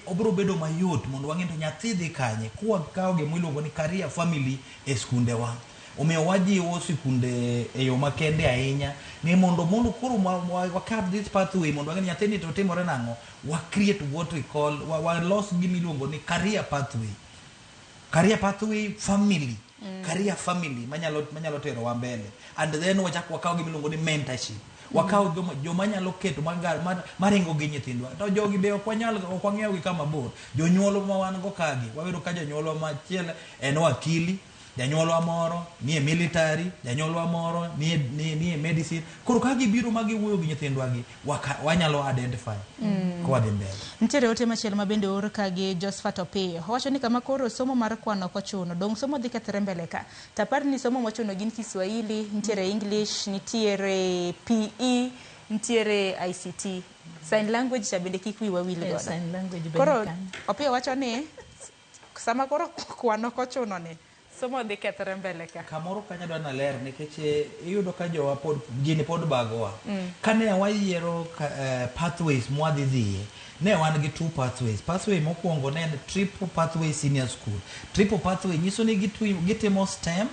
Obiro bedo mayot mondo wang'e to nyathi dhi kanye kwakawo gima iluongo ni career family e skundewa. Omiyo wajiwo sikunde e yo makende ahinya ni mondo koro wa this pathway mondo wang'e ni nyathini to timore nang'o, wa create what we call walos gima iluongo ni career pathway, career pathway family, career family manyalo terowa mbele. And then wachak wakaw gima iluongo ni mentorship, wakaw joma nyalo keto maringo gi nyithindwa to jogi be ok wanyal, ok wang'iew gi kama bor. Jonyuol ma wan go kagi, wayudo ka janyuolwa machielo en wakili, janyuolwa moro nie military, janyuolwa moro nie medicine. Koro ka gibiro ma giwuoyo gi nyithindwa gi, wanyalo identify ka wadhi mbele. Nitiere ote machielo ma bende oor ka gi Josephat Opiyo. Owacho ni kama koro somo mar kwano ok ochuno, dong' somo dhi kethore mbele ka. Tapar ni somo mochuno gin Kiswahili, nitiere English, nitiere PE, nitiere ICT. Sign language cha bende kik wiwa wil godo. Sign language bende Koro kanyo. Opiyo wacho ni sama koro kwano ok ochuno ni somo dhi kethore mbele ka. Kamoro kanyo adwa naler nikech iyudo ka jowa pod gini pod bagowa. Kane wayiero pathways mwadhi dhiye, ne wan gi two pathways. Pathway mokwongo ne en triple pathway senior school. Triple pathway nyiso ni gitimo STEM,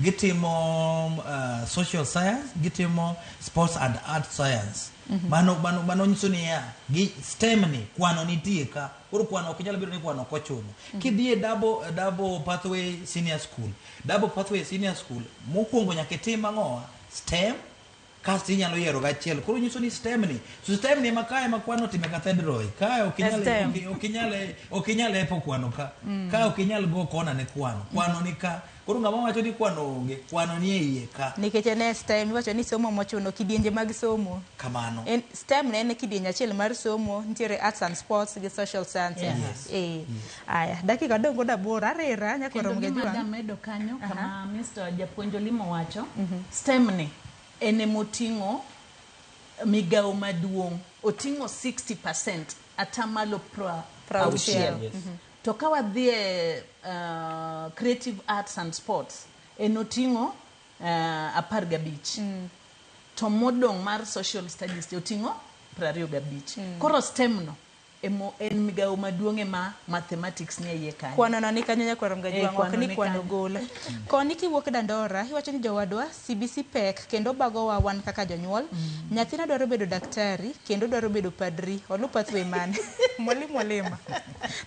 gitimo social science, gitimo sports and art science. Mano nyiso niya, gi STEM ni kwano nitie ka. Koro kwano ok nyal bedo ni kwano ok ochuno. Kidhi e double pathway senior school, double pathway senior school mokwongo nyaka itim ang'owa? STEM, kasto inyalo yiero gachiel. Koro nyiso ni STEM ni, so STEM ni ema kae ema kwano otime cathedral. Kae ok inyal STEM. ok inyal epo kwano ka. Ka ok inyal go kona ne kwano. Kwano ni ka. Koro ng'ama wacho ni kwano onge, kwano ni e iye ka. Nikech en e STEM iwacho ni somo mochuno kidienje mag somo. Kamano. En STEM ne en kidieny achiel mar somo, nitiere arts and sports gi social sciences. Yes. Aya, dakika dong' kod aboro, arera nyaka Kendo rom gi gima jwang'. damedo kanyo kama Mr. Japuonj Olimo wacho, STEM ni en emoting'o migawo maduong', oting'o 60%, atamalo 60. 60. To ka wadhi e creative arts and sports, en oting'o 15. To modong' mar social studies oting'o 25. Koro STEM no emo en migawo maduong' ema mathematics ni e iye kanyo. Kwano no ni kanyo nyaka rom Eh, gajwang', ok kwano ni ni kwano kanyo. gol. Koni kiwuok Dandora, iwacho ni jowadwa CBC pek kendo bagowa wan kaka jonyuol. Nyathina dwaro bedo daktari kendo dwaro bedo padri. Oluw pathway mane? Mwalimu olima.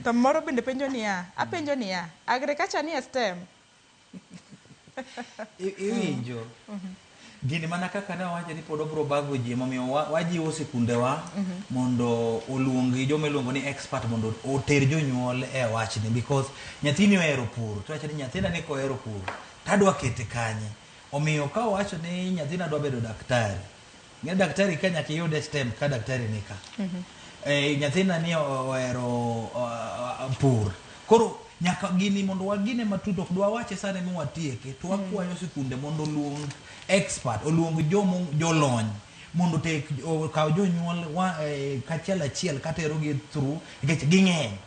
To moro bende penjo niya, apenjo niya, agriculture ni e STEM? Iwinjo. Gini mana kaka ne wawacho ni pod obiro bago ji, emomiyo wajiwo sikundewa mondo oluong joma iluongo ni expert mondo oter jonyuol e wachni, because nyathini ohero pur to wacho ni nyathina ni kohero pur tadwa kete kanye. Omiyo ka owacho ni nyathina dwa bedo daktari, ng'e daktari ka nyaka iyud e STEM ka daktari ni ka. Nyathina ni ohero pur, koro nyaka gini mondo wagine matut. Ok dwa wache sani miwatieke to wakwayo sikunde mondo oluong expert, oluong jomo jolony mondo tek okaw jonyuol kachiel achiel katerogi through, nikech ging'eny.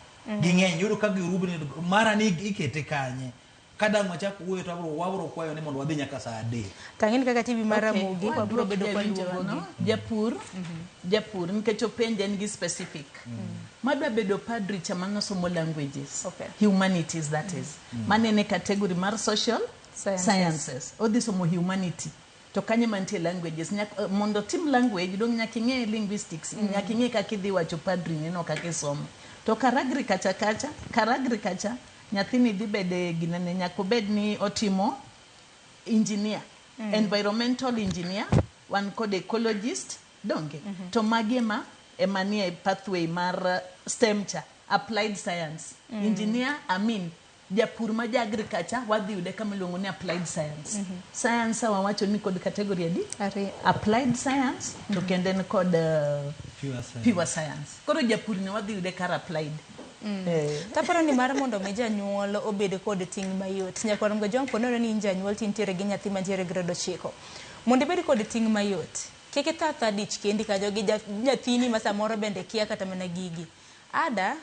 Ging'eny yudo ka girubni mara ni ikete kanye. Ka dang' wachak wuoyo to wabro kwayo ni mondo wadhi nyaka saa 3. Tang'eni kaka TV mar Okay, Ramogi wabro waduok bedo kwa jawinjowa, luongogi. no? Japur nikech openje en gi specific madwa bedo padri cha manosomo languages, humanities, that is, manene category mar social Sciences. sciences. Odhi somo humanity to kanye mantie languages. Mondo otim language dong nyaka ing'e linguistics, nyaka ing'e kaka idhi wacho padri neno kaka isomo. To kar agriculture kacha, kar agriculture nyathini dhi bede ginene, nyaka obed ni otimo engineer, environmental engineer, wan kod ecologist donge. To magi ema nie pathway mar STEM cha, applied science, engineer, I mean. Japur ma ja agriculture wadhi yude kama iluongo ni applied science. Science wawacho ni kod category adi? Ariyo. Applied science to kendo en kod Pure science. pure science. Koro japur ni wadhi yude kar applied. Taparo ni mar mondo mi janyuol obed kod ting' mayot. Nyakwar Mgajwang' po nono ni in janyuol to intiere gi nyathi mantiere e grade 9. Mondo ibed kod ting' mayot, kik itho athoa dich kendi kanyo gi nyathini ma samoro bende kia kata mana gigi. Ada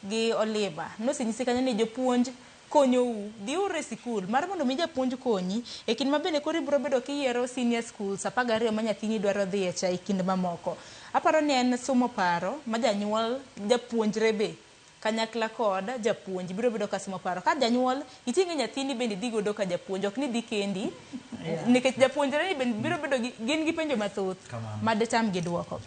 gi Olima nosenyisi kanyo ni jopuonj konyou, dhiuru e sikul mar mondo mi japuonj konyi e kind ma bende koro ibiro bedo kiyiero senior schools 12 ma nyathini dwaro dhiye cha e kind mamoko. Aparo ni en sumo paro ma janyuol japuonjre be kanyakla kod japuonj biro bedo ka sumo paro. Ka janyuol iting'e nyathini bende idhi godo ka japuonj, ok ni idhi kendi nikech japuonjre ni bende biro bedo gi gin gi penjo mathoth ma ditam gi duoko.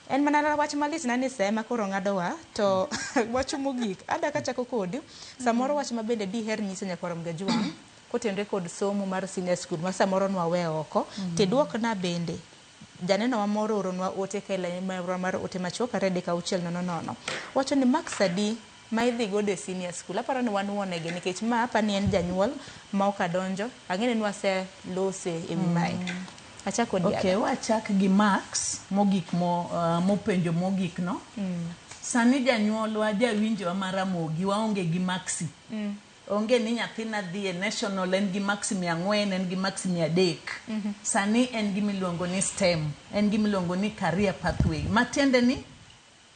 En mana wach malit na ni sema koro ng'adowa to wach mogik ada kachako kodi samoro wach ma bende diher nyiso nyakwar Mgajwang' kotenore kod somo mar senior school ma samoro nwawe oko tiduokna bende janeno wa moro ooronwa ote ka e marwa mar ote machuok 23600 wacho ni marks adi ma idhi godo e senior school. Aparo ni wan wuonegi nikech ma apa ni en janyuol ma ok adonjo ang'e ni waselose e wi mae. Achak kodi Okay, Ada. wachak gi marks mogik mo, mopenjo mogik no. Sani janyuolwa jawinjowa mar Ramogi waonge gi maksi. Onge ni nyathina dhi e national en gi maksi 400, en gi maksi 300. Sani en gi miluongo ni STEM, en gi miluongo ni career pathway. Matiende ni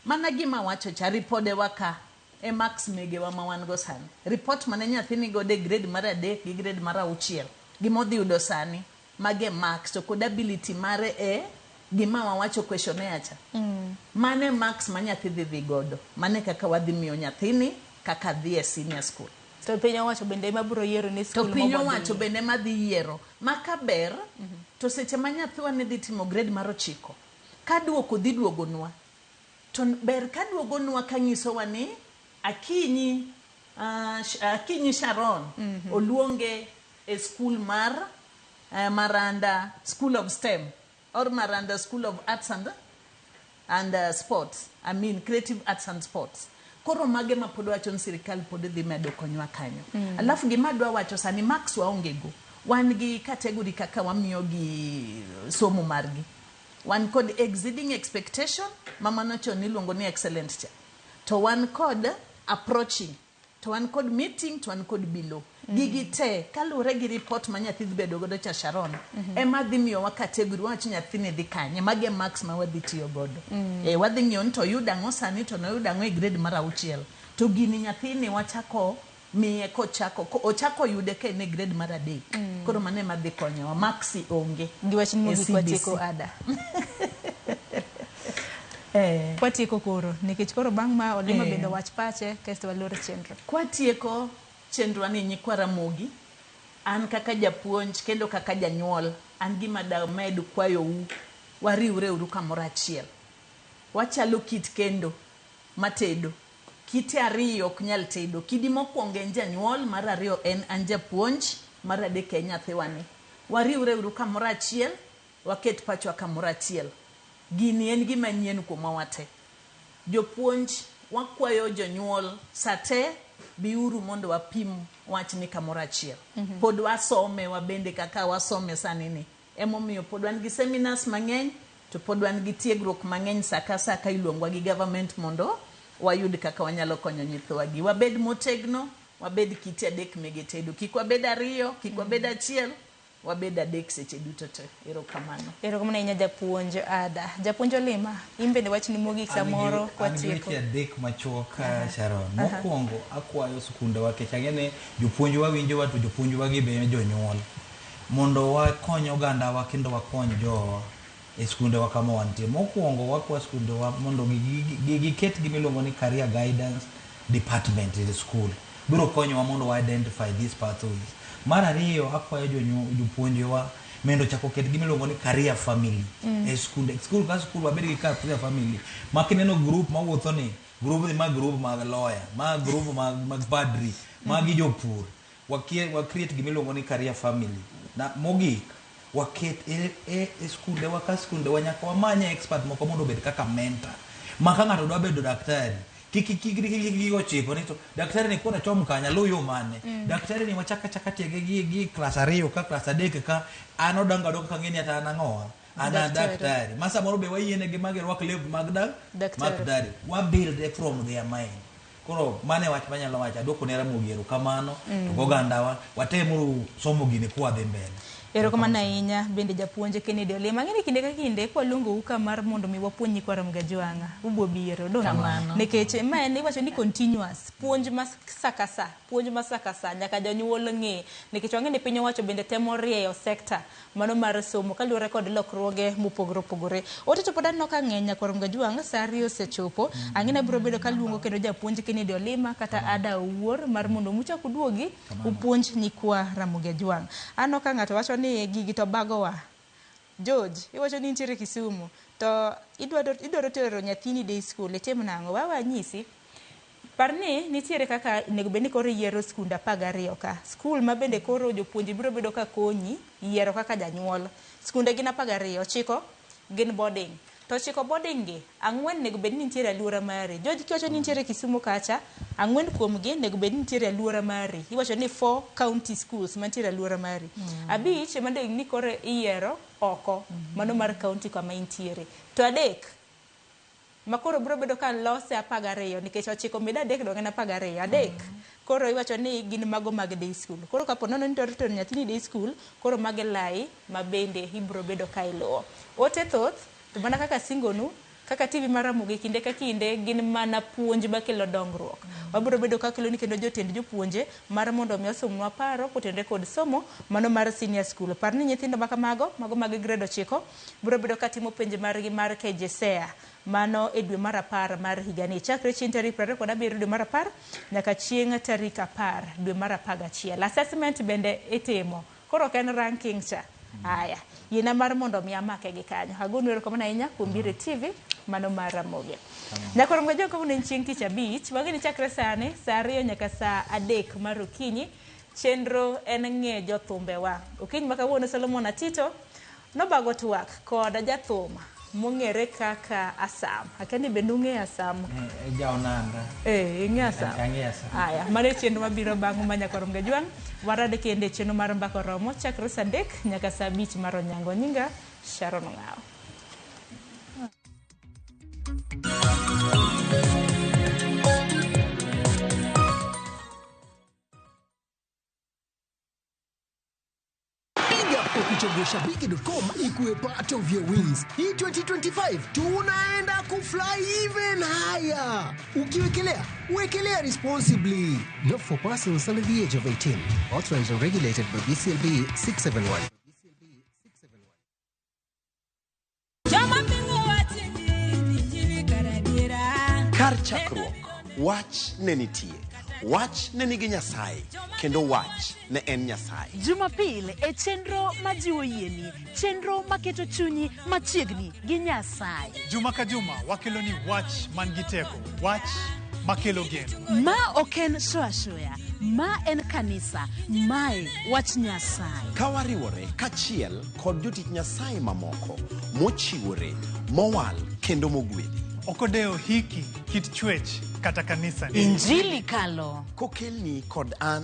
mana gima wacho cha ripodewa ka e marks megewa ma wan go sani. Report mane nyathi ni godo e grade mar 3 gi grade mar 6 gima odhi yudo sani mage marks to kod ability mare e gima wawacho questionnaire cha. Mane marks ma nyathi dhi godo. Mane kaka wadhi miyo nyathini kaka dhi e senior school. To piny owacho bende ema biro yiero ni To skul piny mobodhi. owacho bende ema dhi yiero. Ma ka ber, to seche ma nyathiwa ne dhi timo grade mar 9, ka duoko dhi duogonwa, to ber ka duogonwa ka nyisowa ni Akinyi, Akinyi Sharon oluonge e skul mar Maranda School of STEM or Maranda School of Arts and Sports, I mean Creative Arts and Sports. Koro mage ma pod wacho ni sirikal pod dhi medo konywa kanyo. Alafu gima adwa wacho sani marks waonge go. Wan gi category kaka wamiyo gi somo margi. Wan kod exceeding expectation, ma mano chon iluongo ni excellent cha. To wan kod approaching, to wan kod meeting, to wan kod below. Gigi te kaluwore gi report ma nyathi dhi bedo godo cha Sharon, ema dhi miyowa category wawacho nyathini dhi kanye, magi e marks ma wadhi tiyo godo. Wadhi ng'iyo ni to oyudo ang'o sani to noyudo ang'o e grade mar 6. To gini nyathini wachako miye kochako ochako yude ka en e grade mar 3. Koro mano ema dhi konyowa. Marks onge. Gi wach ni e mogik CBC. watieko Ada. Kwatieko koro nikech koro bang' ma Olima bende wach pache kasto walor chenro. Kwatieko chenro ni nyikwa Ramogi, an kaka japuonj kendo kaka janyuol, an gima damed kwayou, wariwre uru kamoro achiel. Wachalo kit kendo matedo. Kite ariyo ok nyal tedo. Kidi mokwongo en janyuol, mar ariyo en an japuonj, mar adek en nyathiwani. Wariwre uru kamoro achiel, waket pachwa kamoro achiel. Gini en gima nyien kuomwa wate. Jopuonj, wakwayo jonyuol sate biuru mondo wapim wachni kamoro achiel. Pod wasome wabende kaka wasome sani ni. Emomiyo pod wan gi seminars mang'eny, to pod wan gi tiegruok mang'eny sa ka sa ka iluongwa gi government mondo wayud kaka wanyalo konyo nyithiwa gi. Wabed motegno, wabed kite adek mege tedo. Kik wabed ariyo, kik wabed achiel, wabed adek seche duto te. Erokamano. Erokamano ahinya japuonj Ada. Japuonj Olima, in bende wachni mogik samoro An gi kwatieko. weche adek machuok Sharon. Mokwongo akwayo skundewa nikech ang'e ni jopuonjwa winjowa to jopuonjwa gi be jonyuol. Mondo wakony ogandawa kendo wakony jowa e skundewa kama wantie. Mokwongo wakwa skundewa mondo giket gima iluongo ni career guidance department e school. Biro konyowa mondo wa identify these pathways. Mar ariyo akwayo jopuonjewa mondo ochak oket gima iluongo ni career family e skunde. Skul ka skul wabed gi career family. Ma kineno group mawuotho ni, group ni ma group mag lawyer, ma group mag padri, magi jopur. Wa create gima iluongo ni career family. Na mogik waket e skundewa ka skundewa nyaka wamanye expert moko mondo obed kaka mentor. Ma ka ng'ato dwa bedo daktari, Kik ikikri gi 9 ni to daktari ni kona chom kanya luw yo mane. Daktari ni wachaka chaka tiege gi klas 2 ka klas 3 ka an odongo adonga ka ng'e ni ata an ang'owa. An a Daktari. daktari. Ma samoro be wayienegi ma girwak lewni mag Daktari. daktari. Wa build e from their mind. Koro mano e wach manyalo wacho. Aduoko ne Ramogi erokamano. To gogandawa watemuru somo gini kwadhi mbele. Erokamano ahinya bende japuonj Kennedy Olima. Ang'e ni kinde ka kinde kwaluongou ka mar mondo mi wapuonj nyikwa Ramogi Ajwang'a, ubiro biro, donge? Kamano. Nikech ma en iwacho ni continuous, puonj ma sa ka sa, puonj ma sa ka sa, nyaka jonyuol ng'e. Nikech wang'e ni piny owacho bende temo rieyo sekta mano mar somo kaluwore kod lokruoge mopogore opogore. Ote to pod aneno ka ng'eny nyakwar Ramogi Ajwang', sa 2 osechopo. Ang'e ni abiro bedo kaluongo kendo japuonj Kennedy Olima kata Ada Owuor mar mondo muchak uduogi upuonj nyikwa Ramogi Ajwang'. Aneno ka ng'ato wacho ni gigi to bagowa. George, iwacho ni intiere Kisumu to idwaro tero nyathini day school, itim nang'o? Wawe anyisi. Par ni nitiere kaka onego bed ni koro iyiero skunde 12 ka. Skul ma bende koro jopuonje biro bedo ka konyi yiero kaka janyuol. Skunde gin 12, 9 gin boarding. To 9 boarding gi, 4 onego bed ni nitiere aluora mari. George kiwacho ni nitiere Kisumu kacha, 4 kuomgi onego bed ni nitiere aluora mari. Iwacho ni 4 county schools mantiere aluora mari. 5 ema onego ni koro iyiero oko, mano mar county kama intiere. To 3 makoro biro bedo ka lose 12 nikech 9 med 3 dong' en 12. 3 koro iwacho ni gin mago mag day school. Koro kapo nono ni idwaro tero nyathini day school, koro mago e lai ma bende ibiro bedo ka iluwo. Ote thoth, to mana kaka singonu, kaka TV mar Ramogi kinde ka kinde gin mana puonj makelo dongruok. Wabiro bedo ka keloni kendo jotend jopuonje mar mondo mi osomnwa paro kotenore kod somo mano mar senior school. Par ni nyithindo ma kamago, mago mag grade 9, biro bedo ka timo penj margi mar KJSEA mano e dwe mar 10 mar higani. Chakre chieng' tarik 27 dwe mar 10 nyaka chieng' tarik 10 dwe mar 11. Assessment bende itimo. Koro ok en ranking cha. Aya, yiena mar mondo mi amake gi kanyo. Agonu erokamano ahinya kuom biro e TV mano mar Ramogi. Nyaka Ramogi Ajwang' kawuono en chieng' tich abich. Wageni chakre sani saa 2 nyaka saa 3 mar okinyi. Chenro en ng'e jothumbewa. Okinyi ma kawuono Solomon Atito nobago twak kod jathum mong'ere kaka Asam. Akia ni bende ung'eyo Asam? Jaonanda. Ing'eyo Asam? Ang'eyo Asam. Aya, mano e chenro mabiro bang' ma nyaka Ramogi Ajwang'. Warad kendo e chenro mar Mbaka Oromo chakre saa 3 nyaka saa 5 mar onyango. Nyinga Sharon Ong'awo. Piga kwa kuchagua shabiki.com ikuwe part of your wins. Hii 2025 tunaenda kufly even higher. Ukiwekelea, wekelea responsibly. Not for persons under the age of 18. Authorized and regulated by BCLB 671. Kar chakruok, wach ne nitie. Wach ne nigi Nyasaye, kendo wach ne en Nyasaye. Jumapil e chenro majiwo yieni, chenro maketo chunyi machiegni gi Nyasaye. Juma ka juma wakelo ni wach man gi teko, wach makelo geno. Ma ok en show ashoya, ma en kanisa, mae wach Nyasaye. Ka wariwore kachiel kod jotich Nyasaye mamoko mochiwore, mowal kendo mogwedhi. Ok odewo hiki, kit chwech kata kanisa. Injili kalo. Kokelni kod an